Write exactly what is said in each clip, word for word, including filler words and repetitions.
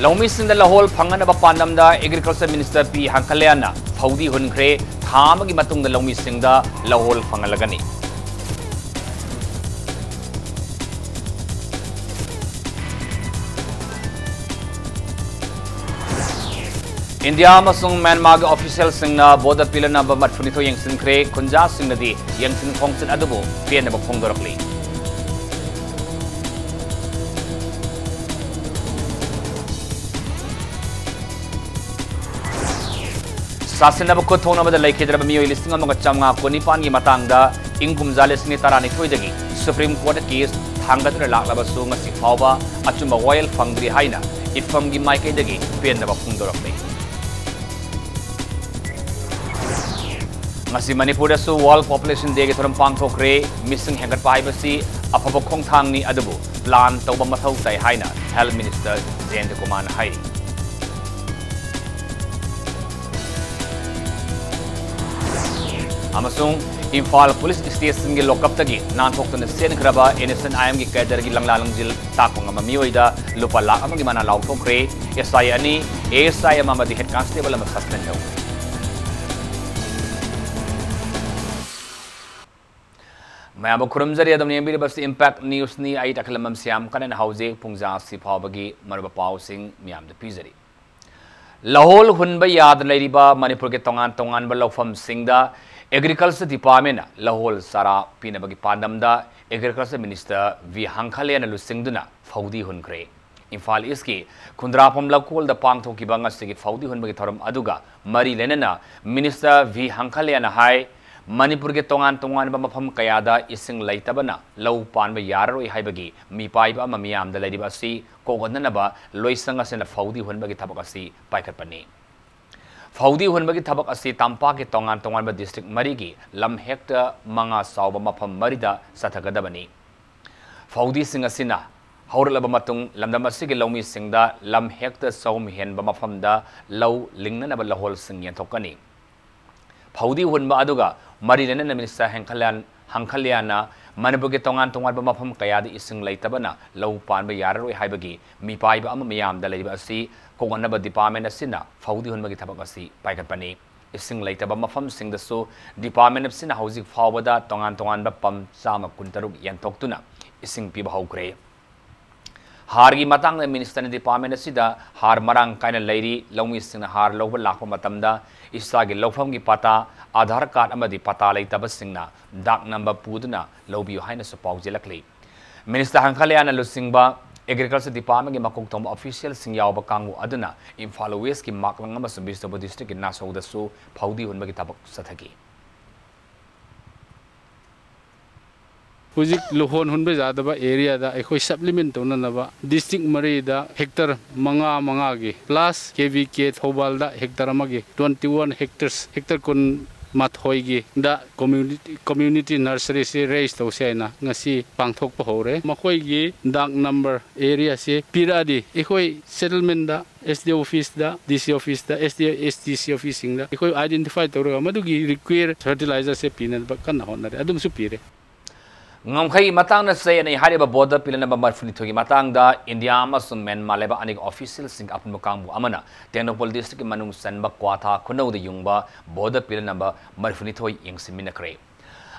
ꯂꯧꯃꯤꯁꯤꯡꯗ ꯂꯧꯍꯣꯜ ꯐꯪꯍꯟꯅꯕ ꯄꯥꯟꯗꯝꯗ Agriculture Minister ꯄꯤ ꯍꯪꯈꯂꯌꯥꯟꯅ ꯐꯧꯗꯤ ꯍꯨꯟꯈ꯭ꯔꯦ꯫ ꯊꯥ ꯑꯃꯒꯤ ꯃꯇꯨꯡꯗ ꯂꯧꯃꯤꯁꯤꯡꯗ ꯂꯧꯍꯣꯜ ꯐꯪꯍꯜꯂꯒꯅꯤ꯫ ꯏꯟꯗꯤꯌꯥ ꯑꯃꯁꯨꯡ ꯃ꯭ꯌꯥꯟꯃꯥꯔꯒꯤ officialꯁꯤꯡꯅ border pillar number ꯃꯔꯤꯐꯨꯅꯤꯊꯣꯏ ꯌꯦꯡꯁꯤꯟꯈ꯭ꯔꯦ꯫ ꯈꯨꯟꯖꯥꯁꯤꯡꯅꯗꯤ ꯌꯦꯡꯁꯤꯟ ꯈꯣꯡꯆꯠ ꯑꯗꯨꯕꯨ ꯄꯦꯟꯗꯕ ꯐꯣꯡꯗꯣꯔꯛꯂꯤ꯫ ꯁꯥꯁꯟꯅꯕ ꯈꯨꯠ ꯊꯣꯛꯅꯕꯗ ꯂꯩꯈꯤꯗ꯭ꯔꯕ ꯃꯤꯑꯣꯏ ꯂꯤꯁꯤꯡ ꯑꯃꯒ ꯆꯥꯃꯉꯥ ꯀꯨꯟꯅꯤꯄꯥꯟꯒꯤ ꯃꯇꯥꯡꯗ ꯏꯪ ꯀꯨꯝꯖꯥ ꯂꯤꯁꯤꯡ ꯑꯅꯤ ꯇꯔꯥꯅꯤꯊꯣꯏꯗꯒꯤ Supreme Courtꯇ case ꯊꯥꯡꯒꯠꯇꯨꯅ ꯂꯥꯛꯂꯕꯁꯨ ꯉꯁꯤ ꯐꯥꯎꯕ ꯑꯆꯨꯝꯕ ꯋꯥꯌꯦꯜ ꯐꯪꯗ꯭ꯔꯤ ꯍꯥꯏꯅ ꯏꯐꯝꯒꯤ ꯃꯥꯏꯀꯩꯗꯒꯤ ꯄꯦꯟꯗꯕ ꯐꯣꯡꯗꯣꯔꯛꯂꯤ꯫ ꯉꯁꯤ ꯃꯅꯤꯄꯨꯔꯗꯁꯨ World Population Dayꯒꯤ ꯊꯧꯔꯝ ꯄꯥꯡꯊꯣꯛꯈ꯭ꯔꯦ꯫ ꯃꯤꯁꯤꯡ ꯍꯦꯟꯒꯠꯄ ꯍꯥꯏꯕꯁꯤ ꯑꯐꯕ ꯈꯣꯡꯊꯥꯡꯅꯤ, ꯑꯗꯨꯕꯨ plan ꯇꯧꯕ ꯃꯊꯧ ꯇꯥꯏ ꯍꯥꯏꯅ Health Minister ꯖꯌꯟꯇ ꯀꯨꯃꯥꯔꯅ ꯍꯥꯏꯔꯤ꯫ ꯑꯃꯁꯨꯡ ꯏꯝꯐꯥꯜ police stationꯒꯤ lockupꯇꯒꯤ ꯅꯥꯟꯊꯣꯛꯇꯨꯅ ꯆꯦꯟꯈ꯭ꯔꯕ NSCN-IMꯒꯤ cadreꯒꯤ ꯂꯪꯂꯥ ꯂꯪꯖꯤꯜ ꯇꯥꯛꯄ ꯉꯝꯕ ꯃꯤꯑꯣꯏꯗ ꯂꯨꯄꯥ ꯂꯥꯈ ꯑꯃꯒꯤ ꯃꯅꯥ ꯂꯥꯎꯊꯣꯛꯈ꯭ꯔꯦ꯫ SI ꯑꯅꯤ, ASI ꯑꯃ ꯑꯃꯗꯤ head constable ꯑꯃ suspend ꯇꯧꯈ꯭ꯔꯦ꯫ ꯃꯌꯥꯝꯕꯨ ꯈꯨꯔꯨꯝꯖꯔꯤ꯫ ꯑꯗꯨꯝ ꯌꯦꯡꯕꯤꯔꯤꯕꯁꯤ Impact Newsꯅꯤ꯫ ꯑꯩ ꯇꯈꯦꯂꯝꯕꯝ ꯁ꯭ꯌꯥꯝ ꯀꯔꯟ꯫ ꯍꯧꯖꯤꯛ ꯄꯨꯡꯖꯥ ꯑꯁꯤ ꯐꯥꯎꯕꯒꯤ ꯃꯔꯨꯑꯣꯏꯕ ꯄꯥꯎꯁꯤꯡ ꯃꯌꯥꯝꯗ ꯄꯤꯖꯔꯤ꯫ ꯂꯧꯍꯣꯜ ꯍꯨꯟꯕ ꯌꯥꯗꯅ ꯂꯩꯔꯤꯕ ꯃꯅꯤꯄꯨꯔꯒꯤ ꯇꯣꯉꯥꯟ ꯇꯣꯉꯥꯟꯕ ꯂꯧꯐꯝꯁꯤꯡꯗ Agriculture Departmentꯅ ꯂꯧꯍꯣꯜ ꯆꯥꯔꯥ ꯄꯤꯅꯕꯒꯤ ꯄꯥꯟꯗꯝꯗ Agriculture Minister ꯚꯤ ꯍꯪꯈꯂꯦꯅ ꯂꯨꯆꯤꯡꯗꯨꯅ ꯐꯧꯗꯤ ꯍꯨꯟꯈ꯭ꯔꯦ꯫ ꯏꯝꯐꯥꯜ Eastꯀꯤ ꯈꯨꯟꯗ꯭ꯔꯥꯐꯝ ꯂꯧꯀꯣꯜꯗ ꯄꯥꯡꯊꯣꯛꯈꯤꯕ ꯉꯁꯤꯒꯤ ꯐꯧꯗꯤ ꯍꯨꯟꯕꯒꯤ ꯊꯧꯔꯝ ꯑꯗꯨꯒ ꯃꯔꯤ ꯂꯩꯅꯅ Minister ꯚꯤ ꯍꯪꯈꯂꯦꯅ ꯍꯥꯏ, ꯃꯅꯤꯄꯨꯔꯒꯤ ꯇꯣꯉꯥꯟ ꯇꯣꯉꯥꯟꯕ ꯃꯐꯝ ꯀꯌꯥꯗ ꯏꯁꯤꯡ ꯂꯩꯇꯕꯅ ꯂꯧ ꯄꯥꯟꯕ ꯌꯥꯔꯔꯣꯏ ꯍꯥꯏꯕꯒꯤ ꯃꯤꯄꯥꯏꯕ ꯑꯃ ꯃꯤꯌꯥꯝꯗ ꯂꯩꯔꯤꯕ ꯑꯁꯤ ꯀꯣꯛꯍꯟꯅꯅꯕ ꯂꯣꯏꯁꯪ ꯑꯁꯤꯅ ꯐꯧꯗꯤ ꯍꯨꯟꯕꯒꯤ ꯊꯕꯛ ꯑꯁꯤ ꯄꯥꯏꯈꯠꯄꯅꯤ꯫ ꯐꯧꯗꯤ ꯍꯨꯟꯕꯒꯤ ꯊꯕꯛ ꯑꯁꯤ ꯇꯝꯄꯥꯛꯀꯤ ꯇꯣꯉꯥꯟ ꯇꯣꯉꯥꯟꯕ district ꯃꯔꯤꯒꯤ ꯂꯝ hectare ꯃꯉꯥ ꯆꯥꯎꯕ ꯃꯐꯝ ꯃꯔꯤꯗ ꯆꯠꯊꯒꯗꯕꯅꯤ꯫ ꯐꯧꯗꯤꯁꯤꯡ ꯑꯁꯤꯅ ꯍꯧꯔꯛꯂꯕ ꯃꯇꯨꯡ, ꯂꯝꯗꯝ ꯑꯁꯤꯒꯤ ꯂꯧꯃꯤꯁꯤꯡꯗ ꯂꯝ hectare ꯆꯍꯨꯝ ꯍꯦꯟꯕ ꯃꯐꯝꯗ ꯂꯧ ꯂꯤꯡꯅꯅꯕ ꯂꯧꯍꯣꯜꯁꯤꯡ ꯌꯦꯟꯊꯣꯛꯀꯅꯤ꯫ ꯐꯧꯗꯤ ꯍꯨꯟꯕ ꯑꯗꯨꯒ ꯃꯔꯤ ꯂꯩꯅꯅ Minister ꯍꯪꯈꯂꯌꯥꯟ-, ꯍꯪꯈꯂꯌꯥꯟꯅ ꯃꯅꯤꯄꯨꯔꯒꯤ ꯇꯣꯉꯥꯟ ꯇꯣꯉꯥꯟꯕ ꯃꯐꯝ ꯀꯌꯥꯗ ꯏꯁꯤꯡ ꯂꯩꯇꯕꯅ ꯂꯧ ꯄꯥꯟꯕ ꯌꯥꯔꯔꯣꯏ ꯍꯥꯏꯕꯒꯤ ꯃꯤꯄꯥꯏꯕ ꯑꯃ ꯃꯤꯌꯥꯝꯗ ꯂꯩꯕ ꯑꯁꯤ ꯀꯣꯛꯍꯟꯅꯕ ꯗꯤꯄꯥꯔꯠꯃꯦꯟ ꯑꯁꯤꯅ ꯐꯧꯗꯤ ꯍꯨꯟꯕꯒꯤ ꯊꯕꯛ ꯑꯁꯤ ꯄꯥꯏꯈꯠꯄꯅꯤ꯫ ꯏꯁꯤꯡ ꯂꯩꯇꯕ ꯃꯐꯝꯁꯤꯡꯗꯁꯨ ꯗꯤꯄꯥꯔꯠꯃꯦꯟ ꯑꯁꯤꯅ ꯍꯧꯖꯤꯛ ꯐꯥꯎꯕꯗ ꯇꯣꯉꯥꯟ ꯇꯣꯉꯥꯟꯕ ꯄꯝ ꯆꯥꯝꯃ ꯀꯨꯟꯇꯔꯨꯛ ꯌꯦꯟꯊꯣꯛꯇꯨꯅ ꯏꯁꯤꯡ ꯄꯤꯕ ꯍꯧꯈ꯭ꯔꯦ꯫ ꯍꯥꯔꯒꯤ ꯃꯇꯥꯡꯗ ꯃꯤꯅꯤꯁꯇꯔꯅ ꯗꯤꯄꯥꯔꯠꯃꯦꯟ ꯑꯁꯤꯗ ꯍꯥꯔ ꯃꯔꯥꯡ ꯀꯥꯏꯅ ꯂꯩꯔꯤ꯫ ꯂꯧꯃꯤꯁꯤꯡꯅ ꯍꯥꯔ ꯂꯧꯕ ꯂꯥꯛꯄ ꯃꯇꯝꯗ ꯏꯁꯥꯒꯤ ꯂꯧꯐꯝꯒꯤ ꯄꯇꯥ, ꯑꯥꯙꯥꯔ ꯀꯥꯔꯗ ꯑꯃꯗꯤ ꯄꯇꯥ ꯂꯩꯇꯕꯁꯤꯡꯅ ꯗꯥꯛ ꯅꯝꯕꯔ ꯄꯨꯗꯨꯅ ꯂꯧꯕꯤꯌꯨ ꯍꯥꯏꯅꯁꯨ ꯄꯥꯎꯖꯦꯜꯂꯛꯂꯤ꯫ ꯃꯤꯅꯤꯁꯇꯔ ꯍꯪꯈꯥꯂꯤꯌꯥꯅ ꯂꯨꯆꯤꯡꯕ ꯑꯦꯒ꯭ꯔꯤꯀꯜꯆꯔ ꯗꯤꯄꯥꯔꯠꯃꯦꯟꯒꯤ ꯃꯀꯣꯛ ꯊꯣꯡꯕ ꯑꯣꯐꯤꯁꯤꯌꯦꯜꯁꯤꯡ ꯌꯥꯎꯕ ꯀꯥꯡꯕꯨ ꯑꯗꯨꯅ ꯏꯝꯐꯥꯜ ꯋꯦꯁꯀꯤ ꯃꯥꯛꯂꯪ ꯑꯃꯁꯨꯡ ꯕꯤꯁꯅꯨꯄꯨꯔ ꯗꯤꯁꯇ꯭ꯔꯤꯛꯀꯤ ꯅꯥꯁꯧꯗꯁꯨ ꯐꯧꯗꯤ ꯍꯨꯟꯕꯒꯤ ꯊꯕꯛ ꯆꯠꯊꯈꯤ꯫ ꯍꯧꯖꯤꯛ ꯂꯧꯍꯣꯟ ꯍꯨꯟꯕ ꯌꯥꯗꯕ ꯑꯦꯔꯤꯌꯥꯗ ꯑꯩꯈꯣꯏ ꯁꯞꯂꯤꯃꯦꯟ ꯇꯧꯅꯅꯕ ꯗꯤꯁꯇ꯭ꯔꯤꯛ ꯃꯔꯤꯗ ꯍꯦꯛꯇꯔ ꯃꯉꯥ ꯃꯉꯥꯒꯤ ꯄ꯭ꯂꯁ ꯀꯦ ꯚꯤ ꯀꯦ ꯊꯧꯕꯥꯜꯗ ꯍꯦꯛꯇꯔ ꯑꯃꯒꯤ ꯇ꯭ꯋꯦꯟꯇꯤ ꯋꯥꯟ ꯍꯦꯛꯇꯔꯁ, ꯍꯦꯛꯇꯔ ꯀꯨꯟ ꯃꯥꯊꯣꯏꯒꯤꯗ ꯀꯝꯃ꯭ꯌꯨꯅꯤꯇꯤ, ꯀꯝꯃ꯭ꯌꯨꯅꯤꯇꯤ ꯅꯔꯁꯔꯤꯁꯤ ꯔꯦꯖ ꯇꯧꯁꯦ ꯍꯥꯏꯅ ꯉꯁꯤ ꯄꯥꯡꯊꯣꯛꯄ ꯍꯧꯔꯦ꯫ ꯃꯈꯣꯏꯒꯤ ꯗꯥꯛ ꯅꯝꯕꯔ ꯑꯦꯔꯤꯌꯥꯁꯤ ꯄꯤꯔꯛꯑꯗꯤ ꯑꯩꯈꯣꯏ ꯁꯦꯇꯜꯃꯦꯟꯗ ꯑꯦꯁ ꯗꯤ ꯑꯣꯐꯤꯁꯇ, ꯗꯤ ꯁꯤ ꯑꯣꯐꯤꯁꯇ, ꯑꯦꯁ ꯗꯤ, ꯑꯦꯁ ꯗꯤ ꯁꯤ ꯑꯣꯐꯤꯁꯁꯤꯡꯗ ꯑꯩꯈꯣꯏ ꯑꯥꯏꯗꯦꯟꯇꯤꯐꯥꯏ ꯇꯧꯔꯒ ꯃꯗꯨꯒꯤ ꯔꯤꯀ꯭ꯋꯦꯔ ꯐꯔꯇꯤꯂꯥꯏꯖꯔꯁꯦ ꯄꯤꯅꯕ ꯀꯟꯅ ꯍꯣꯠꯅꯔꯤ꯫ ꯑꯗꯨꯝꯁꯨ ꯄꯤꯔꯦ꯫ ꯉꯝꯈꯩ ꯃꯇꯥꯡꯗ ꯆꯌꯦꯠꯅꯩ ꯍꯥꯏꯔꯤꯕ ꯕꯣꯔꯗꯔ ꯄꯤꯂꯔ ꯅꯝꯕꯔ ꯃꯔꯤꯐꯨꯅꯤꯊꯣꯏꯒꯤ ꯃꯇꯥꯡꯗ ꯏꯟꯗꯤꯌꯥ ꯑꯃꯁꯨꯡ ꯃ꯭ꯌꯥꯟꯃꯥꯔ ꯂꯩꯕꯥꯛ ꯑꯅꯤꯒꯤ ꯑꯣꯐꯤꯁꯤꯌꯦꯜꯁꯤꯡꯒꯤ ꯑꯄꯨꯟꯕ ꯀꯥꯡꯕꯨ ꯑꯃꯅ ꯇꯦꯡꯅꯧꯄꯜ ꯗꯤꯁꯇ꯭ꯔꯤꯛꯀꯤ ꯃꯅꯨꯡ ꯆꯟꯕ ꯀ꯭ꯋꯥꯊꯥ ꯈꯨꯅꯧꯗ ꯌꯨꯡꯕ ꯕꯣꯔꯗꯔ ꯄꯤꯂꯔ ꯅꯝꯕꯔ ꯃꯔꯤꯐꯨꯅꯤꯊꯣꯏ ꯌꯦꯡꯁꯤꯟꯃꯤꯟꯅꯈ꯭ꯔꯦ꯫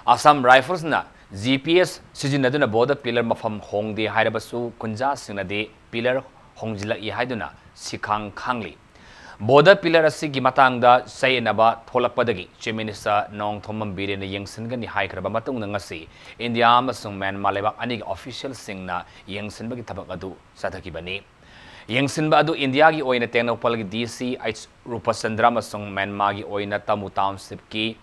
ꯑꯁꯥꯝ ꯔꯥꯏꯐꯜꯁꯅ ꯖꯤ ꯄꯤ ꯑꯦꯁ ꯁꯤꯖꯤꯟꯅꯗꯨꯅ ꯕꯣꯔꯗꯔ ꯄꯤꯂꯔ ꯃꯐꯝ ꯍꯣꯡꯗꯦ ꯍꯥꯏꯔꯕꯁꯨ ꯈꯨꯟꯖꯥꯁꯤꯡꯅꯗꯤ ꯄꯤꯂꯔ ꯍꯣꯡꯖꯤꯜꯂꯛꯏ ꯍꯥꯏꯗꯨꯅ ꯁꯤꯈꯥꯡ ꯈꯥꯡꯂꯤ꯫ ꯕꯣꯔꯗꯔ ꯄꯤꯂꯔ ꯑꯁꯤꯒꯤ ꯃꯇꯥꯡꯗ ꯆꯌꯦꯠꯅꯕ ꯊꯣꯛꯂꯛꯄꯗꯒꯤ ꯆꯤꯐ ꯃꯤꯅꯤꯁꯇꯔ ꯅꯣꯡꯊꯣꯝꯕꯝ ꯕꯤꯔꯦꯟꯅ ꯌꯦꯡꯁꯤꯟꯒꯅꯤ ꯍꯥꯏꯈ꯭ꯔꯕ ꯃꯇꯨꯡꯗ ꯉꯁꯤ ꯏꯟꯗꯤꯌꯥ ꯑꯃꯁꯨꯡ ꯃ꯭ꯌꯥꯟꯃꯥꯔ ꯂꯩꯕꯥꯛ ꯑꯅꯤꯒꯤ ꯑꯣꯐꯤꯁꯤꯌꯦꯜꯁꯤꯡꯅ ꯌꯦꯡꯁꯤꯟꯕꯒꯤ ꯊꯕꯛ ꯑꯗꯨ ꯆꯠꯊꯈꯤꯕꯅꯤ꯫ ꯌꯦꯡꯁꯤꯟꯕ ꯑꯗꯨ ꯏꯟꯗꯤꯌꯥꯒꯤ ꯑꯣꯏꯅ ꯇꯦꯡꯅꯧꯄꯜꯒꯤ ꯗꯤ ꯁꯤ ꯑꯩꯆ ꯔꯨꯄꯆꯟꯗ꯭ꯔ ꯑꯃꯁꯨꯡ ꯃ꯭ꯌꯥꯟꯃꯥꯔꯒꯤ ꯑꯣꯏꯅ ꯇꯥꯃꯨ ꯇꯥꯎꯟꯁꯤꯞꯀꯤ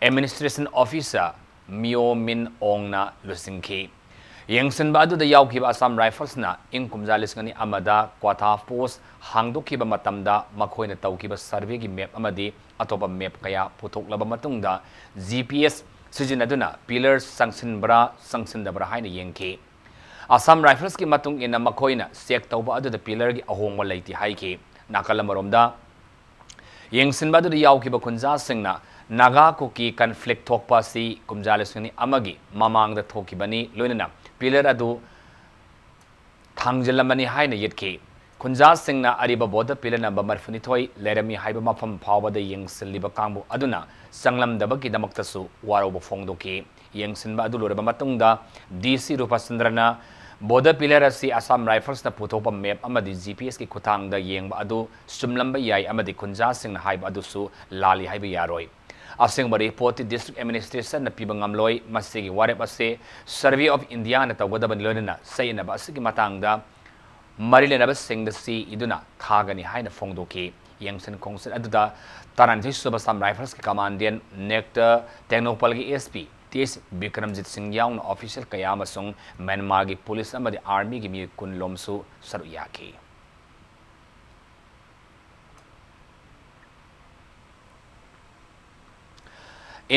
ꯑꯦꯗꯃꯤꯅꯤꯁꯇ꯭ꯔꯦꯁꯟ ꯑꯣꯐꯤꯁꯔ ꯃꯤꯌꯣ ꯃꯤꯟ ꯑꯣꯡꯅ ꯂꯨꯆꯤꯡꯈꯤ꯫ ꯌꯦꯡꯁꯤꯟꯕ ꯑꯗꯨꯗ ꯌꯥꯎꯈꯤꯕ ꯑꯁꯥꯝ ꯔꯥꯏꯐꯜꯁꯅ ꯏꯪ ꯀꯨꯝꯖꯥ ꯂꯤꯁꯤꯡ ꯑꯅꯤ ꯑꯃꯗ ꯀ꯭ꯋꯥꯊꯥ ꯄꯣꯁ ꯍꯥꯡꯗꯣꯛꯈꯤꯕ ꯃꯇꯝꯗ ꯃꯈꯣꯏꯅ ꯇꯧꯈꯤꯕ ꯁꯔꯚꯦꯒꯤ ꯃꯦꯞ ꯑꯃꯗꯤ ꯑꯇꯣꯞꯄ ꯃꯦꯞ ꯀꯌꯥ ꯄꯨꯊꯣꯛꯂꯕ ꯃꯇꯨꯡꯗ ꯖꯤ ꯄꯤ ꯑꯦꯁ ꯁꯤꯖꯤꯟꯅꯗꯨꯅ ꯄꯤꯂꯔ ꯆꯪꯁꯤꯟꯕ꯭ꯔꯥ ꯆꯪꯁꯤꯟꯗꯕ꯭ꯔꯥ ꯍꯥꯏꯅ ꯌꯦꯡꯈꯤ꯫ ꯑꯁꯥꯝ ꯔꯥꯏꯐꯜꯁꯀꯤ ꯃꯇꯨꯡ ꯏꯟꯅ ꯃꯈꯣꯏꯅ ꯆꯦꯛ ꯇꯧꯕ ꯑꯗꯨꯗ ꯄꯤꯂꯔꯒꯤ ꯑꯍꯣꯡꯕ ꯂꯩꯇꯦ ꯍꯥꯏꯈꯤ꯫ ꯅꯥꯀꯜ ꯑꯃꯔꯣꯝꯗ ꯌꯦꯡꯁꯤꯟꯕ ꯑꯗꯨꯗ ꯌꯥꯎꯈꯤꯕ ꯈꯨꯟꯖꯥꯁꯤꯡꯅ ꯅꯥꯒꯥ ꯀꯨꯀꯤ ꯀꯟꯐ꯭ꯂꯤꯛ ꯊꯣꯛꯄ ꯑꯁꯤ ꯀꯨꯝꯖꯥ ꯂꯤꯁꯤꯡ ꯑꯅꯤ ꯑꯃꯒꯤ ꯃꯃꯥꯡꯗ ꯊꯣꯛꯈꯤꯕꯅꯤ꯫ ꯂꯣꯏꯅꯅ ꯄꯤꯂꯔ ꯑꯗꯨ ꯊꯥꯡꯖꯤꯜꯂꯝꯕꯅꯤ ꯍꯥꯏꯅ ꯌꯦꯠꯈꯤ꯫ ꯈꯨꯟꯖꯥꯁꯤꯡꯅ ꯑꯔꯤꯕ ꯕꯣꯙ ꯄꯤꯂꯔ ꯅꯝꯕꯔ ꯃꯔꯤꯐꯨꯅꯤꯊꯣꯏ ꯂꯩꯔꯝꯃꯤ ꯍꯥꯏꯕ ꯃꯐꯝ ꯐꯥꯎꯕꯗ ꯌꯦꯡꯁꯤꯜꯂꯤꯕ ꯀꯥꯡꯕꯨ ꯑꯗꯨꯅ ꯆꯪꯂꯝꯗꯕꯒꯤꯗꯃꯛꯇꯁꯨ ꯋꯥꯔꯧꯕ ꯐꯣꯡꯗꯣꯛꯈꯤ꯫ ꯌꯦꯡꯁꯤꯟꯕ ꯑꯗꯨ ꯂꯣꯏꯔꯕ ꯃꯇꯨꯡꯗ ꯗꯤ ꯁꯤ ꯔꯨꯄꯆꯟꯗ꯭ꯔꯅ ꯕꯣꯙ ꯄꯤꯂꯔ ꯑꯁꯤ ꯑꯁꯥꯝ ꯔꯥꯏꯐꯜꯁꯅ ꯄꯨꯊꯣꯛꯄ ꯃꯦꯞ ꯑꯃꯗꯤ ꯖꯤ ꯄꯤ ꯑꯦꯁꯀꯤ ꯈꯨꯠꯊꯥꯡꯗ ꯌꯦꯡꯕ ꯑꯗꯨ ꯆꯨꯝꯂꯝꯕ ꯌꯥꯏ ꯑꯃꯗꯤ ꯈꯨꯟꯖꯥꯁꯤꯡꯅ ꯍꯥꯏꯕ ꯑꯗꯨꯁꯨ ꯂꯥꯜꯂꯤ ꯍꯥꯏꯕ ꯌꯥꯔꯣꯏ꯫ ꯑꯁꯦꯡꯕ ꯔꯤꯄꯣꯔꯠꯇꯤ ꯗꯤꯁꯇ꯭ꯔꯤꯛ ꯑꯦꯗꯃꯤꯅꯤꯁꯇ꯭ꯔꯦꯁꯟꯅ ꯄꯤꯕ ꯉꯝꯂꯣꯏ꯫ ꯃꯁꯤꯒꯤ ꯋꯥꯔꯦꯞ ꯑꯁꯤ ꯁꯔꯚꯦ ꯑꯣꯐ ꯏꯟꯗꯤꯌꯥꯅ ꯇꯧꯒꯗꯕꯅꯤ꯫ ꯂꯣꯏꯅꯅ ꯆꯌꯦꯠꯅꯕ ꯑꯁꯤꯒꯤ ꯃꯇꯥꯡꯗ ꯃꯔꯤ ꯂꯩꯅꯕꯁꯤꯡꯗ ꯁꯤ ꯏꯗꯨꯅ ꯊꯥꯒꯅꯤ ꯍꯥꯏꯅ ꯐꯣꯡꯗꯣꯛꯈꯤ꯫ ꯌꯦꯡꯁꯤꯟ ꯈꯣꯡꯁꯤꯟ ꯑꯗꯨꯗ ꯇꯔꯥꯅꯤꯊꯣꯏ ꯁꯨꯕ ꯑꯁꯥꯝ ꯔꯥꯏꯐꯜꯁꯀꯤ ꯀꯃꯥꯟꯗꯦꯟ ꯅꯦꯛꯇꯔ ꯇꯦꯡꯅꯧꯄꯜꯒꯤ S P T S Bikramjit Singh ꯌꯥꯎꯅ ꯑꯣꯐꯤꯁꯤꯌꯦꯜ ꯀꯌꯥ ꯑꯃꯁꯨꯡ ꯃ꯭ꯌꯥꯟꯃꯥꯔꯒꯤ ꯄꯨꯂꯤꯁ ꯑꯃꯗꯤ ꯑꯥꯔꯃꯤꯒꯤ ꯃꯤꯑꯣꯏ ꯀꯨꯟ ꯂꯣꯝꯁꯨ ꯁꯔꯨꯛ ꯌꯥꯈꯤ꯫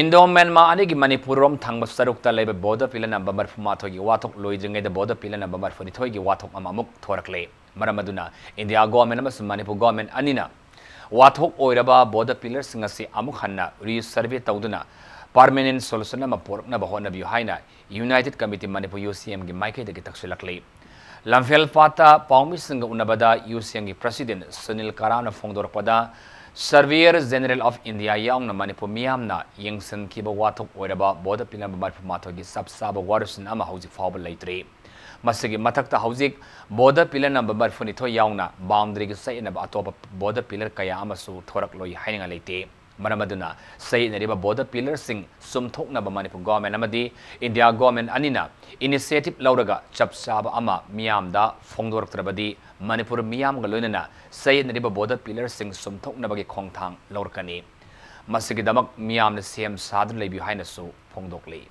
ꯏꯟꯗꯣ ꯃ꯭ꯌꯥꯟꯃꯥꯔ ꯑꯅꯤꯒꯤ ꯃꯅꯤꯄꯨꯔ ꯔꯣꯝ ꯊꯪꯕ ꯁꯔꯨꯛꯇ ꯂꯩꯕ ꯕꯣꯔꯗꯔ ꯄꯤꯂꯔ ꯅꯝꯕꯔ ꯃꯔꯤꯐꯨ ꯃꯥꯊꯣꯏꯒꯤ ꯋꯥꯊꯣꯛ ꯂꯣꯏꯗ꯭ꯔꯤꯉꯩꯗ ꯕꯣꯔꯗꯔ ꯄꯤꯂꯔ ꯅꯝꯕꯔ ꯃꯔꯤꯐꯨ ꯅꯤꯊꯣꯏꯒꯤ ꯋꯥꯊꯣꯛ ꯑꯃ ꯑꯃꯨꯛ ꯊꯣꯔꯛꯂꯦ꯫ ꯃꯔꯝ ꯑꯗꯨꯅ ꯏꯟꯗꯤꯌꯥ ꯒꯣꯔꯃꯦꯟ ꯑꯃꯁꯨꯡ ꯃꯅꯤꯄꯨꯔ ꯒꯣꯔꯃꯦꯟ ꯑꯅꯤꯅ ꯋꯥꯊꯣꯛ ꯑꯣꯏꯔꯕ ꯕꯣꯔꯗꯔ ꯄꯤꯂꯔꯁꯤꯡ ꯑꯁꯤ ꯑꯃꯨꯛ ꯍꯟꯅ ꯔꯤꯁꯔꯚꯦ ꯇꯧꯗꯨꯅ ꯄꯔꯃꯦꯅꯦꯟ ꯁꯣꯂꯨꯁꯟ ꯑꯃ ꯄꯨꯔꯛꯅꯕ ꯍꯣꯠꯅꯕꯤꯌꯨ ꯍꯥꯏꯅ United committee Manipur U C ꯑꯦꯝꯒꯤ ꯃꯥꯏꯀꯩꯗꯒꯤ ꯇꯛꯁꯤꯜꯂꯛꯂꯤ꯫ ꯂꯝꯐꯦꯜ ꯄꯥꯠꯇ ꯄꯥꯎꯃꯤꯁꯤꯡꯒ ꯎꯅꯕꯗ ꯌꯨ ꯁꯤ ꯑꯦꯝꯒꯤ ꯄ꯭ꯔꯁꯤꯗꯦꯟ ꯁꯨꯅꯤꯜ ꯀꯔꯥꯝꯅ ꯐꯣꯡꯗꯣꯔꯛꯄꯗ, ꯁꯔꯚꯦꯌꯔ ꯖꯦꯅꯔꯦꯜ ꯑꯣꯐ ꯏꯟꯗꯤꯌꯥ ꯌꯥꯎꯅ ꯃꯅꯤꯄꯨꯔ ꯃꯤꯌꯥꯝꯅ ꯌꯦꯡꯁꯤꯟꯈꯤꯕ ꯋꯥꯊꯣꯛ ꯑꯣꯏꯔꯕ ꯕꯣꯔꯗꯔ ꯄꯤꯂꯔ ꯅꯝꯕꯔ ꯃꯔꯤꯐꯨ ꯃꯥꯊꯣꯏꯒꯤ ꯆꯞ ꯆꯥꯕ ꯋꯥꯔꯣꯏꯁꯤꯟ ꯑꯃ ꯍꯧꯖꯤꯛ ꯐꯥꯎꯕ ꯂꯩꯇ꯭ꯔꯤ꯫ ꯃꯁꯤꯒꯤ ꯃꯊꯛꯇ ꯍꯧꯖꯤꯛ ꯕꯣꯔꯗꯔ ꯄꯤꯂꯔ ꯅꯝꯕꯔ ꯃꯔꯤꯐꯨ ꯅꯤꯊꯣꯏ ꯌꯥꯎꯅ ꯕꯥꯎꯟꯗꯔꯤꯒꯤ ꯆꯌꯦꯠꯅꯕ ꯑꯇꯣꯞꯄ ꯕꯣꯔꯗꯔ ꯄꯤꯂꯔ ꯀꯌꯥ ꯑꯃꯁꯨ ꯊꯣꯔꯛꯂꯣꯏ ꯍꯥꯏꯅꯤꯡꯉꯥꯏ ꯂꯩꯇꯦ꯫ ꯃꯔꯝ ꯑꯗꯨꯅ ꯆꯌꯦꯠꯅꯔꯤꯕ ꯕꯣꯔꯗꯔ ꯄꯤꯂꯔꯁꯤꯡ ꯆꯨꯝꯊꯣꯛꯅꯕ ꯃꯅꯤꯄꯨꯔ ꯒꯣꯔꯃꯦꯟ ꯑꯃꯗꯤ ꯏꯟꯗꯤꯌꯥ ꯒꯣꯔꯃꯦꯟ ꯑꯅꯤꯅ ꯏꯅꯤꯁꯤꯌꯦꯇꯤꯚ ꯂꯧꯔꯒ ꯆꯞ ꯆꯥꯕ ꯑꯃ ꯃꯤꯌꯥꯝꯗ ꯐꯣꯡꯗꯣꯔꯛꯇ꯭ꯔꯕꯗꯤ ꯃꯅꯤꯄꯨꯔ ꯃꯤꯌꯥꯝꯒ ꯂꯣꯏꯅꯅ ꯆꯌꯦꯠꯅꯔꯤꯕ ꯕꯣꯔꯗꯔ ꯄꯤꯂꯔꯁꯤꯡ ꯆꯨꯝꯊꯣꯛꯅꯕꯒꯤ ꯈꯣꯡꯊꯥꯡ ꯂꯧꯔꯛꯀꯅꯤ꯫ ꯃꯁꯤꯒꯤꯗꯃꯛ ꯃꯤꯌꯥꯝꯅ ꯁꯦꯝ ꯁꯥꯗꯨꯅ ꯂꯩꯕꯤꯌꯨ ꯍꯥꯏꯅꯁꯨ ꯐꯣꯡꯗꯣꯛꯂꯤ꯫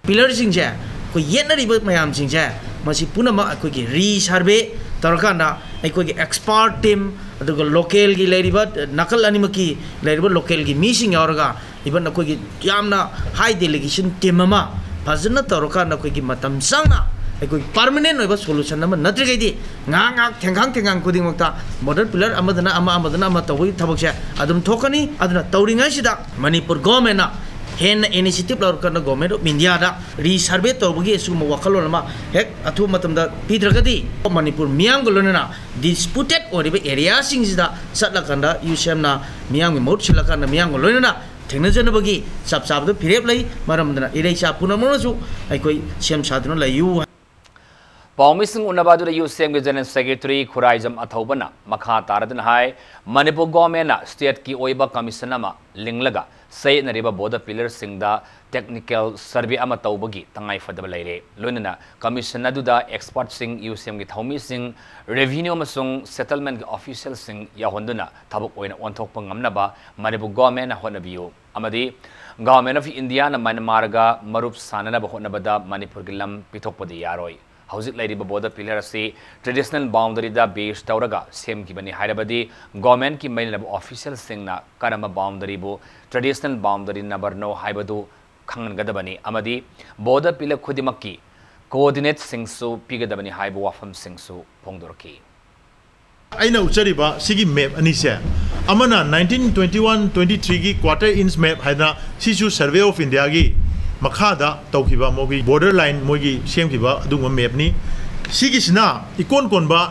ꯄꯤꯂꯔꯁꯤꯡꯁꯦ, ꯑꯩꯈꯣꯏ ꯌꯦꯠꯅꯔꯤꯕ ꯃꯌꯥꯝꯁꯤꯡꯁꯦ, ꯃꯁꯤ ꯄꯨꯝꯅꯃꯛ ꯑꯩꯈꯣꯏꯒꯤ ꯔꯤꯁꯔꯚꯦ ꯇꯧꯔꯀꯥꯟꯗ ꯑꯩꯈꯣꯏꯒꯤ ꯑꯦꯛꯁꯄꯥꯔꯠ ꯇꯤꯝ, ꯑꯗꯨꯒ ꯂꯣꯀꯦꯜꯒꯤ ꯂꯩꯔꯤꯕ, ꯅꯥꯀꯜ ꯑꯅꯤꯃꯛꯀꯤ ꯂꯩꯔꯤꯕ ꯂꯣꯀꯦꯜꯒꯤ ꯃꯤꯁꯤꯡ ꯌꯥꯎꯔꯒ, ꯏꯚꯟ ꯑꯩꯈꯣꯏꯒꯤ ꯌꯥꯝꯅ ꯍꯥꯏ ꯗꯦꯂꯤꯒꯦꯁꯟ ꯇꯤꯝ ꯑꯃ ꯐꯖꯅ ꯇꯧꯔꯀꯥꯟꯗ ꯑꯩꯈꯣꯏꯒꯤ ꯃꯇꯝ ꯆꯪꯅ ꯑꯩꯈꯣꯏ ꯄꯔꯃꯅꯦꯟ ꯑꯣꯏꯕ ꯁꯣꯂꯨꯁꯟ ꯑꯃ ꯅꯠꯇ꯭ꯔꯤꯉꯩꯗꯤ ꯉꯥꯏꯍꯥꯛ ꯉꯥꯏꯍꯥꯛ ꯊꯦꯡꯈꯥꯡ ꯊꯦꯡꯈꯥꯡ ꯈꯨꯗꯤꯡꯃꯛꯇ ꯕꯣꯔꯗꯔ ꯄꯤꯂꯔ ꯑꯃꯗꯅ ꯑꯃ, ꯑꯃꯗꯅ ꯑꯃ ꯇꯧꯕꯒꯤ ꯊꯕꯛꯁꯦ ꯑꯗꯨꯝ ꯊꯣꯛꯀꯅꯤ꯫ ꯑꯗꯨꯅ ꯇꯧꯔꯤꯉꯩꯁꯤꯗ ꯃꯅꯤꯄꯨꯔ ꯒꯣꯔꯃꯦꯟꯅ ꯍꯦꯟꯅ ꯏꯅꯤꯁꯤꯌꯦꯇꯤꯚ ꯂꯧꯔꯀꯥꯟꯗ ꯒꯣꯔꯃꯦꯟ ꯑꯣꯐ ꯏꯟꯗꯤꯌꯥꯗ ꯔꯤꯁꯔꯚꯦ ꯇꯧꯕꯒꯤ ꯑꯁꯤꯒꯨꯝꯕ ꯋꯥꯈꯜꯂꯣꯟ ꯑꯃ ꯍꯦꯛ ꯑꯊꯨꯕ ꯃꯇꯝꯗ ꯄꯤꯗ꯭ꯔꯒꯗꯤ ꯃꯅꯤꯄꯨꯔ ꯃꯤꯌꯥꯝꯒ ꯂꯣꯏꯅꯅ ꯗꯤꯁꯄ꯭ꯌꯨꯇꯦꯠ ꯑꯣꯏꯔꯤꯕ ꯑꯦꯔꯤꯌꯥꯁꯤꯡꯁꯤꯗ ꯆꯠꯂꯀꯥꯟꯗ ꯌꯨ ꯁꯤ ꯑꯦꯝꯅ ꯃꯤꯌꯥꯝꯒꯤ ꯃꯍꯨꯠ ꯁꯤꯜꯂꯀꯥꯟꯗ ꯃꯤꯌꯥꯝꯒ ꯂꯣꯏꯅꯅ ꯊꯦꯡꯅꯖꯅꯕꯒꯤ ꯆꯞ ꯆꯥꯕꯗ ꯐꯤꯔꯦꯞ ꯂꯩ꯫ ꯃꯔꯝ ꯑꯗꯨꯅ ꯏꯔꯩꯆꯥ ꯄꯨꯝꯅꯃꯛꯅꯁꯨ ꯑꯩꯈꯣꯏ ꯁꯦꯝ ꯁꯥꯗꯨꯅ ꯂꯩꯌꯨ꯫ ꯄꯥꯎꯃꯤꯁꯤꯡ ꯎꯅꯕ ꯑꯗꯨꯗ ꯌꯨ ꯁꯤ ꯑꯦꯝꯒꯤ ꯖꯦꯅꯔꯦꯜ ꯁꯦꯀ꯭ꯔꯦꯇꯔꯤ ꯈꯨꯔꯥꯏꯖꯝ ꯑꯊꯧꯕꯅ ꯃꯈꯥ ꯇꯥꯔꯗꯨꯅ ꯍꯥꯏ, ꯃꯅꯤꯄꯨꯔ ꯒꯣꯔꯃꯦꯟꯅ ꯁ꯭ꯇꯦꯠꯀꯤ ꯑꯣꯏꯕ ꯀꯃꯤꯁꯟ ꯑꯃ ꯂꯤꯡꯂꯒ ꯆꯌꯦꯠꯅꯔꯤꯕ ꯕꯣꯔꯗꯔ ꯄꯤꯂꯔꯁꯤꯡꯗ ꯇꯦꯛꯅꯤꯀꯦꯜ ꯁꯔꯚꯦ ꯑꯃ ꯇꯧꯕꯒꯤ ꯇꯉꯥꯏꯐꯗꯕ ꯂꯩꯔꯦ꯫ ꯂꯣꯏꯅꯅ ꯀꯃꯤꯁꯟ ꯑꯗꯨꯗ ꯑꯦꯛꯁꯄꯔꯠꯁꯤꯡ, ꯌꯨ ꯁꯤ ꯑꯦꯝꯒꯤ ꯊꯧꯃꯤꯁꯤꯡ, ꯔꯦꯚꯤꯅ꯭ꯌꯨ ꯑꯃꯁꯨꯡ ꯁꯦꯇꯜꯃꯦꯟꯠꯀꯤ ꯑꯣꯐꯤꯁꯤꯌꯦꯜꯁꯤꯡ ꯌꯥꯎꯍꯟꯗꯨꯅ ꯊꯕꯛ ꯑꯣꯏꯅ ꯑꯣꯟꯊꯣꯛꯄ ꯉꯝꯅꯕ ꯃꯅꯤꯄꯨꯔ ꯒꯣꯔꯃꯦꯟꯅ ꯍꯣꯠꯅꯕꯤꯌꯨ꯫ ꯑꯃꯗꯤ ꯒꯚꯔꯟꯃꯦꯟꯠ ꯑꯣꯐ ꯏꯟꯗꯤꯌꯥꯅ ꯃ꯭ꯌꯥꯟꯃꯥꯔꯒ ꯃꯔꯨꯞ ꯁꯥꯟꯅꯅꯕ ꯍꯣꯠꯅꯕꯗ ꯃꯅꯤꯄꯨꯔꯒꯤ ꯂꯝ ꯄꯤꯊꯣꯛꯄꯗꯤ ꯌꯥꯔꯣꯏ꯫ ꯍꯧꯖꯤꯛ ꯂꯩꯔꯤꯕ ꯕꯣꯔꯗꯔ ꯄꯤꯂꯔ ꯑꯁꯤ ꯇ꯭ꯔꯦꯗꯤꯁꯅꯦꯜ ꯕꯥꯎꯟꯗꯔꯤꯗ ꯕꯦꯁ ꯇꯧꯔꯒ ꯁꯦꯝꯈꯤꯕꯅꯤ ꯍꯥꯏꯔꯕꯗꯤ ꯒꯚꯔꯟꯃꯦꯟꯠꯀꯤ ꯃꯔꯤ ꯂꯩꯅꯕ ꯑꯣꯐꯤꯁꯤꯌꯦꯜꯁꯤꯡꯅ ꯀꯔꯝꯕ ꯕꯥꯎꯟꯗꯔꯤꯕꯨ ꯇ꯭ꯔꯦꯗꯤꯁꯅꯦꯜ ꯕꯥꯎꯟꯗꯔꯤ ꯅꯝꯕꯔꯅꯣ ꯍꯥꯏꯕꯗꯨ ꯈꯪꯍꯟꯒꯗꯕꯅꯤ ꯑꯃꯗꯤ ꯕꯣꯔꯗꯔ ꯄꯤꯂꯔ ꯈꯨꯗꯤꯡꯃꯛꯀꯤ ꯀꯣꯑꯣꯔꯗꯤꯅꯦꯠꯁꯤꯡꯁꯨ ꯄꯤꯒꯗꯕꯅꯤ ꯍꯥꯏꯕ ꯋꯥꯐꯝꯁꯤꯡꯁꯨ ꯐꯣꯡꯗꯣꯔꯛꯈꯤ꯫ ꯑꯩꯅ ꯎꯠꯆꯔꯤꯕ ꯁꯤꯒꯤ ꯃꯦꯞ ꯑꯅꯤꯁꯦ, ꯑꯃꯅ ꯅꯥꯏꯟꯇꯤꯟ ꯇ꯭ꯋꯦꯟꯇꯤ ꯋꯥꯟ ꯇ꯭ꯋꯦꯟꯇꯤ ꯊ꯭ꯔꯤꯒꯤ ꯀ꯭ꯋꯥꯔꯇꯔ ꯏꯟꯆ ꯃꯦꯞ ꯍꯥꯏꯗꯅ, ꯁꯤꯁꯨ ꯁꯔꯚꯦ ꯑꯣꯐ ꯏꯟꯗꯤꯌꯥꯒꯤ ꯃꯈꯥꯗ ꯇꯧꯈꯤꯕ ꯃꯈꯣꯏꯒꯤ ꯕꯣꯔꯗꯔ ꯂꯥꯏꯟ ꯃꯣꯏꯒꯤ ꯁꯦꯝꯈꯤꯕ ꯑꯗꯨꯒꯨꯝꯕ ꯃꯦꯞꯅꯤ꯫ ꯁꯤꯒꯤꯁꯤꯅ ꯏꯀꯣꯟ ꯀꯣꯟꯕ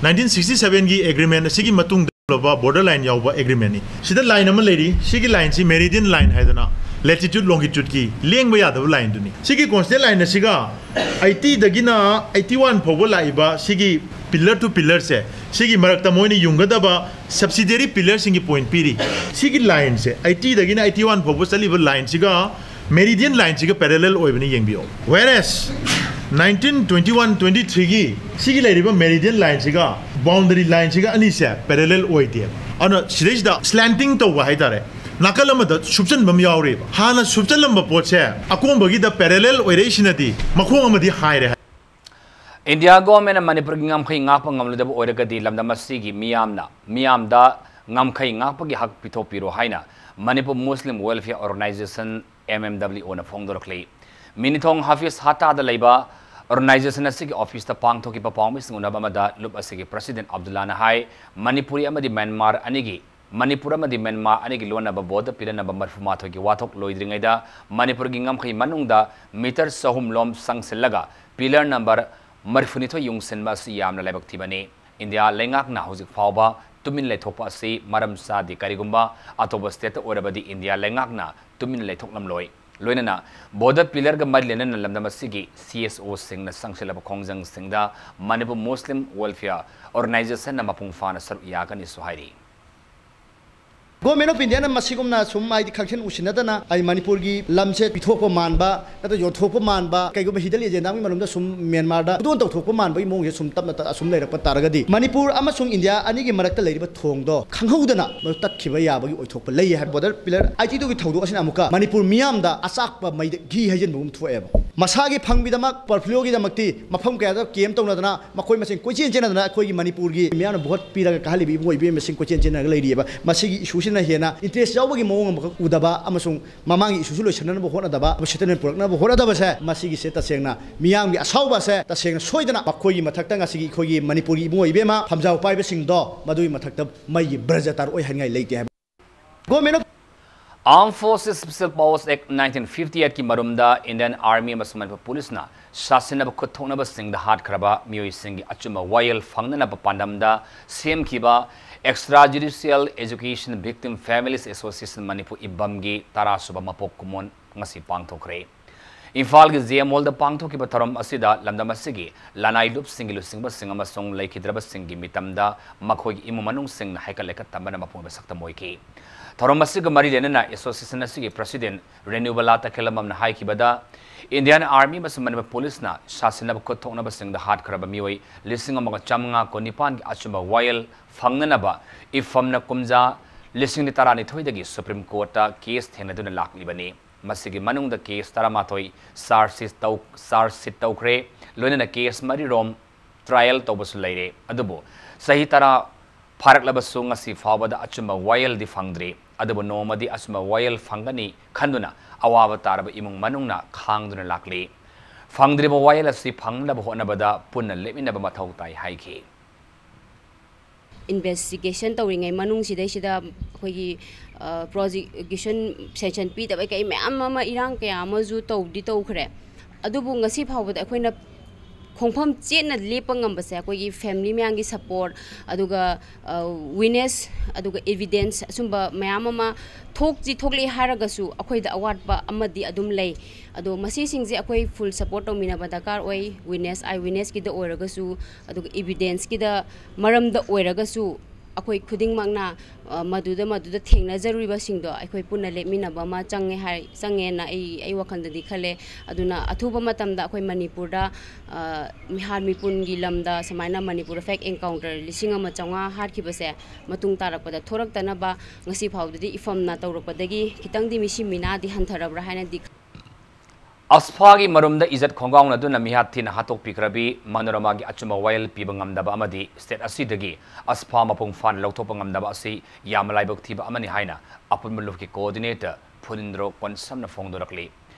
ꯅꯥꯏꯟꯇꯤꯟ ꯁꯤꯛꯁꯇꯤ ꯁꯚꯦꯟꯒꯤ ꯑꯦꯒ꯭ꯔꯤꯃꯦꯟ ꯑꯁꯤꯒꯤ ꯃꯇꯨꯡꯗ ꯂꯩꯕ ꯕꯣꯔꯗꯔ ꯂꯥꯏꯟ ꯌꯥꯎꯕ ꯑꯦꯒ꯭ꯔꯤꯃꯦꯟꯅꯤ꯫ ꯁꯤꯗ ꯂꯥꯏꯟ ꯑꯃ ꯂꯩꯔꯤ꯫ ꯁꯤꯒꯤ ꯂꯥꯏꯟꯁꯤ ꯃꯦꯔꯤꯗꯤꯌꯟ ꯂꯥꯏꯟ ꯍꯥꯏꯗꯅ, ꯂꯦꯇꯤꯇ꯭ꯌꯨꯠ ꯂꯣꯡꯒꯤꯇ꯭ꯌꯨꯠꯀꯤ ꯂꯦꯡꯕ ꯌꯥꯗꯕ ꯂꯥꯏꯟꯗꯨꯅꯤ꯫ ꯁꯤꯒꯤ ꯀꯣꯟꯁꯇꯦꯟ ꯂꯥꯏꯟ ꯑꯁꯤꯒ ꯑꯩꯠꯇꯤꯗꯒꯤꯅ ꯑꯩꯠꯇꯤ ꯋꯥꯟ ꯐꯥꯎꯕ ꯂꯥꯛꯏꯕ ꯁꯤꯒꯤ ꯄꯤꯂꯔ ꯇꯨ ꯄꯤꯂꯔꯁꯦ, ꯁꯤꯒꯤ ꯃꯔꯛꯇ ꯃꯣꯏꯅ ꯌꯨꯡꯒꯗꯕ ꯁꯕꯁꯤꯗꯤꯌꯔꯤ ꯄꯤꯂꯔꯁꯤꯡꯒꯤ ꯄꯣꯏꯟꯠ ꯄꯤꯔꯤ꯫ ꯁꯤꯒꯤ ꯂꯥꯏꯟꯁꯦ, ꯑꯩꯠꯇꯤꯗꯒꯤꯅ ꯑꯩꯠꯇꯤ ꯋꯥꯟ ꯐꯥꯎꯕ ꯆꯠꯂꯤꯕ ꯂꯥꯏꯟꯁꯤꯒ ꯃꯦꯔꯤꯗꯤꯌꯟ ꯂꯥꯏꯟꯁꯤꯒ ꯄꯦꯔꯦꯂꯦꯜ ꯑꯣꯏꯕꯅꯤ, ꯌꯦꯡꯕꯤꯌꯣ꯫ Whereas nineteen twenty one twenty ꯊ꯭ꯔꯤꯒꯤ ꯁꯤꯒꯤ ꯂꯩꯔꯤꯕ ꯃꯦꯔꯤꯗꯤꯌꯟ ꯂꯥꯏꯟꯁꯤꯒ ꯕꯥꯎꯟꯗꯔꯤ ꯂꯥꯏꯟꯁꯤꯒ ꯑꯅꯤꯁꯦ ꯄꯦꯔꯦꯂꯦꯜ ꯑꯣꯏꯗꯦꯕ꯫ ꯑꯗꯨꯅ ꯁꯤꯗꯩꯁꯤꯗ ꯁ꯭ꯂꯦꯟꯇꯤꯡ ꯇꯧꯕ ꯍꯥꯏꯇꯥꯔꯦ, ꯅꯥꯀꯜ ꯑꯃꯗ ꯁꯨꯞꯆꯟꯕ ꯑꯃ ꯌꯥꯎꯔꯤꯕ꯫ ꯍꯥꯟꯅ ꯁꯨꯞꯆꯜꯂꯝꯕ ꯄꯣꯠꯁꯦ ꯑꯀꯣꯟꯕꯒꯤꯗ ꯄꯦꯔꯦꯂꯦꯜ ꯑꯣꯏꯔꯛꯏꯁꯤꯅꯗꯤ ꯃꯈꯣꯡ ꯑꯃꯗꯤ ꯍꯥꯏꯔꯦ꯫ ꯏꯟꯗꯤꯌꯥ ꯒꯣꯔꯃꯦꯟꯅ ꯃꯅꯤꯄꯨꯔꯒꯤ ꯉꯝꯈꯩ ꯉꯥꯛꯄ ꯉꯝꯂꯣꯏꯗꯕ ꯑꯣꯏꯔꯒꯗꯤ ꯂꯝꯗꯝ ꯑꯁꯤꯒꯤ ꯃꯤꯌꯥꯝꯅ, ꯃꯤꯌꯥꯝꯗ ꯉꯝꯈꯩ ꯉꯥꯛꯄꯒꯤ ꯍꯛ ꯄꯤꯊꯣꯛꯄꯤꯔꯣ ꯍꯥꯏꯅ Manipur Muslim welfare organization, M M W ꯑꯣꯅ ꯐꯣꯡꯗꯣꯔꯛꯂꯤ꯫ ꯃꯤꯅꯤꯊꯣꯡ ꯍꯥꯐꯤꯖ ꯍꯠꯇꯥꯗ ꯂꯩꯕ Organization ꯑꯁꯤꯒꯤ office ꯇ ꯄꯥꯡꯊꯣꯛꯈꯤꯕ ꯄꯥꯎꯃꯤꯁꯤꯡ ꯎꯅꯕ ꯑꯃꯗ ꯂꯨꯞ ꯑꯁꯤꯒꯤ president ꯑꯕꯗꯨꯜꯂꯥꯅ ꯍꯥꯏ, ꯃꯅꯤꯄꯨꯔꯤ ꯑꯃꯗꯤ ꯃ꯭ꯌꯥꯟꯃꯥꯔ ꯑꯅꯤꯒꯤ, ꯃꯅꯤꯄꯨꯔ ꯑꯃꯗꯤ ꯃ꯭ꯌꯥꯟꯃꯥꯔ ꯑꯅꯤꯒꯤ ꯂꯣꯟꯅꯕ ꯕꯣꯙ pillar number ꯃꯔꯤꯐꯨ ꯃꯥꯊꯣꯏꯒꯤ ꯋꯥꯊꯣꯛ ꯂꯣꯏꯗ꯭ꯔꯤꯉꯩꯗ ꯃꯅꯤꯄꯨꯔꯒꯤ ꯉꯝꯈꯩ ꯃꯅꯨꯡꯗ meter ꯆꯍꯨꯝ ꯂꯣꯝ ꯆꯪꯁꯤꯜꯂꯒ pillar number ꯃꯔꯤꯐꯨꯅꯤꯊꯣꯏ ꯌꯨꯡꯁꯤꯟꯕ ꯑꯁꯤ ꯌꯥꯝꯅ ꯂꯥꯏꯕꯛ ꯊꯤꯕꯅꯤ꯫ ꯏꯟꯗꯤꯌꯥ ꯂꯩꯉꯥꯛꯅ ꯍꯧꯖꯤꯛ ꯐꯥꯎꯕ ꯇꯨꯃꯤꯟ ꯂꯩꯊꯣꯛꯄ ꯑꯁꯤ ꯃꯔꯝ ꯆꯥꯗꯦ꯫ ꯀꯔꯤꯒꯨꯝꯕ ꯑꯇꯣꯞꯄ state ꯇ ꯑꯣꯏꯔꯕꯗꯤ ꯏꯟꯗꯤꯌꯥ ꯂꯩꯉꯥꯛꯅ ꯇꯨꯃꯤꯟ ꯂꯩꯊꯣꯛꯂꯝꯂꯣꯏ꯫ ꯂꯣꯏꯅꯅ ꯕꯣꯙ pillar ꯒ ꯃꯔꯤ ꯂꯩꯅꯅ ꯂꯝꯗꯝ ꯑꯁꯤꯒꯤ C S O ꯁꯤꯡꯅ ꯆꯪꯁꯤꯜꯂꯕ ꯈꯣꯡꯖꯪꯁꯤꯡꯗ ꯃꯅꯤꯄꯨꯔ ꯃꯨꯁꯂꯤꯝ welfare organization ꯅ ꯃꯄꯨꯡ ꯐꯥꯅ ꯁꯔꯨꯛ ꯌꯥꯒꯅꯤꯁꯨ ꯍꯥꯏꯔꯤ꯫ Government of India ꯅ ꯃꯁꯤꯒꯨꯝꯅ ꯁꯨꯝ ꯍꯥꯏꯗꯤ ꯈꯪꯁꯤꯟ ꯎꯁꯤꯟꯅꯗꯅ ꯑꯩ ꯃꯅꯤꯄꯨꯔꯒꯤ ꯂꯝꯁꯦ ꯄꯤꯊꯣꯛꯄ ꯃꯥꯟꯕ ꯅꯠꯇ꯭ꯔꯒ ꯌꯣꯟꯊꯣꯛꯄ ꯃꯥꯟꯕ, ꯀꯩꯒꯨꯝꯕ hidden agenda ꯒꯤ ꯃꯅꯨꯡꯗ ꯁꯨꯝ ꯃ꯭ꯌꯥꯟꯃꯥꯔꯗ ꯈꯨꯗꯣꯟ ꯇꯧꯊꯣꯛꯄ ꯃꯥꯟꯕꯒꯤ ꯃꯑꯣꯡꯁꯦ ꯁꯨꯝ ꯇꯞꯅ ꯇꯞꯅ ꯑꯁꯨꯝ ꯂꯩꯔꯛꯄ ꯇꯥꯔꯒꯗꯤ ꯃꯅꯤꯄꯨꯔ ꯑꯃꯁꯨꯡ ꯏꯟꯗꯤꯌꯥ ꯑꯅꯤꯒꯤ ꯃꯔꯛꯇ ꯂꯩꯔꯤꯕ ꯊꯣꯡꯗꯣ ꯈꯪꯍꯧꯗꯅ ꯃꯗꯨ ꯇꯠꯈꯤꯕ ꯌꯥꯕꯒꯤ ꯑꯣꯏꯊꯣꯛꯄ ꯂꯩ ꯍꯥꯏꯕ꯫ Border pillar ꯑꯥꯏ ꯇꯤꯗꯨꯒꯤ ꯊꯧꯗꯣꯛ ꯑꯁꯤꯅ ꯑꯃꯨꯛꯀ ꯃꯅꯤꯄꯨꯔ ꯃꯤꯌꯥꯝꯗ ꯑꯆꯥꯛꯄ ꯃꯩꯗ ꯘꯤ ꯍꯩꯖꯤꯟꯕꯒꯨꯝ ꯊꯣꯛꯑꯦꯕ꯫ ꯃꯁꯥꯒꯤ ꯐꯪꯕꯒꯤꯗꯃꯛ, portfolio ꯒꯤꯗꯃꯛꯇꯤ ꯃꯐꯝ ꯀꯌꯥꯗ camp ꯇꯧꯅꯗꯅ ꯃꯈꯣꯏ ꯃꯁꯦꯟ ꯀꯣꯏꯆꯦꯟ ꯆꯦꯟꯅꯗꯅ ꯑꯩꯈꯣꯏꯒꯤ ꯃꯅꯤꯄꯨꯔꯒꯤ ꯃꯤꯌꯥꯝꯅ vote ꯄꯤꯔꯒ ꯀꯥꯍꯜꯂꯤꯕ ꯏꯕꯨꯡꯉꯣ ꯏꯕꯦꯝꯃꯁꯤꯡ ꯀꯣꯏꯆꯦꯟ ꯆꯦꯟꯅꯔꯒ ꯂꯩꯔꯤꯑꯕ꯫ ꯃꯁꯤꯒꯤ issue ꯁꯤꯅ ꯍꯦꯟꯅ interest ꯌꯥꯎꯕꯒꯤ ꯃꯑꯣꯡ ꯑꯃꯈꯛ ꯎꯗꯕ ꯑꯃꯁꯨꯡ ꯃꯃꯥꯡꯒꯤ issue ꯁꯨ ꯂꯣꯏꯁꯤꯟꯅꯅꯕ ꯍꯣꯠꯅꯗꯕ, settlement ꯄꯨꯔꯛꯅꯕ ꯍꯣꯠꯅꯗꯕꯁꯦ, ꯃꯁꯤꯒꯤꯁꯦ ꯇꯁꯦꯡꯅ ꯃꯤꯌꯥꯝꯒꯤ ꯑꯁꯥꯎꯕ ꯑꯁꯦ ꯇꯁꯦꯡꯅ ꯁꯣꯏꯗꯅ ꯃꯈꯣꯏꯒꯤ ꯃꯊꯛꯇ ꯉꯁꯤꯒꯤ ꯑꯩꯈꯣꯏꯒꯤ ꯃꯅꯤꯄꯨꯔꯒꯤ ꯏꯕꯨꯡꯉꯣ ꯏꯕꯦꯝꯃ ꯐꯝꯖꯥꯎ ꯄꯥꯏꯕꯁꯤꯡꯗꯣ ꯃꯗꯨꯒꯤ ꯃꯊꯛꯇ ꯃꯩꯒꯤ ꯕ꯭ꯔꯖ ꯇꯥꯔꯛꯑꯣꯏ ꯍꯥꯏꯅꯤꯡꯉꯥꯏ ꯂꯩꯇꯦ ꯍꯥꯏꯕ꯫ Government of Armed Forces Special Powers Act nineteen fifty eight ꯀꯤ ꯃꯔꯨꯝꯗ Indian Army ꯑꯃꯁꯨꯡ ꯃꯅꯤꯄꯨꯔ police ꯅ ꯁꯥꯁꯤꯟꯅꯕ ꯈꯨꯠ ꯊꯣꯛꯅꯕꯁꯤꯡꯗ ꯍꯥꯠꯈ꯭ꯔꯕ ꯃꯤꯑꯣꯏꯁꯤꯡꯒꯤ ꯑꯆꯨꯝꯕ ꯋꯥꯌꯦꯜ ꯐꯪꯅꯅꯕ ꯄꯥꯟꯗꯝꯗ ꯁꯦꯝꯈꯤꯕ Extra Judicial Education Victim Families Association Manipur, ꯏꯕꯝꯒꯤ ꯇꯔꯥꯁꯨꯕ ꯃꯄꯣꯛ ꯀꯨꯝꯑꯣꯟ ꯉꯁꯤ ꯄꯥꯡꯊꯣꯛꯈ꯭ꯔꯦ꯫ ꯏꯝꯐꯥꯜꯒꯤ J M Hall ꯗ ꯄꯥꯡꯊꯣꯛꯈꯤꯕ ꯊꯧꯔꯝ ꯑꯁꯤꯗ ꯂꯝꯗꯝ ꯑꯁꯤꯒꯤ ꯂꯅꯥꯏ ꯂꯨꯞꯁꯤꯡꯒꯤ ꯂꯨꯆꯤꯡꯕꯁꯤꯡ ꯑꯃꯁꯨꯡ ꯂꯩꯈꯤꯗ꯭ꯔꯕꯁꯤꯡꯒꯤ ꯃꯤꯇꯝꯗ ꯃꯈꯣꯏꯒꯤ ꯏꯃꯨꯡ ꯃꯅꯨꯡꯁꯤꯡꯅ ꯍꯩꯀꯠ ꯂꯩꯀꯠ ꯇꯝꯕꯅ ꯃꯄꯨꯡ ꯑꯣꯏꯕ ꯁꯛꯇꯝ ꯑꯣꯏꯈꯤ꯫ ꯊꯧꯔꯝ ꯑꯁꯤꯒ ꯃꯔꯤ ꯂꯩꯅꯅ association ꯑꯁꯤꯒꯤ president ꯔꯦꯅꯨꯕꯂꯥ ꯇꯈꯦꯂꯝꯕꯝꯅ ꯍꯥꯏꯈꯤꯕꯗ, Indian Army ꯑꯃꯁꯨꯡ ꯃꯅꯤꯄꯨꯔ police ꯅ ꯁꯥꯁꯤꯟꯅꯕ ꯈꯨꯠ ꯊꯣꯛꯅꯕꯁꯤꯡꯗ ꯍꯥꯠꯈ꯭ꯔꯕ ꯃꯤꯑꯣꯏ ꯂꯤꯁꯤꯡ ꯑꯃꯒ ꯆꯥꯃꯉꯥ ꯀꯨꯟꯅꯤꯄꯥꯟꯒꯤ ꯑꯆꯨꯝꯕ ꯋꯥꯌꯦꯜ ꯐꯪꯅꯅꯕ ꯏꯐꯝꯅ ꯀꯨꯝꯖꯥ ꯂꯤꯁꯤꯡ ꯇꯔꯥꯅꯤꯊꯣꯏꯗꯒꯤ Supreme Court ꯇ case ꯊꯦꯡꯅꯗꯨꯅ ꯂꯥꯛꯂꯤꯕꯅꯤ꯫ ꯃꯁꯤꯒꯤ ꯃꯅꯨꯡꯗ case ꯇꯔꯥꯃꯥꯊꯣꯏ charge sheet ꯇꯧ-, charge sheet ꯇꯧꯈ꯭ꯔꯦ꯫ ꯂꯣꯏꯅꯅ case ꯃꯔꯤꯔꯣꯝ trial ꯇꯧꯕꯁꯨ ꯂꯩꯔꯦ꯫ ꯑꯗꯨꯕꯨ ꯆꯍꯤ ꯇꯔꯥ ꯐꯥꯔꯛꯂꯕꯁꯨ ꯉꯁꯤ ꯐꯥꯎꯕꯗ ꯑꯆꯨꯝꯕ ꯋꯥꯌꯦꯜꯗꯤ ꯐꯪꯗ꯭ꯔꯤ꯫ ꯑꯗꯨꯕꯨ ꯅꯣꯡꯃꯗꯤ ꯑꯆꯨꯝꯕ ꯋꯥꯌꯦꯜ ꯐꯪꯒꯅꯤ ꯈꯟꯗꯨꯅ ꯑꯋꯥꯕ ꯇꯥꯔꯕ ꯏꯃꯨꯡ ꯃꯅꯨꯡꯅ ꯈꯥꯡꯗꯨꯅ ꯂꯥꯛꯂꯤ꯫ ꯐꯪꯗ꯭ꯔꯤꯕ ꯋꯥꯌꯦꯜ ꯑꯁꯤ ꯐꯪꯅꯕ ꯍꯣꯠꯅꯕꯗ ꯄꯨꯟꯅ ꯂꯦꯞꯃꯤꯟꯅꯕ ꯃꯊꯧ ꯇꯥꯏ ꯍꯥꯏꯈꯤ꯫ Investigation ꯇꯧꯔꯤꯉꯩ ꯃꯅꯨꯡꯁꯤꯗꯩꯁꯤꯗ ꯑꯩꯈꯣꯏꯒꯤ ꯄ꯭ꯔꯣꯖꯦꯛꯁꯟ ꯁꯦꯡꯁꯟ ꯄꯤꯗꯕꯩ ꯀꯩ ꯃꯌꯥꯝ ꯑꯃ ꯏꯔꯥꯡ ꯀꯌꯥ ꯑꯃꯁꯨ ꯇꯧꯗꯤ ꯇꯧꯈ꯭ꯔꯦ꯫ ꯑꯗꯨꯕꯨ ꯉꯁꯤ ꯐꯥꯎꯕꯗ ꯑꯩꯈꯣꯏꯅ ꯈꯣꯡꯐꯝ ꯆꯦꯠꯅ ꯂꯦꯞꯄ ꯉꯝꯕꯁꯦ ꯑꯩꯈꯣꯏꯒꯤ ꯐꯦꯃꯤꯂꯤ ꯃꯌꯥꯝꯒꯤ ꯁꯄꯣꯔꯠ, ꯑꯗꯨꯒ ꯋꯤꯅꯦꯁ, ꯑꯗꯨꯒ ꯏꯕꯤꯗꯦꯟꯁ, ꯑꯁꯨꯝꯕ ꯃꯌꯥꯝ ꯑꯃ ꯊꯣꯛꯁꯤ ꯊꯣꯛꯂꯛꯑꯦ ꯍꯥꯏꯔꯒꯁꯨ ꯑꯩꯈꯣꯏꯗ ꯑꯋꯥꯠꯄ ꯑꯃꯗꯤ ꯑꯗꯨꯝ ꯂꯩ꯫ ꯑꯗꯣ ꯃꯁꯤꯁꯤꯡꯁꯦ ꯑꯩꯈꯣꯏ ꯐꯨꯜ ꯁꯄꯣꯔꯠ ꯇꯧꯃꯤꯟꯅꯕ ꯗꯔꯀꯥꯔ ꯑꯣꯏ꯫ ꯋꯤꯅꯦꯁ, ꯑꯥꯏ ꯋꯤꯅꯦꯁꯀꯤꯗ ꯑꯣꯏꯔꯒꯁꯨ, ꯑꯗꯨꯒ ꯏꯕꯤꯗꯦꯟꯁꯀꯤꯗ ꯃꯔꯝꯗ ꯑꯣꯏꯔꯒꯁꯨ, ꯑꯩꯈꯣꯏ ꯈꯨꯗꯤꯡꯃꯛꯅ ꯃꯗꯨꯗ ꯃꯗꯨꯗ ꯊꯦꯡꯅꯖꯔꯨꯔꯤꯕꯁꯤꯡꯗꯣ ꯑꯩꯈꯣꯏ ꯄꯨꯟꯅ ꯂꯦꯞꯃꯤꯟꯅꯕ ꯑꯃ ꯆꯪꯉꯦ ꯍꯥꯏ ꯆꯪꯉꯦꯅ ꯑꯩ ꯑꯩ ꯋꯥꯈꯜꯗꯗꯤ ꯈꯜꯂꯦ꯫ ꯑꯗꯨꯅ ꯑꯊꯨꯕ ꯃꯇꯝꯗ ꯑꯩꯈꯣꯏ ꯃꯅꯤꯄꯨꯔꯗ ꯃꯤꯍꯥꯠ ꯃꯤꯄꯨꯟꯒꯤ ꯂꯝꯗ ꯁꯨꯃꯥꯏꯅ ꯃꯅꯤꯄꯨꯔꯗ ꯐꯦꯛ ꯑꯦꯟꯀꯥꯎꯟꯇꯔ ꯂꯤꯁꯤꯡ ꯑꯃ ꯆꯥꯝꯃꯉꯥ ꯍꯥꯠꯈꯤꯕꯁꯦ ꯃꯇꯨꯡ ꯇꯥꯔꯛꯄꯗ ꯊꯣꯔꯛꯇꯅꯕ ꯉꯁꯤ ꯐꯥꯎꯕꯗꯗꯤ ꯏꯐꯝꯅ ꯇꯧꯔꯛꯄꯗꯒꯤ ꯈꯤꯇꯪꯗꯤ ꯃꯤꯁꯤ ꯃꯤꯅꯥꯗꯤ ꯍꯟꯊꯔꯕ꯭ꯔꯥ ꯍꯥꯏꯅꯗꯤ ꯑꯁꯐꯥꯒꯤ ꯃꯔꯨꯝꯗ ꯏꯖꯠ ꯈꯣꯡꯒꯥꯎꯅꯗꯨꯅ ꯃꯤꯍꯥꯠ ꯊꯤꯅ ꯍꯥꯠꯇꯣꯛꯄꯤꯈ꯭ꯔꯕꯤ ꯃꯅꯣꯔꯃꯥꯒꯤ ꯑꯆꯨꯝꯕ ꯋꯥꯌꯦꯜ ꯄꯤꯕ ꯉꯝꯗꯕ ꯑꯃꯗꯤ ꯁ꯭ꯇꯦꯠ ꯑꯁꯤꯗꯒꯤ ꯑꯁꯐꯥ ꯃꯄꯨꯡ ꯐꯥꯅ ꯂꯧꯊꯣꯛꯄ ꯉꯝꯗꯕ ꯑꯁꯤ ꯌꯥꯝꯅ ꯂꯥꯏꯕꯛ ꯊꯤꯕ ꯑꯃꯅꯤ ꯍꯥꯏꯅ ꯑꯄꯨꯟꯕ ꯂꯨꯞꯀꯤ ꯀꯣꯑꯣꯔꯗꯤꯅꯦꯇꯔ ꯐꯨꯅꯤꯟꯗ꯭ꯔꯣ ꯀꯣꯟꯁꯝꯅ ꯐꯣꯡꯗꯣꯔꯛꯂꯤ꯫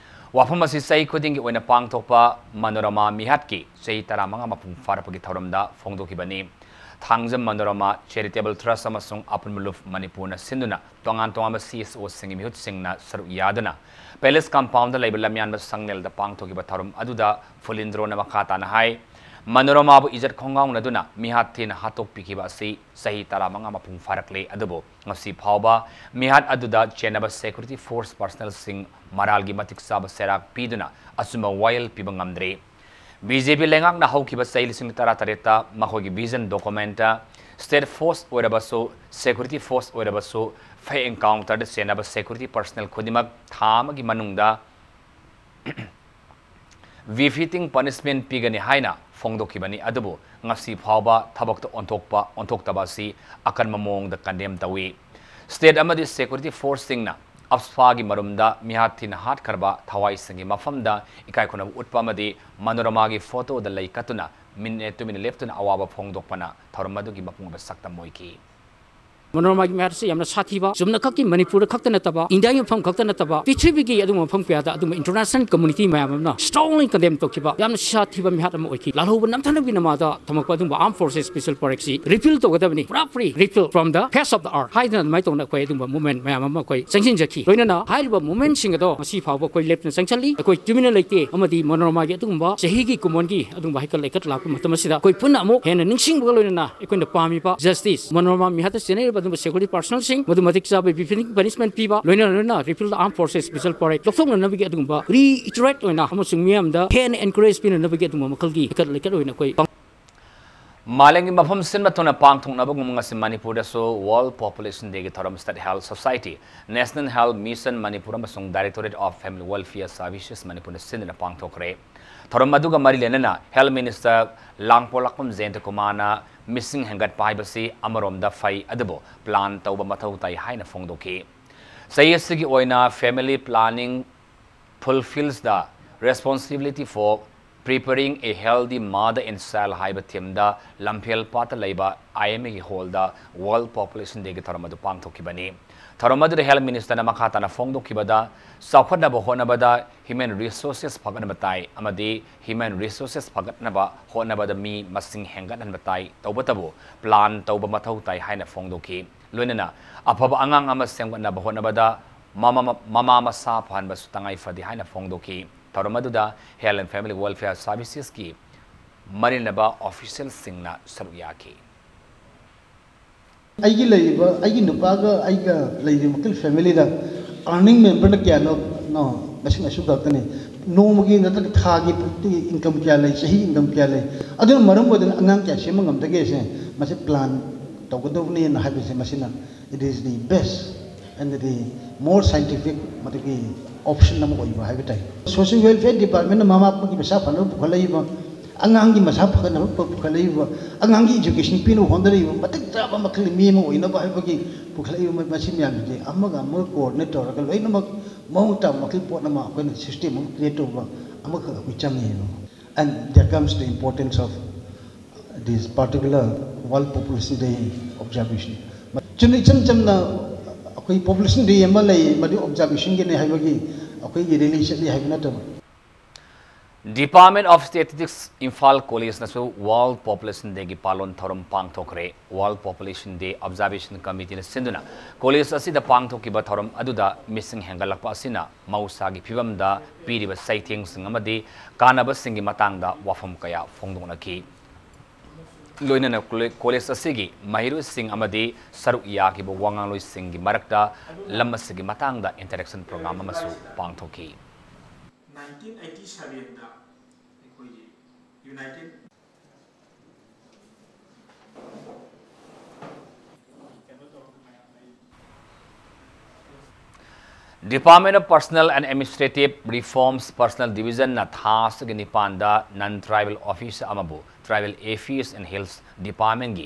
ꯋꯥꯐꯝ ꯑꯁꯤ ꯆꯍꯤ ꯈꯨꯗꯤꯡꯒꯤ ꯑꯣꯏꯅ ꯄꯥꯡꯊꯣꯛꯄ ꯃꯅꯣꯔꯃꯥ ꯃꯤꯍꯥꯠꯀꯤ ꯆꯍꯤ ꯇꯔꯥꯃꯉꯥ ꯃꯄꯨꯡ ꯐꯥꯔꯛꯄꯒꯤ ꯊꯧꯔꯝꯗ ꯐꯣꯡꯗꯣꯛꯈꯤꯕꯅꯤ꯫ ꯊꯥꯡꯖꯝ ꯃꯅꯣꯔꯃꯥ ꯆꯦꯔꯤꯇꯦꯕꯜ ꯇ꯭ꯔꯁ ꯑꯃꯁꯨꯡ ꯑꯄꯨꯟꯕ ꯂꯨꯞ ꯃꯅꯤꯄꯨꯔꯅ ꯁꯤꯟꯗꯨꯅ ꯇꯣꯉꯥꯟ ꯇꯣꯉꯥꯟꯕ ꯁꯤ ꯑꯦꯁ ꯑꯣꯁꯤꯡꯒꯤ ꯃꯤꯍꯨꯠꯁꯤꯡꯅ ꯁꯔꯨꯛ ꯌꯥꯗꯨꯅ ꯄꯦꯂꯦꯁ ꯀꯝꯄꯥꯎꯟꯗ ꯂꯩꯕ ꯂꯝꯌꯥꯟꯕ ꯁꯪꯂꯦꯜꯗ ꯄꯥꯡꯊꯣꯛꯈꯤꯕ ꯊꯧꯔꯝ ꯑꯗꯨꯗ ꯐꯨꯂꯤꯟꯗ꯭ꯔꯣꯅ ꯃꯈꯥ ꯇꯥꯅ ꯍꯥꯏ, ꯃꯅꯣꯔꯃꯥꯕꯨ ꯏꯖꯠ ꯈꯣꯡꯒꯥꯎꯅꯗꯨꯅ ꯃꯤꯍꯥꯠ ꯊꯤꯅ ꯍꯥꯠꯇꯣꯛꯄꯤꯈꯤꯕ ꯑꯁꯤ ꯆꯍꯤ ꯇꯔꯥꯃꯉꯥ ꯃꯄꯨꯡ ꯐꯥꯔꯛꯂꯦ, ꯑꯗꯨꯕꯨ ꯉꯁꯤ ꯐꯥꯎꯕ ꯃꯤꯍꯥꯠ ꯑꯗꯨꯗ ꯆꯦꯟꯅꯕ ꯁꯦꯀ꯭ꯌꯨꯔꯤꯇꯤ ꯐꯣꯔꯁ ꯄꯔꯁꯅꯦꯜꯁꯤꯡ ꯃꯔꯥꯜꯒꯤ ꯃꯇꯤꯛ ꯆꯥꯕ ꯆꯩꯔꯥꯛ ꯄꯤꯗꯨꯅ ꯑꯆꯨꯝꯕ ꯋꯥꯌꯦꯜ ꯄꯤꯕ ꯉꯝꯗ꯭ꯔꯤ꯫ ꯕꯤ ꯖꯦ ꯄꯤ ꯂꯩꯉꯥꯛꯅ ꯍꯧꯈꯤꯕ ꯆꯍꯤ ꯂꯤꯁꯤꯡ ꯇꯔꯥꯇꯔꯦꯠꯇ ꯃꯈꯣꯏꯒꯤ ꯚꯤꯖꯟ ꯗꯣꯀꯨꯃꯦꯟꯇ ꯁ꯭ꯇꯦꯠ ꯐꯣꯔꯁ ꯑꯣꯏꯔꯕꯁꯨ, ꯁꯦꯀ꯭ꯌꯨꯔꯤꯇꯤ ꯐꯣꯔꯁ ꯑꯣꯏꯔꯕꯁꯨ, ꯐꯦꯛ ꯑꯦꯟꯀꯥꯎꯟꯇꯔꯗ ꯆꯦꯟꯅꯕ ꯁꯦꯀ꯭ꯌꯨꯔꯤꯇꯤ ꯄꯔꯁꯅꯦꯜ ꯈꯨꯗꯤꯡꯃꯛ ꯊꯥ ꯑꯃꯒꯤ ꯃꯅꯨꯡꯗ ꯕꯤꯐꯤꯇꯤꯡ ꯄꯅꯤꯁꯃꯦꯟ ꯄꯤꯒꯅꯤ ꯍꯥꯏꯅ ꯐꯣꯡꯗꯣꯛꯈꯤꯕꯅꯤ꯫ ꯑꯗꯨꯕꯨ ꯉꯁꯤ ꯐꯥꯎꯕ ꯊꯕꯛꯇ ꯑꯣꯟꯊꯣꯛꯄ ꯑꯣꯟꯊꯣꯛꯇꯕ ꯑꯁꯤ ꯑꯀꯟꯕ ꯃꯑꯣꯡꯗ ꯀꯟꯗꯦꯝ ꯇꯧꯏ꯫ ꯁ꯭ꯇꯦꯠ ꯑꯃꯗꯤ ꯁꯦꯀ꯭ꯌꯨꯔꯤꯇꯤ ꯐꯣꯔꯁꯁꯤꯡꯅ ꯑꯞꯁꯐꯥꯒꯤ ꯃꯔꯨꯝꯗ ꯃꯤꯍꯥꯠ ꯊꯤꯅ ꯍꯥꯠꯈ꯭ꯔꯕ ꯊꯋꯥꯏꯁꯤꯡꯒꯤ ꯃꯐꯝꯗ ꯏꯀꯥꯏ ꯈꯨꯝꯅꯕ ꯎꯠꯄ ꯑꯃꯗꯤ ꯃꯅꯣꯔꯃꯥꯒꯤ ꯐꯣꯇꯣꯗ ꯂꯩ ꯀꯠꯇꯨꯅ ꯃꯤꯅꯤꯠ ꯇꯨꯃꯤꯟꯅ ꯂꯦꯞꯇꯨꯅ ꯑꯋꯥꯕ ꯐꯣꯡꯗꯣꯛꯄꯅ ꯊꯧꯔꯝ ꯑꯗꯨꯒꯤ ꯃꯄꯨꯡ ꯑꯣꯏꯕ ꯁꯛꯇꯝ ꯑꯣꯏꯈꯤ꯫ ꯃꯣꯅꯣꯔꯃꯥꯒꯤ ꯃꯤꯍꯥꯠ ꯑꯁꯤ ꯌꯥꯝꯅ ꯁꯥꯊꯤꯕ, ꯆꯨꯝꯅ ꯈꯛꯀꯤ ꯃꯅꯤꯄꯨꯔꯗ ꯈꯛꯇ ꯅꯠꯇꯕ, ꯏꯟꯗꯤꯌꯥꯒꯤ ꯃꯐꯝ ꯈꯛꯇ ꯅꯠꯇꯕ, ꯄ꯭ꯔꯤꯊꯤꯕꯤꯒꯤ ꯑꯗꯨꯒꯨꯝꯕ ꯃꯐꯝ ꯀꯌꯥꯗ ꯑꯗꯨꯒꯨꯝꯕ international community ꯃꯌꯥꯝ ꯑꯃꯅ strongly condemn ꯇꯧꯈꯤꯕ ꯌꯥꯝꯅ ꯁꯥꯊꯤꯕ ꯃꯤꯍꯥꯠ ꯑꯃ ꯑꯣꯏꯈꯤ꯫ ꯂꯥꯜꯍꯧꯕ ꯅꯝꯊꯅꯕꯒꯤ ꯅꯃꯥꯗ ꯊꯝꯃꯛꯄ ꯑꯗꯨꯒꯨꯝꯕ Armed Forces Special Force ꯁꯤ repeal ꯇꯧꯒꯗꯕꯅꯤ, ꯄꯨꯔꯥ free repeal from the face of the earth ꯍꯥꯏꯗꯅ ꯑꯗꯨꯃꯥꯏꯅ ꯇꯧꯅ ꯑꯩꯈꯣꯏ ꯑꯗꯨꯒꯨꯝꯕ movement ꯃꯌꯥꯝ ꯑꯃ ꯑꯩꯈꯣꯏ ꯆꯪꯁꯤꯟꯖꯈꯤ꯫ ꯂꯣꯏꯅꯅ ꯍꯥꯏꯔꯤꯕ movement ꯁꯤꯡ ꯑꯗꯣ ꯉꯁꯤ ꯐꯥꯎꯕ ꯑꯩꯈꯣꯏ ꯂꯦꯞꯇꯅ ꯆꯪꯁꯤꯜꯂꯤ꯫ ꯑꯩꯈꯣꯏ ꯇꯨꯃꯤꯟꯅ ꯂꯩꯇꯦ꯫ ꯑꯃꯗꯤ ꯃꯣꯅꯣꯔꯃꯥꯒꯤ ꯑꯗꯨꯒꯨꯝꯕ ꯆꯍꯤꯒꯤ ꯀꯨꯝꯑꯣꯟꯒꯤ ꯑꯗꯨꯒꯨꯝꯕ ꯍꯩꯀꯠ ꯂꯩꯀꯠ ꯂꯥꯛꯄ ꯃꯇꯝ ꯑꯁꯤꯗ ꯑꯩꯈꯣꯏ ꯄꯨꯟꯅ ꯑꯃꯨꯛ ꯍꯦꯟꯅ ꯅꯤꯡꯁꯤꯡꯕꯒ ꯂꯣꯏꯅꯅ ꯑꯩꯈꯣꯏꯅ ꯄꯥꯝꯃꯤꯕ justice, ꯃꯣꯅꯣꯔꯃꯥ ꯃꯤꯍꯥꯠꯇ ꯆꯦꯟꯅꯔꯤꯕ ꯑꯗꯨꯒꯨꯝꯕ security personnel ꯁꯤꯡ ꯃꯗꯨ ꯃꯇꯤꯛ ꯆꯥꯕ befitting punishment ꯄꯤꯕ, ꯂꯣꯏꯅ ꯂꯣꯏꯅ repeal the Armed Forces Special Force ꯂꯧꯊꯣꯛꯅꯅꯕꯒꯤ ꯑꯗꯨꯒꯨꯝꯕ reiterate ꯑꯣꯏꯅ ꯑꯃꯁꯨꯡ ꯃꯤꯌꯥꯝꯗ ꯍꯦꯟꯅ encourage ꯄꯤꯅꯅꯕꯒꯤ ꯑꯗꯨꯒꯨꯝꯕ ꯃꯈꯜꯒꯤ ꯍꯩꯀꯠ ꯂꯩꯀꯠ ꯑꯣꯏꯅ ꯑꯩꯈꯣꯏ ꯄꯥꯡ- ꯃꯥꯂꯦꯝꯒꯤ ꯃꯐꯝ ꯁꯤꯟꯕ ꯊꯨꯡꯅ ꯄꯥꯡꯊꯣꯛꯅꯕꯒꯨꯝ ꯉꯁꯤ ꯃꯅꯤꯄꯨꯔꯗꯁꯨ World Population Day ꯒꯤ ꯊꯧꯔꯝ State Health Society, National Health Mission Manipur ꯑꯃꯁꯨꯡ Directorate of Family Welfare Services ꯃꯅꯤꯄꯨꯔꯅ ꯁꯤꯟꯗꯨꯅ ꯄꯥꯡꯊꯣꯛꯈ꯭ꯔꯦ꯫ ꯊꯧꯔꯝ ꯑꯗꯨꯒ ꯃꯔꯤ ꯂꯩꯅꯅ Health Minister ꯂꯥꯡꯄꯣꯛꯂꯥꯛꯄꯝ ꯖꯌꯦꯟꯇ ꯀꯨꯃꯥꯔꯅ ꯃꯤꯁꯤꯡ ꯍꯦꯟꯒꯠꯄ ꯍꯥꯏꯕꯁꯤ ꯑꯃꯔꯣꯝꯗ ꯐꯩ, ꯑꯗꯨꯕꯨ plan ꯇꯧꯕ ꯃꯊꯧ ꯇꯥꯏ ꯍꯥꯏꯅ ꯐꯣꯡꯗꯣꯛꯈꯤ꯫ ꯆꯍꯤ ꯑꯁꯤꯒꯤ ꯑꯣꯏꯅ Family Planning fulfills the responsibility for preparing a healthy mother and child ꯍꯥꯏꯕ theme ꯗ ꯂꯝꯐꯦꯜ ꯄꯥꯠꯇ ꯂꯩꯕ I M A ꯒꯤ hall ꯗ World Population Day ꯒꯤ ꯊꯧꯔꯝ ꯑꯗꯨ ꯄꯥꯡꯊꯣꯛꯈꯤꯕꯅꯤ꯫ ꯊꯧꯔꯝ ꯑꯗꯨꯗ Health Minister ꯅ ꯃꯈꯥ ꯇꯥꯅ ꯐꯣꯡꯗꯣꯛꯈꯤꯕꯗ, ꯆꯥꯎꯈꯠꯅꯕ ꯍꯣꯠꯅꯕꯗ human resources ꯐꯒꯠꯅꯕ ꯇꯥꯏ ꯑꯃꯗꯤ human resources ꯐꯒꯠꯅꯕ ꯍꯣꯠꯅꯕꯗ ꯃꯤ ꯃꯁꯤꯡ ꯍꯦꯟꯒꯠꯍꯟꯕ ꯇꯥꯏ, ꯇꯧꯕꯇꯕꯨ plan ꯇꯧꯕ ꯃꯊꯧ ꯇꯥꯏ ꯍꯥꯏꯅ ꯐꯣꯡꯗꯣꯛꯈꯤ꯫ ꯂꯣꯏꯅꯅ ꯑꯐꯕ ꯑꯉꯥꯡ ꯑꯃ ꯁꯦꯝꯒꯠꯅꯕ ꯍꯣꯠꯅꯕꯗ ꯃꯃꯥ ꯃꯃꯥ ꯃꯁꯥ ꯐꯍꯟꯕꯁꯨ ꯇꯉꯥꯏ ꯐꯗꯦ ꯍꯥꯏꯅ ꯐꯣꯡꯗꯣꯛꯈꯤ꯫ ꯊꯧꯔꯝ ꯑꯗꯨꯗ Health and Family Welfare Services ꯀꯤ ꯃꯔꯤ ꯂꯩꯅꯕ official ꯁꯤꯡꯅ ꯁꯔꯨꯛ ꯌꯥꯈꯤ꯫ ꯑꯩꯒꯤ ꯂꯩꯔꯤꯕ ꯑꯩꯒꯤ ꯅꯨꯄꯥꯒ ꯑꯩꯒ ꯂꯩꯔꯤꯕ ꯃꯈꯜ family ꯗ earning member ꯅ ꯀꯌꯥꯅꯣ ꯅꯣ ꯃꯁꯤꯡ ꯑꯁꯨꯛ ꯈꯛꯇꯅꯤ꯫ ꯅꯣꯡꯃꯒꯤ ꯅꯠꯇ꯭ꯔꯒ ꯊꯥꯒꯤ income ꯀꯌꯥ ꯂꯩ, ꯆꯍꯤ income ꯀꯌꯥ ꯂꯩ, ꯑꯗꯨꯅ ꯃꯔꯝ ꯑꯣꯏꯗꯅ ꯑꯉꯥꯡ ꯀꯌꯥ ꯁꯦꯝꯕ ꯉꯝꯗꯒꯦꯁꯦ ꯃꯁꯤ plan ꯇꯧꯒꯗꯧꯕꯅꯦꯅ ꯍꯥꯏꯕꯁꯦ ꯃꯁꯤꯅ it is the best and the more scientific ꯃꯗꯨꯒꯤ option ꯑꯃ ꯑꯣꯏꯕ ꯍꯥꯏꯕ ꯇꯥꯏ꯫ Social Welfare Department ꯅ ꯃꯃꯥ ꯃꯄꯥꯒꯤ ꯃꯁꯥ ꯐꯅꯕ ꯄꯨꯈꯠꯂꯛꯏꯕ, ꯑꯉꯥꯡꯒꯤ ꯃꯁꯥ ꯐꯒꯠꯅꯕ ꯄꯨꯈꯠꯂꯛꯏꯕ, ꯑꯉꯥꯡꯒꯤ education ꯄꯤꯅꯕ ꯍꯣꯠꯅꯔꯤꯕ, ꯃꯇꯤꯛ ꯆꯥꯕ ꯃꯈꯜꯒꯤ ꯃꯤ ꯑꯃ ꯑꯣꯏꯅꯕ ꯍꯥꯏꯕꯒꯤ ꯄꯨꯈꯠꯂꯛꯏꯕ ꯃꯁꯤ ꯃꯌꯥꯝꯁꯤꯗꯤ ꯑꯃꯒ ꯑꯃꯒ coordinate ꯇꯧꯔꯒ ꯂꯣꯏꯅꯃꯛ ꯃꯑꯣꯡ ꯇꯥꯕ ꯃꯈꯜꯒꯤ ꯄꯣꯠ ꯑꯃ ꯑꯩꯈꯣꯏꯅ system ꯑꯃ create ꯇꯧꯕ ꯑꯃꯈꯛ ꯑꯩꯈꯣꯏ ꯆꯪꯉꯦ꯫ And there comes the importance of this particular World Population Day observation. ꯆꯨꯝꯅ ꯏꯆꯝ ꯆꯝꯅ ꯑꯩꯈꯣꯏ Population Day ꯑꯃ ꯂꯩ, ꯃꯗꯨ observationꯒꯤꯅꯦ ꯍꯥꯏꯕꯒꯤ ꯑꯩꯈꯣꯏꯒꯤ rally ꯆꯠꯂꯤ ꯍꯥꯏꯕ ꯅꯠꯇꯕ꯫ Department of Statistics Imphal Collegeꯅꯁꯨ World Population Dayꯒꯤ ꯄꯥꯂꯣꯟ ꯊꯧꯔꯝ ꯄꯥꯡꯊꯣꯛꯈ꯭ꯔꯦ꯫ World Population Day Observation Committeeꯅ ꯁꯤꯟꯗꯨꯅ college ꯑꯁꯤꯗ ꯄꯥꯡꯊꯣꯛꯈꯤꯕ ꯊꯧꯔꯝ ꯑꯗꯨꯗ ꯃꯤꯁꯤꯡ ꯍꯦꯟꯒꯠꯂꯛꯄ ꯑꯁꯤꯅ ꯃꯍꯧꯁꯥꯒꯤ ꯐꯤꯕꯝꯗ ꯄꯤꯔꯤꯕ ꯆꯩꯊꯦꯡꯁꯤꯡ ꯑꯃꯗꯤ ꯀꯥꯟꯅꯕꯁꯤꯡꯒꯤ ꯃꯇꯥꯡꯗ ꯋꯥꯐꯝ ꯀꯌꯥ ꯐꯣꯡꯗꯣꯛꯅꯈꯤ꯫ ꯂꯣꯏꯅꯅ ꯀꯣꯂꯦ-, college ꯑꯁꯤꯒꯤ ꯃꯍꯩꯔꯣꯏꯁꯤꯡ ꯑꯃꯗꯤ ꯁꯔꯨꯛ ꯌꯥꯈꯤꯕ ꯋꯥꯉꯥꯡꯂꯣꯏꯁꯤꯡꯒꯤ ꯃꯔꯛꯇ ꯂꯝ ꯑꯁꯤꯒꯤ ꯃꯇꯥꯡꯗ interaction program ꯑꯃꯁꯨ ꯄꯥꯡꯊꯣꯛꯈꯤ꯫ nineteen eighty sevenꯗ ꯑꯩꯈꯣꯏꯒꯤ United Department of Personnel and Administrative Reforms Personnel Divisionꯅ ꯊꯥ ꯑꯁꯤꯒꯤ ꯅꯤꯄꯥꯟꯗ non tribal officer ꯑꯃꯕꯨ Tribal Affairs and Hills Departmentꯀꯤ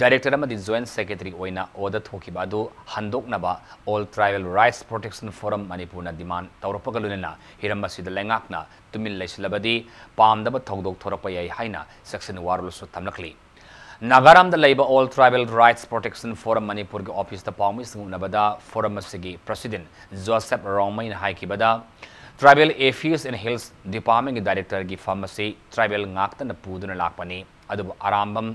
Director ꯑꯃꯗꯤ Joint Secretary ꯑꯣꯏꯅ order ꯊꯣꯛꯈꯤꯕ ꯑꯗꯨ ꯍꯟꯗꯣꯛꯅꯕ All Tribal Rights Protection Forum ꯃꯅꯤꯄꯨꯔꯅ demand ꯇꯧꯔꯛꯄꯒ ꯂꯣꯏꯅꯅ ꯍꯤꯔꯝ ꯑꯁꯤꯗ ꯂꯩꯉꯥꯛꯅ ꯇꯨꯃꯤꯟ ꯂꯩꯁꯤꯜꯂꯕꯗꯤ ꯄꯥꯝꯗꯕ ꯊꯧꯗꯣꯛ ꯊꯣꯔꯛꯄ ꯌꯥꯏ ꯍꯥꯏꯅ ꯁꯦꯛꯁꯟ ꯋꯥꯔꯣꯜꯁꯨ ꯊꯝꯂꯛꯂꯤ꯫ ꯅꯥꯒꯥꯔꯥꯝꯗ ꯂꯩꯕ All Tribal Rights Protection Forum ꯃꯅꯤꯄꯨꯔꯒꯤ officeꯇ ꯄꯥꯎꯃꯤꯁꯤꯡ ꯎꯅꯕꯗ forum ꯑꯁꯤꯒꯤ president ꯖꯣꯁꯦꯐ ꯔꯣꯡꯃꯩꯅ ꯍꯥꯏꯈꯤꯕꯗ, Tribal Affairs and Hills Departmentꯀꯤ directorꯒꯤ ꯐꯝ ꯑꯁꯤ tribal ꯉꯥꯛꯇꯅ ꯄꯨꯗꯨꯅ ꯂꯥꯛꯄꯅꯤ, ꯑꯗꯨꯕꯨ ꯑꯔꯥꯝꯕꯝ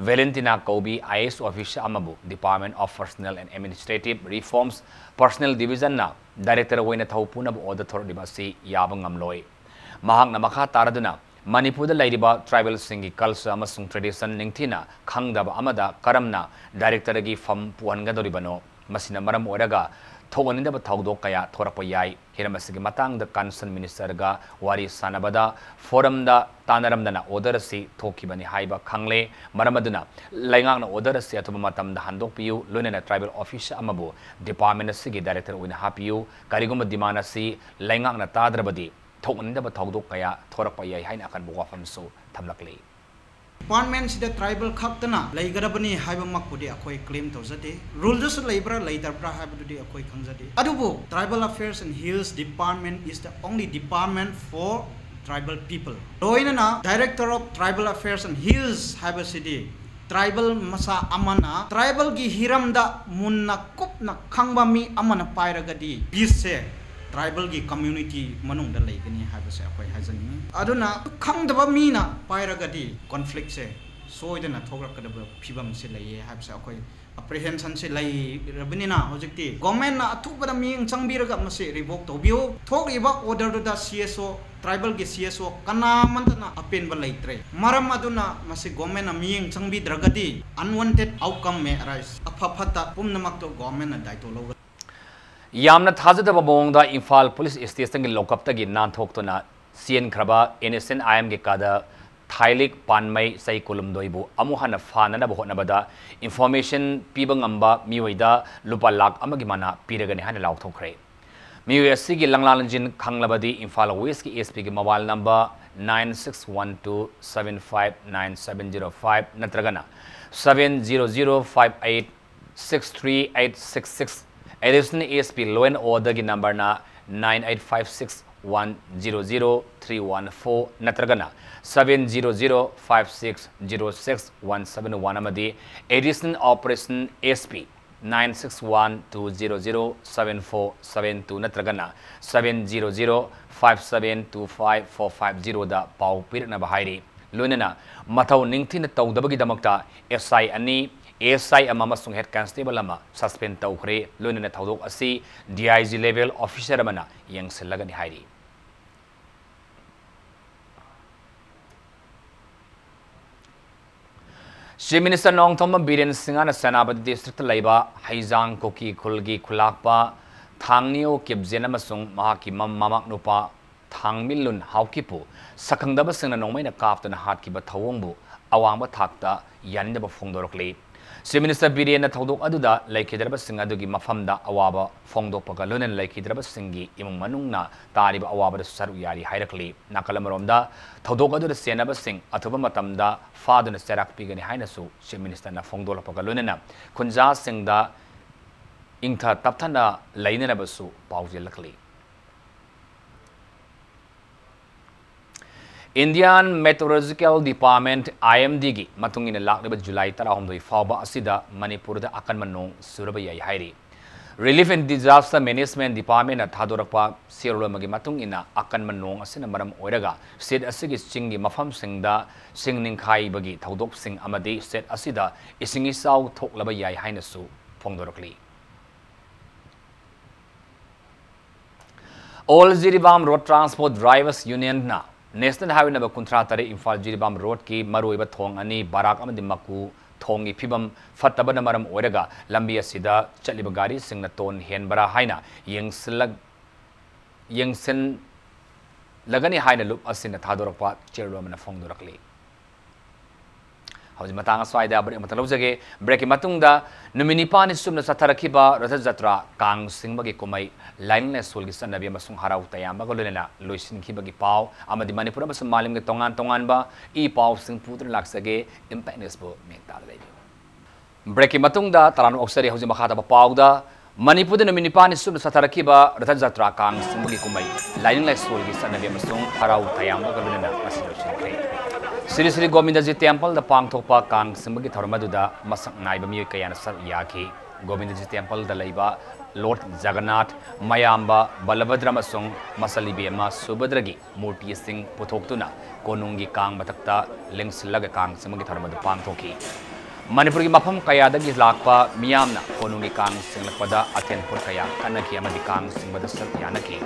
ꯚꯦꯂꯦꯟꯇꯤꯅꯥ ꯀꯧꯕꯤ IAS officer ꯑꯃꯕꯨ Department of Personnel and Administrative Reforms Personnel Divisionꯅ director ꯑꯣꯏꯅ ꯊꯧ ꯄꯨꯅꯕ order ꯊꯣꯔꯛꯂꯤꯕ ꯑꯁꯤ ꯌꯥꯕ ꯉꯝꯂꯣꯏ꯫ ꯃꯍꯥꯛꯅ ꯃꯈꯥ ꯇꯥꯔꯗꯨꯅ ꯃꯅꯤꯄꯨꯔꯗ ꯂꯩꯔꯤꯕ tribalꯁꯤꯡꯒꯤ culture ꯑꯃꯁꯨꯡ tradition ꯅꯤꯡꯊꯤꯅ ꯈꯪꯗꯕ ꯑꯃꯗ ꯀꯔꯝꯅ directorꯒꯤ ꯐꯝ ꯄꯨꯍꯟꯒꯗꯧꯔꯤꯕꯅꯣ? ꯃꯁꯤꯅ ꯃꯔꯝ ꯑꯣꯏꯔꯒ ꯊꯣꯛꯍꯟꯅꯤꯡꯗꯕ ꯊꯧꯗꯣꯛ ꯀꯌꯥ ꯊꯣꯔꯛꯄ ꯌꯥꯏ꯫ ꯍꯤꯔꯝ ꯑꯁꯤꯒꯤ ꯃꯇꯥꯡꯗ concerned ministerꯒ ꯋꯥꯔꯤ ꯁꯥꯟꯅꯕꯗ forumꯗ ꯇꯥꯟꯅꯔꯝꯗꯅ order ꯑꯁꯤ ꯊꯣꯛꯈꯤꯕꯅꯤ ꯍꯥꯏꯕ ꯈꯪꯂꯦ꯫ ꯃꯔꯝ ꯑꯗꯨꯅ ꯂꯩꯉꯥꯛꯅ order ꯑꯁꯤ ꯑꯊꯨꯕ ꯃꯇꯝꯗ ꯍꯟꯗꯣꯛꯄꯤꯌꯨ, ꯂꯣꯏꯅꯅ tribal officer ꯑꯃꯕꯨ department ꯑꯁꯤꯒꯤ director ꯑꯣꯏꯅ ꯍꯥꯞꯄꯤꯌꯨ꯫ ꯀꯔꯤꯒꯨꯝꯕ demand ꯑꯁꯤ ꯂꯩꯉꯥꯛꯅ ꯇꯥꯗ꯭ꯔꯕꯗꯤ ꯊꯣꯛꯍꯟꯅꯤꯡꯗꯕ ꯊꯧꯗꯣꯛ ꯀꯌꯥ ꯊꯣꯔꯛꯄ ꯌꯥꯏ ꯍꯥꯏꯅ ꯑꯀꯟꯕ ꯋꯥꯐꯝꯁꯨ ꯊꯝꯂꯛꯂꯤ꯫ Departmentꯁꯤꯗ tribal ꯈꯛꯇꯅ ꯂꯩꯒꯗꯕꯅꯤ ꯍꯥꯏꯕꯃꯛꯄꯨꯗꯤ ꯑꯩꯈꯣꯏ claim ꯇꯧꯖꯗꯦ꯫ Ruleꯗꯁꯨ ꯂꯩꯕ꯭ꯔꯥ ꯂꯩꯇꯕ꯭ꯔꯥ ꯍꯥꯏꯕꯗꯨꯗꯤ ꯑꯩꯈꯣꯏ ꯈꯪꯖꯗꯦ꯫ ꯑꯗꯨꯕꯨ Tribal Affairs and Hills Department is the only department for tribal people꯫ ꯂꯣꯏꯅꯅ Director of Tribal Affairs and Hills ꯍꯥꯏꯕꯁꯤꯗꯤ Tribal ꯃꯆꯥ ꯑꯃꯅ tribalꯒꯤ ꯍꯤꯔꯝꯗ ꯃꯨꯟꯅ ꯀꯨꯞꯅ ꯈꯪꯕ ꯃꯤ ꯑꯃꯅ ꯄꯥꯏꯔꯒꯗꯤ peaceꯁꯦ tribalꯒꯤ community ꯃꯅꯨꯡꯗ ꯂꯩꯒꯅꯤ ꯍꯥꯏꯕꯁꯦ ꯑꯩꯈꯣꯏ ꯍꯥꯏꯖꯅꯤꯡꯉꯤ꯫ ꯑꯗꯨꯅ ꯈꯪꯗꯕ ꯃꯤꯅ ꯄꯥꯏꯔꯒꯗꯤ conflictꯁꯦ ꯁꯣꯏꯗꯅ ꯊꯣꯛꯂꯛꯀꯗꯕ ꯐꯤꯕꯝꯁꯦ ꯂꯩꯌꯦ ꯍꯥꯏꯕꯁꯦ ꯑꯩꯈꯣꯏ apprehensionꯁꯦ ꯂꯩꯔꯕꯅꯤꯅ ꯍꯧꯖꯤꯛꯇꯤ governmentꯅ ꯑꯊꯨꯕꯗ ꯃꯤꯠꯌꯦꯡ ꯆꯪꯕꯤꯔꯒ ꯃꯁꯤ revoke ꯇꯧꯕꯤꯌꯨ꯫ ꯊꯣꯛꯂꯤꯕ orderꯗꯨꯗ CSO, tribalꯒꯤ CSO ꯀꯅꯥꯃꯠꯇꯅ ꯑꯄꯦꯟꯕ ꯂꯩꯇ꯭ꯔꯦ꯫ ꯃꯔꯝ ꯑꯗꯨꯅ ꯃꯁꯤ governmentꯅ ꯃꯤꯠꯌꯦꯡ ꯆꯪꯕꯤꯗ꯭ꯔꯒꯗꯤ unwanted outcome may arise꯫ ꯑꯐ ꯐꯠꯇ ꯄꯨꯝꯅꯃꯛꯇꯣ governmentꯅ ꯗꯥꯏꯇꯣ ꯂꯧꯒꯅꯤ꯫ ꯌꯥꯝꯅ ꯊꯥꯖꯗꯕ ꯃꯑꯣꯡꯗ ꯏꯝꯐꯥꯜ police stationꯒꯤ lockupꯇꯒꯤ ꯅꯥꯟꯊꯣꯛꯇꯨꯅ ꯆꯦꯟꯈ꯭ꯔꯕ NSCN-IMꯒꯤ cadre ꯊꯥꯏꯂꯤꯛ ꯄꯥꯟꯃꯩ ꯆꯍꯤ ꯀꯨꯟꯍꯨꯝꯗꯣꯏꯕꯨ ꯑꯃꯨꯛ ꯍꯟꯅ ꯐꯥꯅꯅꯕ ꯍꯣꯠꯅꯕꯗ information ꯄꯤꯕ ꯉꯝꯕ ꯃꯤꯑꯣꯏꯗ ꯂꯨꯄꯥ ꯂꯥꯈ ꯑꯃꯒꯤ ꯃꯅꯥ ꯄꯤꯔꯒꯅꯤ ꯍꯥꯏꯅ ꯂꯥꯎꯊꯣꯛꯈ꯭ꯔꯦ꯫ ꯃꯤꯑꯣꯏ ꯑꯁꯤꯒꯤ ꯂꯪꯂꯥ ꯂꯪꯖꯤꯟ ꯈꯪꯂꯕꯗꯤ Imphal Westꯀꯤ SPꯒꯤ mobile number nine six one two seven five nine seven zero five ꯅꯠꯇ꯭ꯔꯒꯅ seven zero zero five eight six three eight six six, Additional SP Law and Orderꯒꯤ numberꯅ nine eight five six one zero zero three one four ꯅꯠꯇ꯭ꯔꯒꯅ seven zero zero five six zero six one seven one ꯑꯃꯗꯤ Additional Operation SP nine six one two zero zero seven four seven two ꯅꯠꯇ꯭ꯔꯒꯅ seven zero zero five seven two five four five zeroꯗ ꯄꯥꯎ ꯄꯤꯔꯛꯅꯕ ꯍꯥꯏꯔꯤ꯫ ꯂꯣꯏꯅꯅ ꯃꯊꯧ ꯅꯤꯡꯊꯤꯅ ꯇꯧꯗꯕꯒꯤꯗꯃꯛꯇ SI ꯑꯅꯤ, ASI ꯑꯃ ꯑꯃꯁꯨꯡ head constable ꯑꯃ suspend ꯇꯧꯈ꯭ꯔꯦ꯫ ꯂꯣꯏꯅꯅ ꯊꯧꯗꯣꯛ ꯑꯁꯤ DIG level officer ꯑꯃꯅ ꯌꯦꯡꯁꯤꯜꯂꯒꯅꯤ ꯍꯥꯏꯔꯤ꯫ Chief Minister ꯅꯣꯡꯊꯣꯝꯕꯝ ꯕꯤꯔꯦꯟ ꯁꯤꯡꯍꯅ ꯁꯦꯅꯥꯄꯇꯤ districtꯇ ꯂꯩꯕ ꯍꯩꯖꯥꯡ ꯀꯨꯀꯤ ꯈꯨꯜꯒꯤ ꯈꯨꯂꯥꯛꯄ ꯊꯥꯡꯅꯤꯌꯣ ꯀꯤꯞꯖꯦꯟ ꯑꯃꯁꯨꯡ ꯃꯍꯥꯛꯀꯤ ꯃꯝ-, ꯃꯃꯥꯛ ꯅꯨꯄꯥ ꯊꯥꯡꯃꯤꯜꯂꯨꯟ ꯍꯥꯎꯀꯤꯞꯄꯨ ꯁꯛꯈꯪꯗꯕꯁꯤꯡꯅ ꯅꯣꯡꯃꯩꯅ ꯀꯥꯞꯇꯨꯅ ꯍꯥꯠꯈꯤꯕ ꯊꯧꯑꯣꯡꯕꯨ ꯑꯋꯥꯡꯕ ꯊꯥꯛꯇ ꯌꯥꯅꯤꯡꯗꯕ ꯐꯣꯡꯗꯣꯔꯛꯂꯤ꯫ Chief Minister ꯕꯤꯔꯦꯟꯅ ꯊꯧꯗꯣꯛ ꯑꯗꯨꯗ ꯂꯩꯈꯤꯗ꯭ꯔꯕꯁꯤꯡ ꯑꯗꯨꯒꯤ ꯃꯐꯝꯗ ꯑꯋꯥꯕ ꯐꯣꯡꯗꯣꯛꯄꯒ ꯂꯣꯏꯅꯅ ꯂꯩꯈꯤꯗ꯭ꯔꯕꯁꯤꯡꯒꯤ ꯏꯃꯨꯡ ꯃꯅꯨꯡꯅ ꯇꯥꯔꯤꯕ ꯑꯋꯥꯕꯗꯁꯨ ꯁꯔꯨꯛ ꯌꯥꯔꯤ ꯍꯥꯏꯔꯛꯂꯤ꯫ ꯅꯥꯀꯜ ꯑꯃꯔꯣꯝꯗ ꯊꯧꯗꯣꯛ ꯑꯗꯨꯗ ꯆꯦꯟꯅꯕꯁꯤꯡ ꯑꯊꯨꯕ ꯃꯇꯝꯗ ꯐꯥꯗꯨꯅ ꯆꯩꯔꯥꯛ ꯄꯤꯒꯅꯤ ꯍꯥꯏꯅꯁꯨ Chief Ministerꯅ ꯐꯣꯡꯗꯣꯛꯂꯛꯄꯒ ꯂꯣꯏꯅꯅ ꯈꯨꯟꯖꯥꯁꯤꯡꯗ ꯏꯪꯊ ꯇꯞꯊꯅ ꯂꯩꯅꯅꯕꯁꯨ ꯄꯥꯎꯖꯦꯜꯂꯛꯂꯤ꯫ Indian Meteorological Department, I M D ꯒꯤ ꯃꯇꯨꯡ ꯏꯟꯅ ꯂꯥꯛꯂꯤꯕ ꯖꯨꯂꯥꯏ ꯇꯔꯥꯍꯨꯝꯗꯣꯏ ꯐꯥꯎꯕ ꯑꯁꯤꯗ ꯃꯅꯤꯄꯨꯔꯗ ꯑꯀꯟꯕ ꯅꯣꯡ ꯆꯨꯔꯕ ꯌꯥꯏ ꯍꯥꯏꯔꯤ꯫ Relief and Disaster Management Department ꯅ ꯊꯥꯗꯣꯔꯛꯄ ꯆꯦꯔꯣꯜ ꯑꯃꯒꯤ ꯃꯇꯨꯡ ꯏꯟꯅ, ꯑꯀꯟꯕ ꯅꯣꯡ ꯑꯁꯤꯅ ꯃꯔꯝ ꯑꯣꯏꯔꯒ state ꯑꯁꯤꯒꯤ ꯆꯤꯡꯒꯤ ꯃꯐꯝꯁꯤꯡꯗ ꯁꯤꯡ ꯅꯤꯡꯈꯥꯏꯕꯒꯤ ꯊꯧꯗꯣꯛꯁꯤꯡ ꯑꯃꯗꯤ state ꯑꯁꯤꯗ ꯏꯁꯤꯡ ꯏꯆꯥꯎ ꯊꯣꯛꯂꯕ ꯌꯥꯏ ꯍꯥꯏꯅꯁꯨ ꯐꯣꯡꯗꯣꯔꯛꯂꯤ꯫ All Jiribam Road Transport Drivers Union ꯅ National Highway number ꯀꯨꯟꯊ꯭ꯔꯥ ꯇꯔꯦꯠ ꯏꯝꯐꯥꯜ ꯖꯤꯔꯤꯕꯥꯝ ꯔꯣꯗꯀꯤ ꯃꯔꯨꯑꯣꯏꯕ ꯊꯣꯡ ꯑꯅꯤ, ꯕꯔꯥꯛ ꯑꯃꯗꯤ ꯃꯀꯨ ꯊꯣꯡꯒꯤ ꯐꯤꯕꯝ ꯐꯠꯇꯕꯅ ꯃꯔꯝ ꯑꯣꯏꯔꯒ ꯂꯝꯕꯤ ꯑꯁꯤꯗ ꯆꯠꯂꯤꯕ ꯒꯥꯔꯤꯁꯤꯡꯅ ꯇꯣꯟ ꯍꯦꯟꯕꯔꯥ ꯍꯥꯏꯅ ꯌꯦꯡꯁꯤꯜꯂꯛ-, ꯌꯦꯡꯁꯤꯜꯂꯒꯅꯤ ꯍꯥꯏꯅ ꯂꯨꯞ ꯑꯁꯤꯅ ꯊꯥꯗꯣꯔꯛꯄ ꯆꯦꯔꯣꯜ ꯑꯃꯅ ꯐꯣꯡꯗꯣꯔꯛꯂꯤ꯫ ꯍꯧꯖꯤꯛ ꯃꯇꯥꯡ ꯑꯁ꯭ꯋꯥꯏꯗ break ꯑꯃꯇ ꯂꯧꯖꯒꯦ꯫ Break ꯀꯤ ꯃꯇꯨꯡꯗ ꯅꯨꯃꯤꯠ ꯅꯤꯄꯥꯟꯅꯤ ꯆꯨꯞꯅ ꯆꯠꯊꯔꯛꯈꯤꯕ ꯔꯊ ꯖꯇ꯭ꯔꯥ, ꯀꯥꯡ ꯆꯤꯡꯕꯒꯤ ꯀꯨꯝꯍꯩ ꯂꯥꯏꯅꯤꯡ ꯂꯥꯏꯁꯣꯜꯒꯤ ꯆꯠꯅꯕꯤ ꯑꯃꯁꯨꯡ ꯍꯔꯥꯎ ꯇꯌꯥꯝꯕꯒ ꯂꯣꯏꯅꯅ ꯂꯣꯏꯁꯤꯟꯈꯤꯕꯒꯤ ꯄꯥꯎ ꯑꯃꯗꯤ ꯃꯅꯤꯄꯨꯔ ꯑꯃꯁꯨꯡ ꯃꯥꯂꯦꯝꯒꯤ ꯇꯣꯉꯥꯟ ꯇꯣꯉꯥꯟꯕ ꯏ ꯄꯥꯎꯁꯤꯡ ꯄꯨꯗꯨꯅ ꯂꯥꯛꯆꯒꯦ꯫ Impact News ꯕꯨ ꯃꯤꯠꯌꯦꯡ ꯇꯥꯗ ꯂꯩꯕꯤꯌꯨ꯫ Break ꯀꯤ ꯃꯇꯨꯡꯗ ꯇꯔꯥꯝꯅ ꯑꯣꯛꯆꯔꯤ꯫ ꯍꯧꯖꯤꯛ ꯃꯈꯥ ꯇꯥꯕ ꯄꯥꯎꯗ, ꯃꯅꯤꯄꯨꯔꯗ ꯅꯨꯃꯤꯠ ꯅꯤꯄꯥꯟꯅꯤ ꯆꯨꯞꯅ ꯆꯠꯊꯔꯛꯈꯤꯕ ꯔꯊ ꯖꯇ꯭ꯔꯥ, ꯀꯥꯡ ꯆꯤꯡꯕꯒꯤ ꯀꯨꯝꯍꯩ ꯂꯥꯏꯅꯤꯡ ꯂꯥꯏꯁꯣꯜꯒꯤ ꯆꯠꯅꯕꯤ ꯑꯃꯁꯨꯡ ꯍꯔꯥꯎ ꯇꯌꯥꯝꯕꯒ ꯂꯣꯏꯅꯅ ꯉꯁꯤ ꯂꯣꯏꯁꯤꯟꯈ꯭ꯔꯦ꯫ ꯁ꯭ꯔꯤ ꯁ꯭ꯔꯤ ꯒꯣꯕꯤꯟꯗꯖꯤ ꯇꯦꯝꯄꯜꯗ ꯄꯥꯡꯊꯣꯛꯄ ꯀꯥꯡ ꯆꯤꯡꯕꯒꯤ ꯊꯧꯔꯝ ꯑꯗꯨꯗ ꯃꯁꯛ ꯅꯥꯏꯕ ꯃꯤꯑꯣꯏ ꯀꯌꯥꯅ ꯁꯔꯨꯛ ꯌꯥꯈꯤ꯫ ꯒꯣꯕꯤꯟꯗꯖꯤ ꯇꯦꯝꯄꯜꯗ ꯂꯩꯕ ꯂꯣꯔꯗ ꯖꯒꯟꯅꯥꯊ, ꯃꯌꯥꯝꯕ ꯕꯂꯚꯗ꯭ꯔ ꯑꯃꯁꯨꯡ ꯃꯆꯜ ꯏꯕꯦꯝꯃ ꯁꯨꯚꯗ꯭ꯔꯒꯤ ꯃꯨꯔꯇꯤꯁꯤꯡ ꯄꯨꯊꯣꯛꯇꯨꯅ ꯀꯣꯅꯨꯡꯒꯤ ꯀꯥꯡ ꯃꯊꯛꯇ ꯂꯦꯡꯁꯤꯜꯂꯒ ꯀꯥꯡ ꯆꯤꯡꯕꯒꯤ ꯊꯧꯔꯝ ꯑꯗꯨ ꯄꯥꯡꯊꯣꯛꯈꯤ꯫ ꯃꯅꯤꯄꯨꯔꯒꯤ ꯃꯐꯝ ꯀꯌꯥꯗꯒꯤ ꯂꯥꯛꯄ ꯃꯤꯌꯥꯝꯅ ꯀꯣꯅꯨꯡꯒꯤ ꯀꯥꯡ ꯆꯤꯡꯂꯛꯄꯗ ꯑꯊꯦꯟ ꯄꯣꯠ ꯀꯌꯥ ꯀꯠꯅꯈꯤ ꯑꯃꯗꯤ ꯀꯥꯡ ꯆꯤꯡꯕꯗ ꯁꯔꯨꯛ ꯌꯥꯅꯈꯤ꯫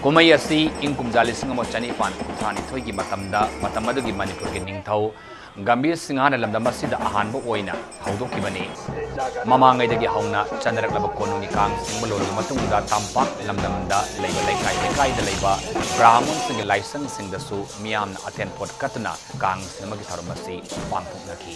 ꯀꯨꯝꯍꯩ ꯑꯁꯤ ꯏꯪ ꯀꯨꯝꯖꯥ ꯂꯤꯁꯤꯡ ꯑꯃ ꯆꯅꯤꯄꯥꯟ ꯀꯨꯟꯊ꯭ꯔꯥ ꯅꯤꯊꯣꯏꯒꯤ ꯃꯇꯝꯗ, ꯃꯇꯝ ꯑꯗꯨꯒꯤ ꯃꯅꯤꯄꯨꯔꯒꯤ ꯅꯤꯡꯊꯧ ꯒꯝꯚꯤꯔ ꯁꯤꯡꯍꯅ ꯂꯝꯗꯝ ꯑꯁꯤꯗ ꯑꯍꯥꯟꯕ ꯑꯣꯏꯅ ꯍꯧꯗꯣꯛꯈꯤꯕꯅꯤ꯫ ꯃꯃꯥꯡꯉꯩꯗꯒꯤ ꯍꯧꯅ ꯆꯠꯅꯔꯛꯂꯕ ꯀꯣꯅꯨꯡꯒꯤ ꯀꯥꯡ ꯆꯤꯡꯕ ꯂꯣꯏꯔꯕ ꯃꯇꯨꯡꯗ ꯇꯝꯄꯥꯛ ꯂꯝꯗꯝꯗ ꯂꯩꯕ ꯂꯩꯀꯥꯏ ꯂꯩꯀꯥꯏꯗ ꯂꯩꯕ ꯕ꯭ꯔꯥꯍꯃꯟꯁꯤꯡꯒꯤ ꯂꯥꯏꯁꯪꯁꯤꯡꯗꯁꯨ ꯃꯤꯌꯥꯝꯅ ꯑꯊꯦꯟ ꯄꯣꯠ ꯀꯠꯇꯨꯅ ꯀꯥꯡ ꯆꯤꯡꯕꯒꯤ ꯊꯧꯔꯝ ꯑꯁꯤ ꯄꯥꯡꯊꯣꯛꯅꯈꯤ꯫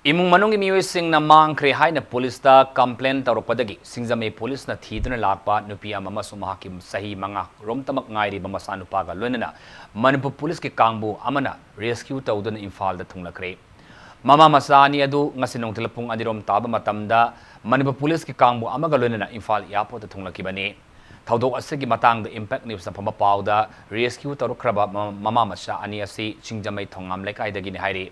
ꯏꯃꯨꯡ ꯃꯅꯨꯡꯒꯤ ꯃꯤꯑꯣꯏꯁꯤꯡꯅ ꯃꯥꯡꯈ꯭ꯔꯦ ꯍꯥꯏꯅ ꯄꯨꯂꯤꯁꯇ ꯀꯝꯄ꯭ꯂꯦꯟ ꯇꯧꯔꯛꯄꯗꯒꯤ ꯁꯤꯡꯖꯃꯩ ꯄꯨꯂꯤꯁꯅ ꯊꯤꯗꯨꯅ ꯂꯥꯛꯄ ꯅꯨꯄꯤ ꯑꯃ ꯑꯃꯁꯨꯡ ꯃꯍꯥꯛꯀꯤ ꯆꯍꯤ ꯃꯉꯥ ꯔꯣꯝꯇꯃꯛ ꯉꯥꯏꯔꯤꯕ ꯃꯆꯥꯅꯨꯄꯥꯒ ꯂꯣꯏꯅꯅ ꯃꯅꯤꯄꯨꯔ ꯄꯨꯂꯤꯁꯀꯤ ꯀꯥꯡꯕꯨ ꯑꯃꯅ ꯔꯦꯁꯀ꯭ꯌꯨ ꯇꯧꯗꯨꯅ ꯏꯝꯐꯥꯜꯗ ꯊꯨꯡꯂꯈ꯭ꯔꯦ꯫ ꯃꯃꯥ ꯃꯆꯥ ꯑꯅꯤ ꯑꯗꯨ ꯉꯁꯤ ꯅꯨꯡꯊꯤꯜ ꯄꯨꯡ ꯑꯅꯤꯔꯣꯝ ꯇꯥꯕ ꯃꯇꯝꯗ ꯃꯅꯤꯄꯨꯔ ꯄꯨꯂꯤꯁꯀꯤ ꯀꯥꯡꯕꯨ ꯑꯃꯒ ꯂꯣꯏꯅꯅ ꯏꯝꯐꯥꯜ ꯑꯦꯌꯥꯔꯄꯣꯔꯠꯇ ꯊꯨꯡꯂꯈꯤꯕꯅꯤ꯫ ꯊꯧꯗꯣꯛ ꯑꯁꯤꯒꯤ ꯃꯇꯥꯡꯗ ꯏꯝꯄꯦꯛ ꯅ꯭ꯌꯨꯁꯅ ꯐꯪꯕ ꯄꯥꯎꯗ ꯔꯦꯁꯀ꯭ꯌꯨ ꯇꯧꯔꯛꯈ꯭ꯔꯕ ꯃ-, ꯃꯃꯥ ꯃꯆꯥ ꯑꯅꯤ ꯑꯁꯤ ꯁꯤꯡꯖꯃꯩ ꯊꯣꯉꯥꯝ ꯂꯩꯀꯥꯏꯗꯒꯤꯅꯤ ꯍꯥꯏꯔꯤ꯫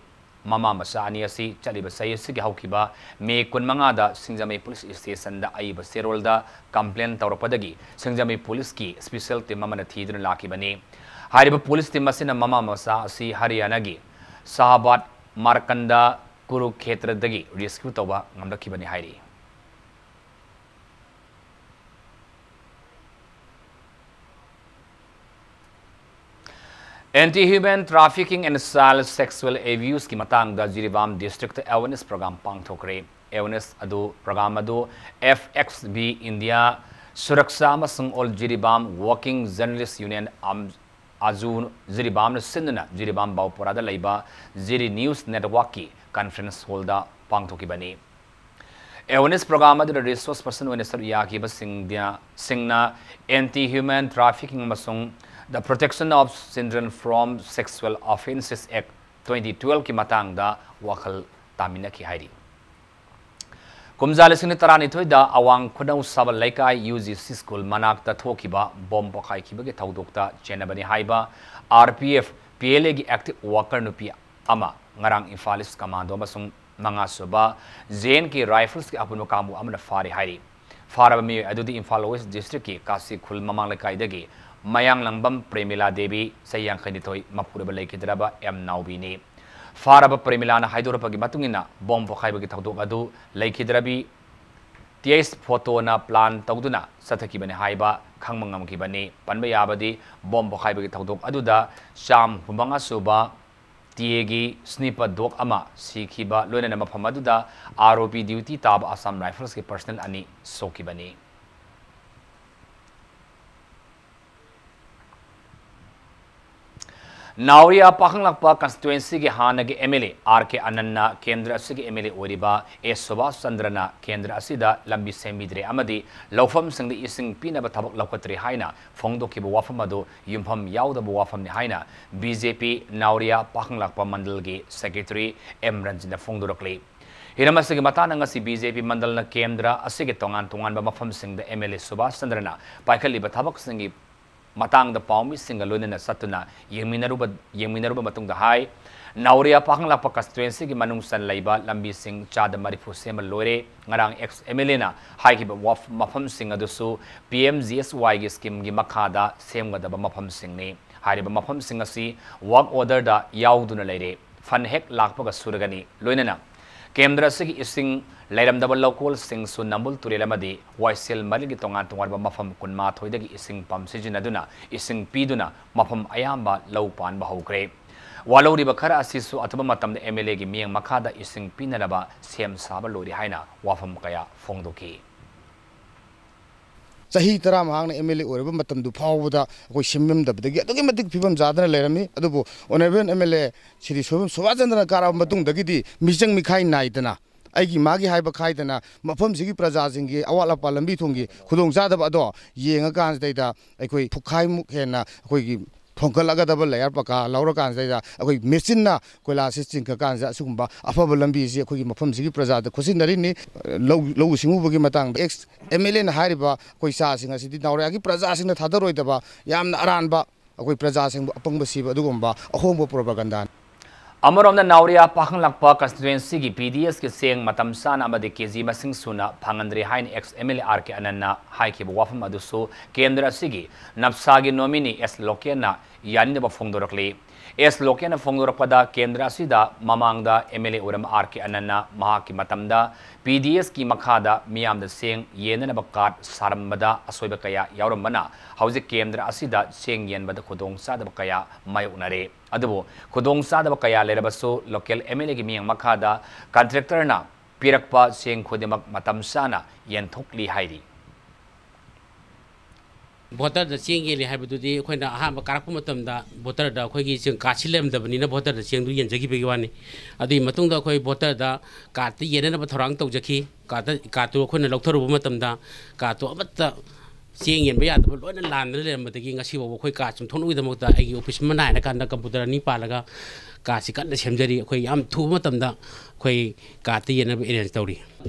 ꯃꯃꯥ ꯃꯆꯥ ꯑꯅꯤ ꯑꯁꯤ ꯆꯠꯂꯤꯕ ꯆꯍꯤ ꯑꯁꯤꯒꯤ ꯍꯧꯈꯤꯕ ꯃꯦ ꯀꯨꯟꯃꯉꯥꯗ ꯁꯤꯡꯖꯃꯩ ꯄꯨꯂꯤꯁ ꯁ꯭ꯇꯦꯁꯟꯗ ꯑꯏꯕ ꯆꯦꯔꯣꯜꯗ ꯀꯝꯄ꯭ꯂꯦꯟ ꯇꯧꯔꯛꯄꯗꯒꯤ ꯁꯤꯡꯖꯃꯩ ꯄꯨꯂꯤꯁꯀꯤ ꯁ꯭ꯄꯦꯁꯦꯜ ꯇꯤꯝ ꯑꯃꯅ ꯊꯤꯗꯨꯅ ꯂꯥꯛꯈꯤꯕꯅꯤ꯫ ꯍꯥꯏꯔꯤꯕ ꯄꯨꯂꯤꯁ ꯇꯤꯝ ꯑꯁꯤꯅ ꯃꯃꯥ ꯃꯆꯥ ꯑꯁꯤ ꯍꯔꯤꯌꯥꯅꯥꯒꯤ ꯁꯥꯍꯕꯥꯗ ꯃꯥꯔꯀꯟꯗ ꯀꯨꯔꯨꯈꯦꯇ꯭ꯔꯗꯒꯤ ꯔꯦꯁꯀ꯭ꯌꯨ ꯇꯧꯕ ꯉꯝꯂꯛꯈꯤꯕꯅꯤ ꯍꯥꯏꯔꯤ꯫ Anti Human Trafficking and Child Sexual Abuse ꯀꯤ ꯃꯇꯥꯡꯗ ꯖꯤꯔꯤꯕꯥꯝ ꯗꯤꯁꯇ꯭ꯔꯤꯛꯇ ꯑꯦꯋꯦꯔꯅꯦꯁ ꯄ꯭ꯔꯣꯒ꯭ꯔꯥꯝ ꯄꯥꯡꯊꯣꯛꯈ꯭ꯔꯦ꯫ ꯑꯦꯋꯦꯔꯅꯦꯁ ꯑꯗꯨ, ꯄ꯭ꯔꯣꯒ꯭ꯔꯥꯝ ꯑꯗꯨ F X B India, Suraksha ꯑꯃꯁꯨꯡ All Jiribam Working Journalist Union, ꯑꯝ-, ꯑꯖꯨ ꯖꯤꯔꯤꯕꯥꯝꯅ ꯁꯤꯟꯗꯨꯅ ꯖꯤꯔꯤꯕꯥꯝ ꯕꯥꯎꯄꯣꯔꯥꯗ ꯂꯩꯕ ꯖꯤꯔꯤ ꯅ꯭ꯌꯨꯁ ꯅꯦꯠꯋꯥꯔꯛꯀꯤ ꯀꯟꯐꯔꯦꯟꯁ ꯍꯣꯜꯗ ꯄꯥꯡꯊꯣꯛꯈꯤꯕꯅꯤ꯫ ꯑꯦꯋꯦꯔꯅꯦꯁ ꯄ꯭ꯔꯣꯒ꯭ꯔꯥꯝ ꯑꯗꯨꯗ ꯔꯤꯁꯣꯔꯁ ꯄꯔꯁꯟ ꯑꯣꯏꯅ ꯁꯔꯨꯛ ꯌꯥꯈꯤꯕꯁꯤꯡꯗ, ꯁꯤꯡꯅ Anti Human Trafficking ꯑꯃꯁꯨꯡ The Protection of Children from Sexual Offences Act twenty twelve ꯀꯤ ꯃꯇꯥꯡꯗ ꯋꯥꯈꯜ ꯇꯥꯃꯤꯟꯅꯈꯤ ꯍꯥꯏꯔꯤ꯫ ꯀꯨꯝꯖꯥ ꯂꯤꯁꯤꯡ ꯑꯅꯤ ꯇꯔꯥꯅꯤꯊꯣꯏꯗ ꯑꯋꯥꯡ ꯈꯨꯅꯧ ꯁꯥꯕꯜ ꯂꯩꯀꯥꯏ U G C ꯁ꯭ꯀꯨꯜ ꯃꯅꯥꯛꯇ ꯊꯣꯛꯈꯤꯕ ꯕꯣꯝ ꯄꯣꯈꯥꯏꯈꯤꯕꯒꯤ ꯊꯧꯗꯣꯛꯇ ꯆꯦꯟꯅꯕꯅꯤ ꯍꯥꯏꯕ R P F P L A ꯒꯤ ꯑꯦꯛꯇꯤꯚ ꯋꯥꯔꯀꯔ ꯅꯨꯄꯤ ꯑꯃ ꯉꯔꯥꯡ ꯏꯝꯐꯥꯜ ꯏꯁ ꯀꯃꯥꯟꯗꯣ ꯑꯃꯁꯨꯡ ꯃꯉꯥꯁꯨꯕ J N K ꯔꯥꯏꯐꯜꯁꯀꯤ ꯑꯄꯨꯟꯕ ꯀꯥꯡꯕꯨ ꯑꯃꯅ ꯐꯥꯔꯤ ꯍꯥꯏꯔꯤ꯫ ꯐꯥꯔꯕ ꯃꯤꯑꯣꯏ ꯑꯗꯨꯗꯤ ꯏꯝꯐꯥꯜ ꯋꯦꯁ ꯗꯤꯁꯇ꯭ꯔꯤꯛꯀꯤ ꯀꯥꯁꯤ ꯈꯨꯜ ꯃꯃꯥꯡ ꯂꯩꯀꯥꯏꯗꯒꯤ ꯃꯌꯥꯡꯂꯪꯕꯝ ꯄ꯭ꯔꯦꯃꯤꯂꯥ ꯗꯦꯕꯤ, ꯆꯍꯤ ꯌꯥꯡꯈꯩꯅꯤꯊꯣꯏ, ꯃꯄꯨꯔꯣꯏꯕ ꯂꯩꯈꯤꯗ꯭ꯔꯕ ꯑꯦꯝ ꯅꯥꯎꯕꯤꯅꯤ꯫ ꯐꯥꯔꯕ ꯄ꯭ꯔꯦꯃꯤꯂꯥꯅ ꯍꯥꯏꯗꯣꯔꯛꯄꯒꯤ ꯃꯇꯨꯡ ꯏꯟꯅ, ꯕꯣꯝ ꯄꯣꯈꯥꯏꯕꯒꯤ ꯊꯧꯗꯣꯛ ꯑꯗꯨ ꯂꯩꯈꯤꯗ꯭ꯔꯕꯤ ꯇꯤ ꯑꯩꯆ ꯐꯣꯇꯣꯅ ꯄ꯭ꯂꯥꯟ ꯇꯧꯗꯨꯅ ꯆꯠꯊꯈꯤꯕꯅꯤ ꯍꯥꯏꯕ ꯈꯪꯕ ꯉꯝꯈꯤꯕꯅꯤ꯫ ꯄꯟꯕ ꯌꯥꯕꯗꯤ, ꯕꯣꯝ ꯄꯣꯈꯥꯏꯕꯒꯤ ꯊꯧꯗꯣꯛ ꯑꯗꯨꯗ ꯆꯥꯝ ꯍꯨꯝꯐꯨꯃꯉꯥ ꯁꯨꯕ ꯇꯤ ꯑꯦꯒꯤ ꯁ꯭ꯅꯤꯄꯔ ꯗꯣꯒ ꯑꯃ ꯁꯤꯈꯤꯕ, ꯂꯣꯏꯅꯅ ꯃꯐꯝ ꯑꯗꯨꯗ R O P duty ꯇꯥꯕ ꯑꯁꯥꯝ ꯔꯥꯏꯐꯜꯁꯀꯤ ꯄꯔꯁꯅꯦꯜ ꯑꯅꯤ ꯁꯣꯛꯈꯤꯕꯅꯤ꯫ ꯅꯥꯎꯔꯤꯌꯥ ꯄꯥꯈꯪꯂꯥꯛꯄ ꯀꯟꯁꯇꯤꯇ꯭ꯋꯦꯟꯁꯤꯒꯤ ꯍꯥꯟꯅꯒꯤ M L A R K ꯑꯅꯟꯅ ꯀꯦꯟꯗ꯭ꯔ ꯑꯁꯤꯒꯤ ꯑꯦꯝ ꯑꯦꯜ ꯑꯦ ꯑꯣꯏꯔꯤꯕ ꯑꯦꯁ ꯁꯨꯕꯥꯁ ꯆꯟꯗ꯭ꯔꯅ ꯀꯦꯟꯗ꯭ꯔ ꯑꯁꯤꯗ ꯂꯝꯕꯤ ꯁꯦꯝꯕꯤꯗ꯭ꯔꯦ ꯑꯃꯗꯤ ꯂꯧꯐꯝꯁꯤꯡꯗ ꯏꯁꯤꯡ ꯄꯤꯅꯕ ꯊꯕꯛ ꯂꯧꯈꯠꯇ꯭ꯔꯤ ꯍꯥꯏꯅ ꯐꯣꯡꯗꯣꯛꯈꯤꯕ ꯋꯥꯐꯝ ꯑꯗꯨ ꯌꯨꯝꯐꯝ ꯌꯥꯎꯗꯕ ꯋꯥꯐꯝꯅꯤ ꯍꯥꯏꯅ ꯕꯤ ꯖꯦ ꯄꯤ ꯅꯥꯎꯔꯤꯌꯥ ꯄꯥꯈꯪꯂꯥꯛꯄ ꯃꯟꯗꯜꯒꯤ ꯁꯦꯀ꯭ꯔꯦꯇꯔꯤ ꯑꯦꯝ ꯔꯟꯖꯤꯠꯅ ꯐꯣꯡꯗꯣꯔꯛꯂꯤ꯫ ꯍꯤꯔꯝ ꯑꯁꯤꯒꯤ ꯃꯇꯥꯡꯗ ꯉꯁꯤ ꯕꯤ ꯖꯦ ꯄꯤ ꯃꯟꯗꯜꯅ ꯀꯦꯟꯗ꯭ꯔ ꯑꯁꯤꯒꯤ ꯇꯣꯉꯥꯟ ꯇꯣꯉꯥꯟꯕ ꯃꯐꯝꯁꯤꯡꯗ ꯑꯦꯝ ꯑꯦꯜ ꯑꯦ ꯁꯨꯕꯥꯁ ꯆꯟꯗ꯭ꯔꯅ ꯄꯥꯏꯈꯠꯂꯤꯕ ꯊꯕꯛꯁꯤꯡꯒꯤ ꯃꯇꯥꯡꯗ ꯄꯥꯎꯃꯤꯁꯤꯡꯒ ꯂꯣꯏꯅꯅ ꯆꯠꯇꯨꯅ ꯌꯦꯡꯃꯤꯟꯅꯔꯨꯕ, ꯌꯦꯡꯃꯤꯟꯅꯔꯨꯕ ꯃꯇꯨꯡꯗ ꯍꯥꯏ, ꯅꯥꯎꯔꯤꯌꯥ ꯄꯥꯈꯪꯂꯥꯛꯄ ꯀꯟꯁꯇꯤꯇ꯭ꯋꯦꯟꯁꯤꯒꯤ ꯃꯅꯨꯡ ꯆꯟ ꯂꯩꯕ ꯂꯝꯕꯤꯁꯤꯡ ꯆꯥꯗ ꯃꯔꯤꯐꯨ ꯁꯦꯝꯕ ꯂꯣꯏꯔꯦ꯫ ꯉꯔꯥꯡ ꯑꯦꯛꯁ ꯑꯦꯝ ꯑꯦꯜ ꯑꯦꯅ ꯍꯥꯏꯈꯤꯕ ꯋꯥꯐ-, ꯃꯐꯝꯁꯤꯡ ꯑꯗꯨꯁꯨ ꯄꯤ ꯑꯦꯝ ꯖꯤ ꯑꯦꯁ ꯋꯥꯏꯒꯤ ꯁ꯭ꯀꯤꯝꯒꯤ ꯃꯈꯥꯗ ꯁꯦꯝꯒꯗꯕ ꯃꯐꯝꯁꯤꯡꯅꯤ꯫ ꯍꯥꯏꯔꯤꯕ ꯃꯐꯝꯁꯤꯡ ꯑꯁꯤ ꯋꯥꯔꯛ ꯑꯣꯔꯗꯔꯗ ꯌꯥꯎꯗꯨꯅ ꯂꯩꯔꯦ꯫ ꯐꯟ ꯍꯦꯛ ꯂꯥꯛꯄꯒ ꯁꯨꯔꯒꯅꯤ꯫ ꯂꯣꯏꯅꯅ ꯀꯦꯟꯗ꯭ꯔ ꯑꯁꯤꯒꯤ ꯏꯁꯤꯡ ꯂꯩꯔꯝꯗꯕ ꯂꯧꯀꯣꯜꯁꯤꯡꯁꯨ ꯅꯝꯕꯨꯜ ꯇꯨꯔꯦꯜ ꯑꯃꯗꯤ ꯋꯥꯏꯁꯦꯜ ꯃꯔꯤꯜꯒꯤ ꯇꯣꯉꯥꯟ ꯇꯣꯉꯥꯟꯕ ꯃꯐꯝ ꯀꯨꯟꯃꯥꯊꯣꯏꯗꯒꯤ ꯏꯁꯤꯡ ꯄꯝ ꯁꯤꯖꯤꯟꯅꯗꯨꯅ ꯏꯁꯤꯡ ꯄꯤꯗꯨꯅ ꯃꯐꯝ ꯑꯌꯥꯝꯕ ꯂꯧ ꯄꯥꯟꯕ ꯍꯧꯈ꯭ꯔꯦ꯫ ꯋꯥꯂꯧꯔꯤꯕ ꯈꯔ ꯑꯁꯤꯁꯨ ꯑꯊꯨꯕ ꯃꯇꯝꯗ ꯑꯦꯝ ꯑꯦꯜ ꯑꯦꯒꯤ ꯃꯤꯠꯌꯦꯡ ꯃꯈꯥꯗ ꯏꯁꯤꯡ ꯄꯤꯅꯅꯕ ꯁꯦꯝ ꯁꯥꯕ ꯂꯣꯏꯔꯦ ꯍꯥꯏꯅ ꯋꯥꯐꯝ ꯀꯌꯥ ꯐꯣꯡꯗꯣꯛꯈꯤ꯫ ꯆꯍꯤ ꯇꯔꯥ ꯃꯍꯥꯛꯅ ꯑꯦꯝ ꯑꯦꯜ ꯑꯦ ꯑꯣꯏꯔꯕ ꯃꯇꯝꯗꯨ ꯐꯥꯎꯕꯗ ꯑꯩꯈꯣꯏ ꯁꯦꯝꯂꯝꯗꯕꯗꯒꯤ ꯑꯗꯨꯛꯀꯤ ꯃꯇꯤꯛ ꯐꯤꯕꯝ ꯆꯥꯗꯅ ꯂꯩꯔꯝꯃꯤ꯫ ꯑꯗꯨꯕꯨ honourable M L A Shri Soibam ꯁꯨꯕꯥꯁ ꯆꯟꯗ꯭ꯔꯅ ꯀꯥꯔꯛꯑꯕ ꯃꯇꯨꯡꯗꯒꯤꯗꯤ ꯃꯤꯆꯪ ꯃꯤꯈꯥꯏ ꯅꯥꯏꯗꯅ ꯑꯩꯒꯤ ꯃꯥꯒꯤ ꯍꯥꯏꯕ ꯈꯥꯏꯗꯅ ꯃꯐꯝꯁꯤꯒꯤ ꯄ꯭ꯔꯖꯥꯁꯤꯡꯒꯤ ꯑꯋꯥꯠ ꯑꯄꯥ ꯂꯝꯕꯤ ꯊꯣꯡꯒꯤ ꯈꯨꯗꯣꯡꯆꯥꯗꯕ ꯑꯗꯣ ꯌꯦꯡꯉꯀꯥꯟꯁꯤꯗꯩꯗ ꯑꯩꯈꯣꯏ ꯐꯨꯈꯥꯏꯃꯨꯛ ꯍꯦꯟꯅ ꯑꯩꯈꯣꯏꯒꯤ ꯊꯣꯡꯒꯠꯂꯒꯗꯕ ꯂꯦꯌꯔ ꯄꯀꯥ ꯂꯧꯔꯀꯥꯟꯁꯤꯗꯩꯗ ꯑꯩꯈꯣꯏ ꯃꯦꯆꯤꯟꯅ ꯀꯣꯏꯂꯥꯁꯁꯤ ꯆꯤꯡꯈꯠꯀꯥꯟꯁꯤꯗ ꯑꯁꯤꯒꯨꯝꯕ ꯑꯐꯕ ꯂꯝꯕꯤꯁꯤ ꯑꯩꯈꯣꯏꯒꯤ ꯃꯐꯝꯁꯤꯒꯤ ꯄ꯭ꯔꯖꯥꯗ ꯈꯣꯠꯆꯤꯟꯅꯔꯤꯅꯤ꯫ ꯂꯧ, ꯂꯧꯎ ꯁꯤꯡꯎꯕꯒꯤ ꯃꯇꯥꯡꯗ ꯑꯦꯛꯁ ꯑꯦꯝ ꯑꯦꯜ ꯑꯦꯅ ꯍꯥꯏꯔꯤꯕ ꯑꯩꯈꯣꯏ ꯆꯥꯁꯤꯡ ꯑꯁꯤꯗꯤ ꯅꯥꯎꯔꯤꯌꯥꯒꯤ ꯄ꯭ꯔꯖꯥꯁꯤꯡꯅ ꯊꯥꯗꯔꯣꯏꯗꯕ ꯌꯥꯝꯅ ꯑꯔꯥꯟꯕ ꯑꯩꯈꯣꯏ ꯄ꯭ꯔꯖꯥꯁꯤꯡꯕꯨ ꯑꯄꯪꯕ ꯁꯤꯕ ꯑꯗꯨꯒꯨꯝꯕ ꯑꯍꯣꯡꯕ ꯄ꯭ꯔꯣꯄꯥꯒꯟꯗꯥꯅꯤ꯫ ꯑꯃꯔꯣꯝꯗ ꯅꯥꯎꯔꯤꯌꯥ ꯄꯥꯈꯪꯂꯥꯛꯄ ꯀꯟꯁꯇꯤꯇ꯭ꯋꯦꯟꯁꯤꯒꯤ ꯄꯤ ꯗꯤ ꯑꯦꯁꯀꯤ ꯆꯦꯡ ꯃꯇꯝ ꯆꯥꯅ ꯑꯃꯗꯤ ꯀꯦ ꯖꯤ ꯃꯁꯤꯡ ꯁꯨꯅ ꯐꯪꯍꯟꯗ꯭ꯔꯦ ꯍꯥꯏꯅ ex M L A R K ꯑꯅꯟꯅ ꯍꯥꯏꯈꯤꯕ ꯋꯥꯐꯝ ꯑꯗꯨꯁꯨ ꯀꯦꯟꯗ꯭ꯔ ꯑꯁꯤꯒꯤ ꯅꯞꯁꯥꯒꯤ ꯅꯣꯃꯤꯅꯤ ꯑꯦꯁ ꯂꯣꯀꯦꯟꯅ ꯌꯥꯅꯤꯡꯗꯕ ꯐꯣꯡꯗꯣꯔꯛꯂꯤ꯫ ꯑꯦꯁ ꯂꯣꯀꯦꯟꯅ ꯐꯣꯡꯗꯣꯔꯛꯄꯗ ꯀꯦꯟꯗ꯭ꯔ ꯑꯁꯤꯗ ꯃꯃꯥꯡꯗ ꯑꯦꯝ ꯑꯦꯜ ꯑꯦ ꯑꯣꯏꯔꯝꯕ ꯑꯥꯔ ꯀꯦ ꯑꯅꯟꯅ ꯃꯍꯥꯛꯀꯤ ꯃꯇꯝꯗ ꯄꯤ ꯗꯤ ꯑꯦꯁꯀꯤ ꯃꯈꯥꯗ ꯃꯤꯌꯥꯝꯗ ꯆꯦꯡ ꯌꯦꯟꯅꯅꯕ ꯀꯥꯔꯗ ꯁꯥꯔꯝꯕꯗ ꯑꯁꯣꯏꯕ ꯀꯌꯥ ꯌꯥꯎꯔꯝꯕꯅ ꯍꯧꯖꯤꯛ ꯀꯦꯟꯗ꯭ꯔ ꯑꯁꯤꯗ ꯆꯦꯡ ꯌꯦꯟꯕꯗ ꯈꯨꯗꯣꯡꯆꯥꯗꯕ ꯀꯌꯥ ꯃꯥꯌꯣꯛꯅꯔꯦ꯫ ꯑꯗꯨꯕꯨ ꯈꯨꯗꯣꯡꯆꯥꯗꯕ ꯀꯌꯥ ꯂꯩꯔꯕꯁꯨ ꯂꯣꯀꯦꯜ ꯑꯦꯝ ꯑꯦꯜ ꯑꯦꯒꯤ ꯃꯤꯠꯌꯦꯡ ꯃꯈꯥꯗ ꯀꯟꯇ꯭ꯔꯦꯛꯇꯔꯅ ꯄꯤꯔꯛꯄ ꯆꯦꯡ ꯈꯨꯗꯤꯡꯃꯛ ꯃꯇꯝ ꯆꯥꯅ ꯌꯦꯟꯊꯣꯛꯂꯤ ꯍꯥꯏꯔꯤ꯫ ꯚꯣꯇꯔꯗ ꯆꯦꯡ ꯌꯦꯜꯂꯤ ꯍꯥꯏꯕꯗꯨꯗꯤ ꯑꯩꯈꯣꯏꯅ ꯑꯍꯥꯟꯕ ꯀꯥꯔꯛꯄ ꯃꯇꯝꯗ ꯚꯣꯇꯔꯗ ꯑꯩꯈꯣꯏꯒꯤ ꯆꯦꯡ ꯀꯥꯔꯗꯁꯤ ꯂꯩꯔꯝꯗꯕꯅꯤꯅ ꯚꯣꯇꯔꯗ ꯆꯦꯡꯗꯨ ꯌꯦꯟꯖꯈꯤꯕꯒꯤ ꯋꯥꯅꯤ꯫ ꯑꯗꯨꯒꯤ ꯃꯇꯨꯡꯗ ꯑꯩꯈꯣꯏ ꯚꯣꯇꯔꯗ ꯀꯥꯔꯗꯇ ꯌꯦꯟꯅꯅꯕ ꯊꯧꯔꯥꯡ ꯇꯧꯖꯈꯤ꯫ ꯀꯥꯔꯗꯇ, ꯀꯥꯔꯗꯇꯨ ꯑꯩꯈꯣꯏꯅ ꯂꯧꯊꯔꯨꯕ ꯃꯇꯝꯗ ꯀꯥꯔꯗꯇꯨ ꯑꯃꯠꯇ ꯆꯦꯡ ꯌꯦꯟꯕ ꯌꯥꯗꯕ ꯂꯣꯏꯅ ꯂꯥꯟꯗꯅ ꯂꯩꯔꯝꯕꯗꯒꯤ ꯉꯁꯤ ꯐꯥꯎꯕ ꯑꯩꯈꯣꯏ ꯀꯥꯔꯗ ꯆꯨꯝꯊꯣꯛꯅꯕꯒꯤꯗꯃꯛꯇ ꯑꯩꯒꯤ ꯑꯣꯐꯤꯁ ꯑꯃ ꯅꯥꯏꯔꯀꯥꯟꯗ ꯀꯝꯄ꯭ꯌꯨꯇꯔ ꯑꯅꯤ ꯄꯥꯜꯂꯒ ꯀꯥꯔꯗꯁꯤ ꯀꯟꯅ ꯁꯦꯝꯖꯔꯤ꯫ ꯑꯩꯈꯣꯏ ꯌꯥꯝ ꯊꯨꯕ ꯃꯇꯝꯗ ꯑꯩꯈꯣꯏ ꯀꯥꯔꯗꯇ ꯌꯦꯟꯅꯕ ꯑꯦꯔꯦꯟꯖ ꯇꯧꯔꯤ꯫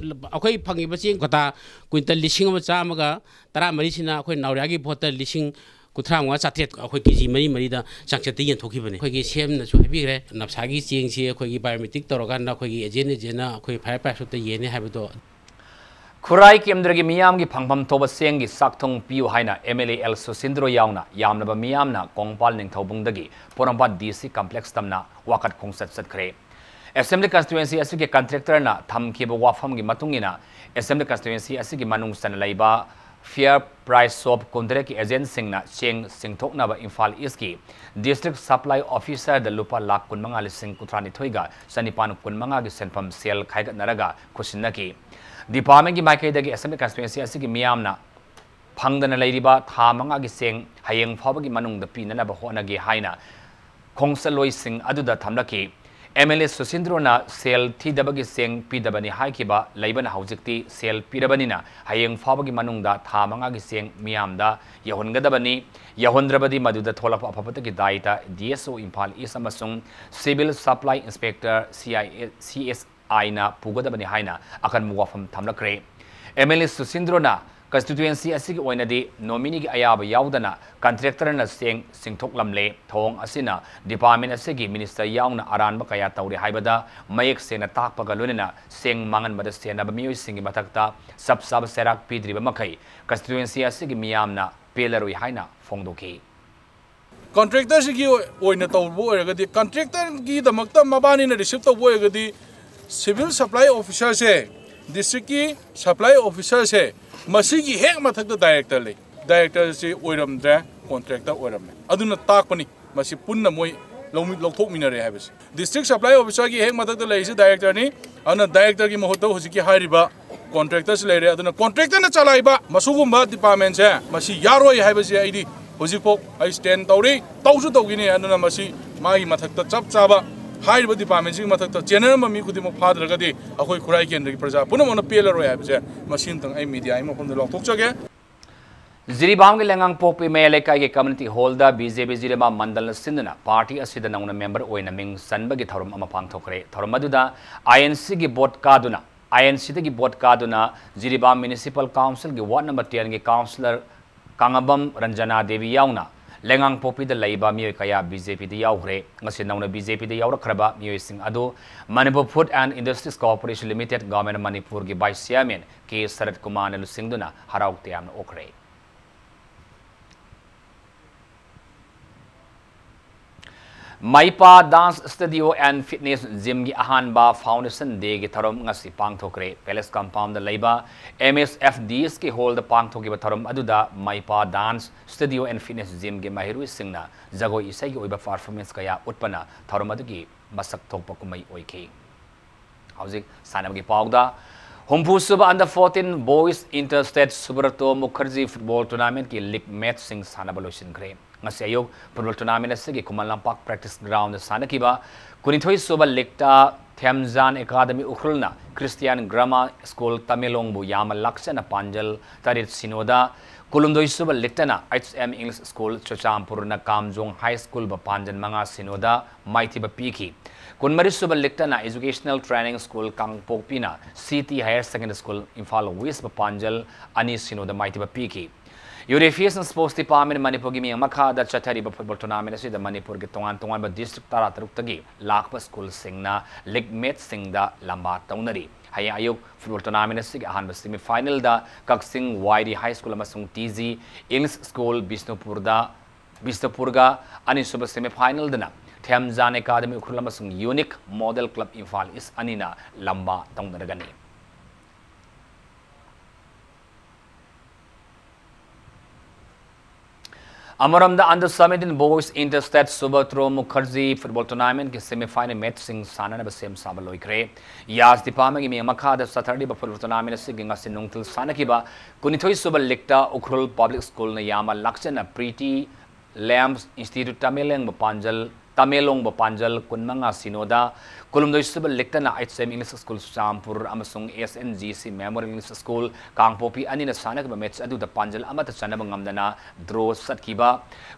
ꯑꯩꯈꯣꯏ ꯐꯪꯉꯤꯕ ꯆꯦꯡ ꯀꯣꯇꯥ ꯀ꯭ꯋꯤꯟꯇꯜ ꯂꯤꯁꯤꯡ ꯑꯃ ꯆꯥꯝꯃꯒ ꯇꯔꯥꯃꯔꯤꯁꯤꯅ ꯑꯩꯈꯣꯏ ꯅꯥꯎꯔꯤꯌꯥꯒꯤ ꯚꯣꯠꯇ ꯂꯤꯁꯤꯡ ꯀꯨꯟꯊ꯭ꯔꯥ ꯃꯉꯥ ꯆꯥꯇ꯭ꯔꯦꯠ ꯑꯩꯈꯣꯏ ꯀꯦ ꯖꯤ ꯃꯔꯤ ꯃꯔꯤꯗ ꯆꯥꯡꯆꯠꯇ ꯌꯦꯟꯊꯣꯛꯈꯤꯕꯅꯤ꯫ ꯑꯩꯈꯣꯏꯒꯤ ꯁꯤ ꯑꯦꯝꯅꯁꯨ ꯍꯥꯏꯕꯤꯈ꯭ꯔꯦ, ꯅꯞꯁꯥꯒꯤ ꯆꯦꯡꯁꯤ ꯑꯩꯈꯣꯏꯒꯤ ꯕꯥꯏꯑꯣꯃꯦꯇ꯭ꯔꯤꯛ ꯇꯧꯔꯀꯥꯟꯗ ꯑꯩꯈꯣꯏꯒꯤ ꯑꯦꯖꯦꯟ ꯑꯦꯖꯦꯟꯅ ꯑꯩꯈꯣꯏ ꯐꯥꯏꯌꯔ ꯄ꯭ꯔꯥꯏꯁ ꯁꯣꯞꯇ ꯌꯦꯟꯅꯤ ꯍꯥꯏꯕꯗꯣ꯫ ꯈꯨꯔꯥꯏ ꯀꯦꯟꯗ꯭ꯔꯒꯤ ꯃꯤꯌꯥꯝꯒꯤ ꯐꯪꯐꯝ ꯊꯣꯛꯄ ꯆꯦꯡꯒꯤ ꯆꯥꯛꯊꯨꯡ ꯄꯤꯌꯨ ꯍꯥꯏꯅ ꯑꯦꯝ ꯑꯦꯜ ꯑꯦ ꯑꯦꯜ ꯁꯨꯁꯤꯟꯗ꯭ꯔꯣ ꯌꯥꯎꯅ ꯌꯥꯝꯂꯕ ꯃꯤꯌꯥꯝꯅ ꯀꯣꯡꯄꯥꯜ ꯅꯤꯡꯊꯧꯕꯨꯡꯗꯒꯤ ꯄꯣꯔꯣꯝꯄꯥꯠ ꯗꯤ ꯁꯤ ꯀꯝꯄ꯭ꯂꯦꯛꯁ ꯇꯝꯅ ꯋꯥꯀꯠ ꯈꯣꯡꯆꯠ ꯆꯠꯈ꯭ꯔꯦ꯫ ꯑꯦꯁꯦꯝꯕ꯭ꯂꯤ ꯀꯟꯁꯇꯤꯇ꯭ꯋꯦꯟꯁꯤ ꯑꯁꯤꯒꯤ ꯀꯟꯇ꯭ꯔꯦꯛꯇꯔꯅ ꯊꯝꯈꯤꯕ ꯋꯥꯐꯝꯒꯤ ꯃꯇꯨꯡ ꯏꯟꯅ ꯑꯦꯁꯦꯝꯕ꯭ꯂꯤ ꯀꯟꯁꯇꯤꯇ꯭ꯋꯦꯟꯁꯤ ꯑꯁꯤꯒꯤ ꯃꯅꯨꯡ ꯆꯟꯅ ꯂꯩꯕ ꯐꯤꯌꯔ ꯄ꯭ꯔꯥꯏꯁ ꯁꯣꯞ ꯀꯨꯟꯇꯔꯦꯠꯀꯤ ꯑꯦꯖꯦꯟꯁꯤꯡꯅ ꯆꯦꯡ ꯆꯤꯡꯊꯣꯛꯅꯕ ꯏꯝꯐꯥꯜ ꯏꯁꯀꯤ ꯗꯤꯁꯇ꯭ꯔꯤꯛ ꯁꯄ꯭ꯂꯥꯏ ꯑꯣꯐꯤꯁꯔꯗ ꯂꯨꯄꯥ ꯂꯥꯈ ꯀꯨꯟꯃꯉꯥ ꯂꯤꯁꯤꯡ ꯀꯨꯟꯊ꯭ꯔꯥꯅꯤꯊꯣꯏꯒ ꯆꯅꯤꯄꯥꯟ ꯀꯨꯟꯃꯉꯥꯒꯤ ꯁꯦꯟꯐꯝ ꯁꯦꯜ ꯈꯥꯏꯒꯠꯅꯔꯒ ꯈꯨꯠꯁꯤꯟꯅꯈꯤ꯫ ꯗꯤꯄꯥꯔꯠꯃꯦꯟꯒꯤ ꯃꯥꯏꯀꯩꯗꯒꯤ ꯑꯦꯁꯦꯝꯕ꯭ꯂꯤ ꯀꯟꯁꯇꯤꯇ꯭ꯋꯦꯟꯁꯤ ꯑꯁꯤꯒꯤ ꯃꯤꯌꯥꯝꯅ ꯐꯪꯗꯅ ꯂꯩꯔꯤꯕ ꯊꯥ ꯃꯉꯥꯒꯤ ꯆꯦꯡ ꯍꯌꯦꯡ ꯐꯥꯎꯕꯒꯤ ꯃꯅꯨꯡꯗ ꯄꯤꯅꯅꯕ ꯍꯣꯠꯅꯒꯦ ꯍꯥꯏꯅ ꯈꯣꯡꯆꯠꯂꯣꯏꯁꯤꯡ ꯑꯗꯨꯗ ꯊꯝꯂꯛꯈꯤ꯫ ꯑꯦꯝ ꯑꯦꯜ ꯑꯦ ꯁꯨꯁꯤꯟꯗ꯭ꯔꯣꯅ ꯁꯦꯜ ꯊꯤꯗꯕꯒꯤ ꯆꯦꯡ ꯄꯤꯗꯕꯅꯤ ꯍꯥꯏꯈꯤꯕ ꯂꯩꯕꯅ ꯍꯧꯖꯤꯛꯇꯤ ꯁꯦꯜ ꯄꯤꯔꯕꯅꯤꯅ ꯍꯌꯦꯡ ꯐꯥꯎꯕꯒꯤ ꯃꯅꯨꯡꯗ ꯊꯥ ꯃꯉꯥꯒꯤ ꯆꯦꯡ ꯃꯤꯌꯥꯝꯗ ꯌꯧꯍꯟꯒꯗꯕꯅꯤ꯫ ꯌꯧꯍꯟꯗ꯭ꯔꯕꯗꯤ ꯃꯗꯨꯗ ꯊꯣꯛꯂꯛꯄ ꯑꯐꯕꯇꯒꯤ ꯗꯥꯏꯇ ꯗꯤ ꯑꯦꯁ ꯑꯣ ꯏꯝꯐꯥꯜ ꯏꯁ ꯑꯃꯁꯨꯡ civil supply inspector C I A, C S ꯑꯥꯏꯅ ꯄꯨꯒꯗꯕꯅꯤ ꯍꯥꯏꯅ ꯑꯀꯟꯕ ꯋꯥꯐꯝ ꯊꯝꯂꯛꯈ꯭ꯔꯦ꯫ ꯑꯦꯝ ꯑꯦꯜ ꯑꯦ ꯁꯨꯁꯤꯟꯗ꯭ꯔꯣꯅ ꯀꯟꯁꯇꯤꯇ꯭ꯋꯦꯟꯁꯤ ꯑꯁꯤꯒꯤ ꯑꯣꯏꯅꯗꯤ ꯅꯣꯃꯤꯅꯤꯒꯤ ꯑꯌꯥꯕ ꯌꯥꯎꯗꯅ ꯀꯟꯇ꯭ꯔꯦꯛꯇꯔꯅ ꯆꯦꯡ ꯆꯤꯡꯊꯣꯛꯂꯝꯂꯦ꯫ ꯊꯧꯑꯣꯡ ꯑꯁꯤꯅ ꯗꯤꯄꯥꯔꯠꯃꯦꯟ ꯑꯁꯤꯒꯤ ꯃꯤꯅꯤꯁꯇꯔ ꯌꯥꯎꯅ ꯑꯔꯥꯟꯕ ꯀꯌꯥ ꯇꯧꯔꯦ ꯍꯥꯏꯕꯗ ꯃꯌꯦꯛ ꯁꯦꯡꯅ ꯇꯥꯛꯄꯒ ꯂꯣꯏꯅꯅ ꯆꯦꯡ ꯃꯥꯡꯍꯟꯕꯗ ꯁꯦꯟꯅꯕ ꯃꯤꯑꯣꯏꯁꯤꯡꯒꯤ ꯃꯊꯛꯇ ꯆꯞ ꯆꯥꯕ ꯆꯩꯔꯥꯛ ꯄꯤꯗ꯭ꯔꯤꯕ ꯃꯈꯩ ꯀꯟꯁꯇꯤꯇ꯭ꯋꯦꯟꯁꯤ ꯑꯁꯤꯒꯤ ꯃꯤꯌꯥꯝꯅ ꯄꯦꯜꯂꯔꯣꯏ ꯍꯥꯏꯅ ꯐꯣꯡꯗꯣꯛꯈꯤ꯫ ꯀꯟꯇ꯭ꯔꯦꯛꯇꯔꯁꯤꯒꯤ ꯑꯣꯏꯅ ꯇꯧꯕ ꯑꯣꯏꯔꯒꯗꯤ, ꯀꯟꯇ꯭ꯔꯦꯛꯇꯔꯒꯤꯗꯃꯛꯇ ꯃꯕꯥꯅꯤꯅ ꯔꯤꯁꯤꯞ ꯇꯧꯕ ꯑꯣꯏꯔꯒꯗꯤ, ꯁꯤꯚꯤꯜ ꯁꯄ꯭ꯂꯥꯏ ꯑꯣꯐꯤꯁꯔꯁꯦ, ꯗꯤꯁꯇ꯭ꯔꯤꯛꯀꯤ ꯁꯄ꯭ꯂꯥꯏ ꯑꯣꯐꯤꯁꯔꯁꯦ, ꯃꯁꯤꯒꯤ ꯍꯦꯛ ꯃꯊꯛꯇ ꯗꯥꯏꯔꯦꯛꯇꯔ ꯂꯩ꯫ ꯗꯥꯏꯔꯦꯛꯇꯔꯁꯤ ꯑꯣꯏꯔꯝꯗ꯭ꯔꯦ, ꯀꯣꯟꯇ꯭ꯔꯦꯛꯇꯔ ꯑꯣꯏꯔꯝꯃꯦ꯫ ꯑꯗꯨꯅ ꯇꯥꯛꯄꯅꯤ ꯃꯁꯤ ꯄꯨꯟꯅ ꯃꯣꯏ ꯂꯧꯃꯤ-, ꯂꯧꯊꯣꯛꯃꯤꯟꯅꯔꯦ ꯍꯥꯏꯕꯁꯦ꯫ ꯗꯤꯁꯇ꯭ꯔꯤꯛ ꯁꯄ꯭ꯂꯥꯏ ꯑꯣꯐꯤꯁꯔꯒꯤ ꯍꯦꯛ ꯃꯊꯛꯇ ꯂꯩꯔꯤꯁꯤ ꯗꯥꯏꯔꯦꯛꯇꯔꯅꯤ꯫ ꯑꯗꯨꯅ ꯗꯥꯏꯔꯦꯛꯇꯔꯒꯤ ꯃꯍꯨꯠꯇ ꯍꯧꯖꯤꯛꯀꯤ ꯍꯥꯏꯔꯤꯕ ꯀꯣꯟꯇ꯭ꯔꯦꯛꯇꯔꯁꯨ ꯂꯩꯔꯦ꯫ ꯑꯗꯨꯅ ꯀꯣꯟꯇ꯭ꯔꯦꯛꯇꯔꯅ ꯆꯂꯥꯏꯕ ꯃꯁꯤꯒꯨꯝꯕ ꯗꯤꯄꯥꯔꯠꯃꯦꯟꯁꯦ ꯃꯁꯤ ꯌꯥꯔꯣꯏ ꯍꯥꯏꯕꯁꯤ ꯑꯩꯗꯤ ꯍꯧꯖꯤꯛꯐꯥꯎ ꯑꯩ ꯁ꯭ꯇꯦꯟ ꯇꯧꯔꯤ, ꯇꯧꯁꯨ ꯇꯧꯈꯤꯅꯤ꯫ ꯑꯗꯨꯅ ꯃꯁꯤ ꯃꯥꯒꯤ ꯃꯊꯛꯇ ꯆꯞ ꯆꯥꯕ ꯍꯥꯏꯔꯤꯕ ꯗꯤꯄꯥꯔꯠꯃꯦꯟꯁꯤꯒꯤ ꯃꯊꯛꯇ ꯆꯦꯟꯅꯔꯝꯕ ꯃꯤ ꯈꯨꯗꯤꯡꯃꯛ ꯐꯥꯗ꯭ꯔꯒꯗꯤ ꯑꯩꯈꯣꯏ ꯈꯨꯔꯥꯏ ꯀꯦꯟꯗ꯭ꯔꯒꯤ ꯄ꯭ꯔꯖꯥ ꯄꯨꯝꯅꯃꯛꯅ ꯄꯦꯜꯂꯔꯣꯏ ꯍꯥꯏꯕꯁꯦ ꯃꯁꯤ ꯑꯃꯇꯪ ꯑꯩ ꯃꯤꯗꯤꯌꯥꯒꯤ ꯃꯐꯝꯗ ꯂꯥꯎꯊꯣꯛꯆꯒꯦ꯫ ꯖꯤꯔꯤꯕꯥꯝꯒꯤ ꯂꯩꯉꯥꯡꯄꯣꯛꯄꯤ ꯃꯌꯥꯏ ꯂꯩꯀꯥꯏꯒꯤ ꯀꯝꯃ꯭ꯌꯨꯅꯤꯇꯤ ꯍꯣꯜꯗ ꯕꯤ ꯖꯦ ꯄꯤ ꯖꯤꯔꯤꯕꯥꯝ ꯃꯟꯗꯜꯅ ꯁꯤꯟꯗꯨꯅ ꯄꯥꯔꯇꯤ ꯑꯁꯤꯗ ꯅꯧꯅ ꯃꯦꯝꯕꯔ ꯑꯣꯏꯅ ꯃꯤꯡ ꯆꯟꯕꯒꯤ ꯊꯧꯔꯝ ꯑꯃ ꯄꯥꯡꯊꯣꯛꯈ꯭ꯔꯦ꯫ ꯊꯧꯔꯝ ꯑꯗꯨꯗ ꯑꯥꯏ ꯑꯦꯟ ꯁꯤꯒꯤ ꯚꯣꯠ ꯀꯥꯗꯨꯅ, ꯑꯥꯏ ꯑꯦꯟ ꯁꯤꯗꯒꯤ ꯚꯣꯠ ꯀꯥꯗꯨꯅ ꯖꯤꯔꯤꯕꯥꯝ ꯃ꯭ꯌꯨꯅꯤꯁꯤꯄꯥꯜ ꯀꯥꯎꯟꯁꯤꯜꯒꯤ ꯋꯥꯔꯗ ꯅꯝꯕꯔ ꯇꯦꯟꯒꯤ ꯀꯥꯎꯟꯁꯤꯂꯔ ꯀꯥꯉꯕꯝ ꯔꯟꯖꯅꯥ ꯗꯦꯕꯤ ꯌꯥꯎꯅ ꯂꯩꯉꯥꯡꯄꯣꯛꯄꯤꯗ ꯂꯩꯕ ꯃꯤꯑꯣꯏ ꯀꯌꯥ ꯕꯤ ꯖꯦ ꯄꯤꯗ ꯌꯥꯎꯈ꯭ꯔꯦ꯫ ꯉꯁꯤ ꯅꯧꯅ ꯕꯤ ꯖꯦ ꯄꯤꯗ ꯌꯥꯎꯔꯛꯈ꯭ꯔꯕ ꯃꯤꯑꯣꯏꯁꯤꯡ ꯑꯗꯨ Manipur Food and Industries Corporation Limited, Government of Manipurꯒꯤ vice chairman ꯀꯦ ꯁꯔꯠ ꯀꯨꯃꯥꯔꯅ ꯂꯨꯆꯤꯡꯗꯨꯅ ꯍꯔꯥꯎ ꯇꯌꯥꯝꯅ ꯑꯣꯛꯈ꯭ꯔꯦ꯫ ꯃꯩꯄꯥ Dance Studio and Fitness Gymꯒꯤ ꯑꯍꯥꯟꯕ Foundation Dayꯒꯤ ꯊꯧꯔꯝ ꯉꯁꯤ ꯄꯥꯡꯊꯣꯛꯈ꯭ꯔꯦ꯫ Palace Compoundꯗ ꯂꯩꯕ M S F D Sꯀꯤ hallꯗ ꯄꯥꯡꯊꯣꯛꯈꯤꯕ ꯊꯧꯔꯝ ꯑꯗꯨꯗ ꯃꯩꯄꯥ Dance Studio and Fitness Gymꯒꯤ ꯃꯍꯩꯔꯣꯏꯁꯤꯡꯅ ꯖꯒꯣꯏ ꯏꯁꯩꯒꯤ ꯑꯣꯏꯕ performance ꯀꯌꯥ ꯎꯠꯄꯅ ꯊꯧꯔꯝ ꯑꯗꯨꯒꯤ ꯃꯁꯛ ꯊꯣꯛꯄ ꯀꯨꯝꯍꯩ ꯑꯣꯏꯈꯤ꯫ ꯍꯧꯖꯤꯛ ꯁꯥꯟꯅꯕꯒꯤ ꯄꯥꯎꯗ, ꯍꯨꯝꯐꯨ ꯁꯨꯕ Under fourteen Boys Inter-State Subroto Mukherjee Football Tournamentꯀꯤ league matchꯁꯤꯡ ꯁꯥꯟꯅꯕ ꯂꯣꯏꯁꯤꯟꯈ꯭ꯔꯦ꯫ ꯉꯁꯤ ꯑꯌꯨꯛ football tournament ꯑꯁꯤꯒꯤ ꯈꯨꯃꯟ ꯂꯝꯄꯥꯛ practice groundꯗ ꯁꯥꯟꯅꯈꯤꯕ ꯀꯨꯟꯅꯤꯊꯣꯏ ꯁꯨꯕ leagueꯇ ꯊꯦꯝꯖꯥꯟ Academy ꯎꯈ꯭ꯔꯨꯜꯅ Christian Grammar School ꯇꯃꯦꯡꯂꯣꯡꯕꯨ ꯌꯥꯝꯅ ꯂꯥꯛꯆꯅ ꯄꯥꯟꯖꯜ ꯇꯔꯦꯠ ꯁꯤꯅꯣꯗ, ꯀꯨꯟꯍꯨꯝꯗꯣꯏ ꯁꯨꯕ leagueꯇꯅ H M English School ꯆꯨꯔꯆꯥꯟꯄꯨꯔꯅ ꯀꯥꯝꯖꯣꯡ High Schoolꯕꯨ ꯄꯥꯟꯖꯜ ꯃꯉꯥ ꯁꯤꯅꯣꯗ ꯃꯥꯏꯊꯤꯕ ꯄꯤꯈꯤ꯫ ꯀꯨꯟꯃꯔꯤ ꯁꯨꯕ leagueꯇꯅ Educational Training School ꯀꯥꯡꯄꯣꯛꯄꯤꯅ C T Higher Secondary School Imphal Westꯕꯨ ꯄꯥꯟꯖꯜ ꯑꯅꯤ ꯁꯤꯅꯣꯗ ꯃꯥꯏꯊꯤꯕ ꯄꯤꯈꯤ꯫ Youth Affairs and Sports Department ꯃꯅꯤꯄꯨꯔꯒꯤ ꯃꯤꯠꯌꯦꯡ ꯃꯈꯥꯗ ꯆꯠꯊꯔꯤꯕ football tournament ꯑꯁꯤꯗ ꯃꯅꯤꯄꯨꯔꯒꯤ ꯇꯣꯉꯥꯟ ꯇꯣꯉꯥꯟꯕ district ꯇꯔꯥꯇꯔꯨꯛꯇꯒꯤ ꯂꯥꯛꯄ schoolꯁꯤꯡꯅ league matchꯁꯤꯡꯗ ꯂꯝꯕꯥ ꯇꯧꯅꯔꯤ꯫ ꯍꯌꯦꯡ ꯑꯌꯨꯛ football tournament ꯑꯁꯤꯒꯤ ꯑꯍꯥꯟꯕ semi finalꯗ ꯀꯛꯆꯤꯡ ꯋꯥꯏꯔꯤ High School ꯑꯃꯁꯨꯡ T G English School ꯕꯤꯁꯅꯨꯄꯨꯔꯗ, ꯕꯤꯁꯅꯨꯄꯨꯔꯒ, ꯑꯅꯤꯁꯨꯕ semi finalꯗꯅ ꯊꯦꯝꯖꯥꯟ Academy ꯎꯈ꯭ꯔꯨꯜ ꯑꯃꯁꯨꯡ Unique Model Club Imphal East ꯑꯅꯤꯅ ꯂꯝꯕꯥ ꯇꯧꯅꯔꯒꯅꯤ꯫ ꯑꯃꯔꯣꯝꯗ, under seventeen boys inter-state Subhadra Mukherjee football tournamentꯀꯤ semifinal matchꯁꯤꯡ ꯁꯥꯟꯅꯅꯕ ꯁꯦꯝ ꯁꯥꯕ ꯂꯣꯏꯈ꯭ꯔꯦ꯫ ꯌꯥꯁ ꯗꯤꯄꯥꯃꯒꯤ ꯃꯤꯠꯌꯦꯡ ꯃꯈꯥꯗ ꯆꯠꯊꯔꯤꯕ football tournament ꯑꯁꯤꯒꯤ ꯉꯁꯤ ꯅꯨꯡꯊꯤꯜ ꯁꯥꯟꯅꯈꯤꯕ ꯀꯨꯟꯅꯤꯊꯣꯏ ꯁꯨꯕ leagueꯇ ꯎꯈ꯭ꯔꯨꯜ Public Schoolꯅ ꯌꯥꯝꯅ ꯂꯥꯛꯆꯅ Pretty Lamps Institute ꯇꯃꯦꯡꯂꯣꯡꯕ ꯄꯥꯟꯖꯜ, ꯇꯃꯦꯡꯂꯣꯡꯕ ꯄꯥꯟꯖꯜ ꯀꯨꯟꯃꯉꯥ ꯁꯤꯅꯣꯗ, ꯀꯨꯟꯍꯨꯝꯗꯣꯏ ꯁꯨꯕ leagueꯇꯅ H M English School Churachandpur ꯑꯃꯁꯨꯡ S N G C Memorial English School ꯀꯥꯡꯄꯣꯛꯄꯤ ꯑꯅꯤꯅ ꯁꯥꯟꯅꯈꯤꯕ match ꯑꯗꯨꯗ ꯄꯥꯟꯖꯜ ꯑꯃꯠꯇ ꯆꯟꯅꯕ ꯉꯝꯗꯅ draw ꯆꯠꯈꯤꯕ꯫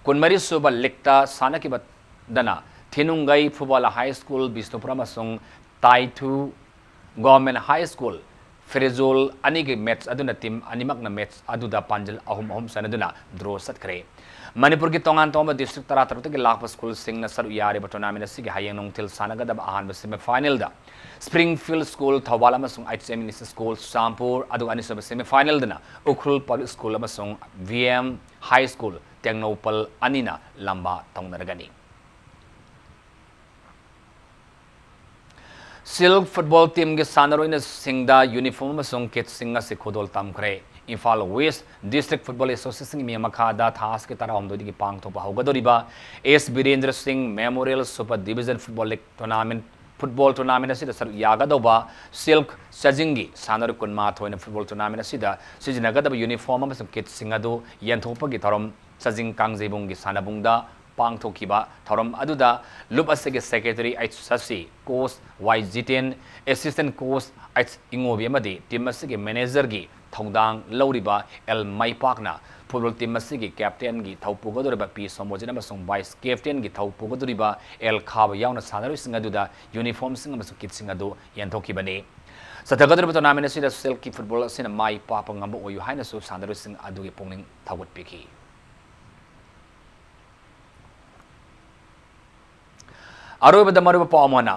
ꯀꯨꯟꯃꯔꯤ ꯁꯨꯕ leagueꯇ ꯁꯥꯟꯅꯈꯤꯕꯗꯅ ꯊꯤꯅꯨꯡꯒꯩ ꯐꯨꯕꯥꯜ High School ꯕꯤꯁꯅꯨꯄꯨꯔ ꯑꯃꯁꯨꯡ ꯇꯥꯏꯊꯨ Government High School ꯐꯤꯔꯤꯖꯣꯜ ꯑꯅꯤꯒꯤ match ꯑꯗꯨꯅ team ꯑꯅꯤꯃꯛꯅ match ꯑꯗꯨꯗ ꯄꯥꯟꯖꯜ ꯑꯍꯨꯝ ꯑꯍꯨꯝ ꯆꯟꯅꯗꯨꯅ draw ꯆꯠꯈ꯭ꯔꯦ꯫ ꯃꯅꯤꯄꯨꯔꯒꯤ ꯇꯣꯉꯥꯟ ꯇꯣꯉꯥꯟꯕ district ꯇꯔꯥ ꯇꯔꯨꯛꯇꯒꯤ ꯂꯥꯛꯄ schoolꯁꯤꯡꯅ ꯁꯔꯨꯛ ꯌꯥꯔꯤꯕ tournament ꯑꯁꯤꯒꯤ ꯍꯌꯦꯡ ꯅꯨꯡꯊꯤꯜ ꯁꯥꯟꯅꯒꯗꯕ ꯑꯍꯥꯟꯕ semifinalꯗ Springfield School ꯊꯧꯕꯥꯜ ꯑꯃꯁꯨꯡ H M English School Churachandpur, ꯑꯗꯨꯒ ꯑꯅꯤꯁꯨꯕ semifinalꯗꯅ ꯎꯈ꯭ꯔꯨꯜ Public School ꯑꯃꯁꯨꯡ V M High School Tengnoupal ꯑꯅꯤꯅ ꯂꯝꯕꯥ ꯇꯧꯅꯔꯒꯅꯤ꯫ Silk football teamꯒꯤ ꯁꯥꯟꯅꯔꯣꯏꯅꯁꯤꯡꯗ uniform ꯑꯃꯁꯨꯡ kitꯁꯤꯡ ꯑꯁꯤ ꯈꯨꯗꯣꯜ ꯇꯝꯈ꯭ꯔꯦ꯫ ꯏꯝꯐꯥꯜ West District Football Associationꯒꯤ ꯃꯤꯠꯌꯦꯡ ꯃꯈꯥꯗ ꯊꯥ ꯑꯁꯤꯒꯤ ꯇꯔꯥꯍꯨꯝꯗꯣꯏꯗꯒꯤ ꯄꯥꯡꯊꯣꯛꯄ ꯍꯧꯒꯗꯧꯔꯤꯕ S ꯕꯤꯔꯦꯟꯗ꯭ꯔ ꯁꯤꯡ Memorial Super Division Football League Tournament, football tournament ꯑꯁꯤꯗ ꯁꯔꯨꯛ ꯌꯥꯒꯗꯧꯕ Silk ꯆꯥꯖꯤꯡꯒꯤ ꯁꯥꯟꯅꯔꯣꯏ ꯀꯨꯟꯃꯥꯊꯣꯏꯅ football tournament ꯑꯁꯤꯗ ꯁꯤꯖꯤꯟꯅꯒꯗꯕ uniform ꯑꯃꯁꯨꯡ kitꯁꯤꯡ ꯑꯗꯨ ꯌꯦꯟꯊꯣꯛꯄꯒꯤ ꯊꯧꯔꯝ ꯆꯥꯖꯤꯡ ꯀꯥꯡꯖꯩꯕꯨꯡꯒꯤ ꯁꯥꯟꯅꯕꯨꯡꯗ ꯄꯥꯡꯊꯣꯛꯈꯤꯕ ꯊꯧꯔꯝ ꯑꯗꯨꯗ ꯂꯨꯞ ꯑꯁꯤꯒꯤ secretary H ꯁꯁꯤ, coach Y Jiten, assistant coach H ꯏꯉꯣꯕꯤ ꯑꯃꯗꯤ team ꯑꯁꯤꯒꯤ managerꯒꯤ ꯊꯧꯗꯥꯡ ꯂꯧꯔꯤꯕ L ꯃꯩꯄꯥꯛꯅ football team ꯑꯁꯤꯒꯤ captainꯒꯤ ꯊꯧ ꯄꯨꯒꯗꯧꯔꯤꯕ P ꯁꯣꯃꯣꯖꯤꯠ ꯑꯃꯁꯨꯡ vice captainꯒꯤ ꯊꯧ ꯄꯨꯒꯗꯧꯔꯤꯕ L ꯈꯥꯕ ꯌꯥꯎꯅ ꯁꯥꯟꯅꯔꯣꯏꯁꯤꯡ ꯑꯗꯨꯗ uniformꯁꯤꯡ ꯑꯃꯁꯨꯡ kitꯁꯤꯡ ꯑꯗꯨ ꯌꯦꯟꯊꯣꯛꯈꯤꯕꯅꯤ꯫ ꯆꯠꯊꯒꯗꯧꯔꯤꯕ tournament ꯑꯁꯤꯗ Silkꯀꯤ football ꯑꯁꯤꯅ ꯃꯥꯏ ꯄꯥꯛꯄ ꯉꯝꯕ ꯑꯣꯏꯌꯨ ꯍꯥꯏꯅꯁꯨ ꯁꯥꯟꯅꯔꯣꯏꯁꯤꯡ ꯑꯗꯨꯒꯤ ꯄꯨꯛꯅꯤꯡ ꯊꯧꯒꯠꯄꯤꯈꯤ꯫ ꯑꯔꯣꯏꯕꯗ ꯃꯔꯨꯑꯣꯏꯕ ꯄꯥꯎ ꯑꯃꯅ,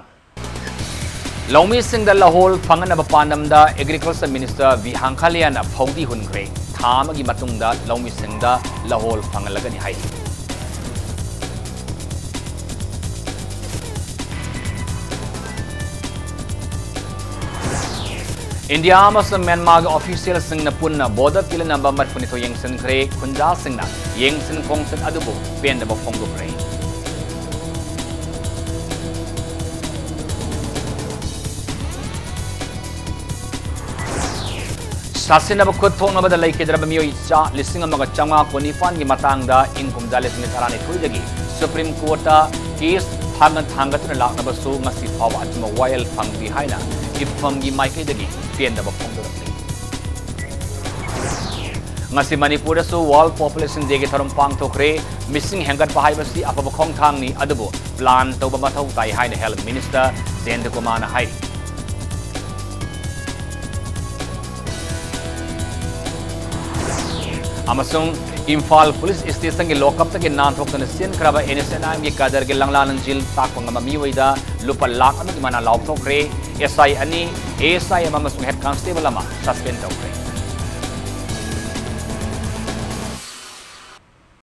ꯂꯧꯃꯤꯁꯤꯡꯗ ꯂꯍꯣꯜ ꯐꯪꯍꯟꯅꯕ ꯄꯥꯟꯗꯝꯗ Agriculture Minister V ꯍꯥꯡꯈꯥꯂꯤꯌꯥꯅ ꯐꯧꯗꯤ ꯍꯨꯟꯈ꯭ꯔꯦ꯫ ꯊꯥ ꯑꯃꯒꯤ ꯃꯇꯨꯡꯗ ꯂꯧꯃꯤꯁꯤꯡꯗ ꯂꯍꯣꯜ ꯐꯪꯍꯜꯂꯒꯅꯤ ꯍꯥꯏꯔꯤ꯫ ꯏꯟꯗꯤꯌꯥ ꯑꯃꯁꯨꯡ ꯃ꯭ꯌꯥꯟꯃꯥꯔꯒꯤ ꯑꯣꯐꯤꯁꯤꯌꯦꯜꯁꯤꯡꯅ ꯄꯨꯟꯅ ꯕꯣꯔꯗꯔ ꯀꯤꯂꯣ ꯅꯝꯕꯔ ꯃꯔꯤꯐꯨꯅꯤꯊꯣꯏ ꯌꯦꯡꯁꯤꯟꯈ꯭ꯔꯦ꯫ ꯈꯨꯟꯖꯥꯁꯤꯡꯅ ꯌꯦꯡꯁꯤꯟ ꯈꯣꯡꯆꯠ ꯑꯗꯨꯕꯨ ꯄꯦꯟꯗꯕ ꯐꯣꯡꯗꯣꯛꯈ꯭ꯔꯦ꯫ ꯁꯥꯁꯤꯟꯅꯕ ꯈꯨꯠ ꯊꯣꯛꯅꯕꯗ ꯂꯩꯈꯤꯗ꯭ꯔꯕ ꯃꯤꯑꯣꯏ ꯆꯥ ꯂꯤꯁꯤꯡ ꯑꯃꯒ ꯆꯥꯝꯃꯉꯥ ꯀꯨꯟꯅꯤꯄꯥꯟꯒꯤ ꯃꯇꯥꯡꯗ ꯏꯪ ꯀꯨꯝꯖꯥ ꯂꯤꯁꯤꯡ ꯇꯔꯥꯅꯤꯊꯣꯏꯗꯒꯤ ꯁꯨꯄ꯭ꯔꯤꯝ ꯀꯣꯔꯠꯇ ꯀꯦꯁ ꯊꯥꯡꯒꯠ-, ꯊꯥꯡꯒꯠꯇꯨꯅ ꯂꯥꯛꯂꯕꯁꯨ ꯉꯁꯤ ꯐꯥꯎꯕ ꯑꯆꯨꯝꯕ ꯋꯥꯌꯦꯜ ꯐꯪꯗ꯭ꯔꯤ ꯍꯥꯏꯅ ꯏꯐꯝꯒꯤ ꯃꯥꯏꯀꯩꯗꯒꯤ ꯄꯦꯟꯗꯕ ꯐꯣꯡꯗꯣꯔꯛꯂꯤ꯫ ꯉꯁꯤ ꯃꯅꯤꯄꯨꯔꯗꯁꯨ World Population Dayꯒꯤ ꯊꯧꯔꯝ ꯄꯥꯡꯊꯣꯛꯈ꯭ꯔꯦ꯫ ꯃꯤꯁꯤꯡ ꯍꯦꯟꯒꯠꯄ ꯍꯥꯏꯕꯁꯤ ꯑꯐꯕ ꯈꯣꯡꯊꯥꯡꯅꯤ, ꯑꯗꯨꯕꯨ plan ꯇꯧꯕ ꯃꯊꯧ ꯇꯥꯏ ꯍꯥꯏꯅ Health Minister ꯖꯌꯟꯇ ꯀꯨꯃꯥꯔꯅ ꯍꯥꯏꯔꯤ꯫ ꯑꯃꯁꯨꯡ ꯏꯝꯐꯥꯜ ꯄꯨꯂꯤꯁ ꯁ꯭ꯇꯦꯁꯟꯒꯤ ꯂꯣꯀꯞꯇꯒꯤ ꯅꯥꯟꯊꯣꯛꯇꯨꯅ ꯆꯦꯟꯈ꯭ꯔꯕ NSCN-IM-ꯒꯤ ꯀꯥꯗꯔꯒꯤ ꯂꯪꯂꯥ ꯂꯪꯖꯤꯜ ꯇꯥꯛꯄ ꯉꯝꯕ ꯃꯤꯑꯣꯏꯗ ꯂꯨꯄꯥ ꯂꯥꯈ ꯑꯃꯒꯤ ꯃꯅꯥ ꯂꯥꯎꯊꯣꯛꯈ꯭ꯔꯦ꯫ SI ꯑꯅꯤ, ASI ꯑꯃ ꯑꯃꯁꯨꯡ head constable ꯑꯃ suspend ꯇꯧꯈ꯭ꯔꯦ꯫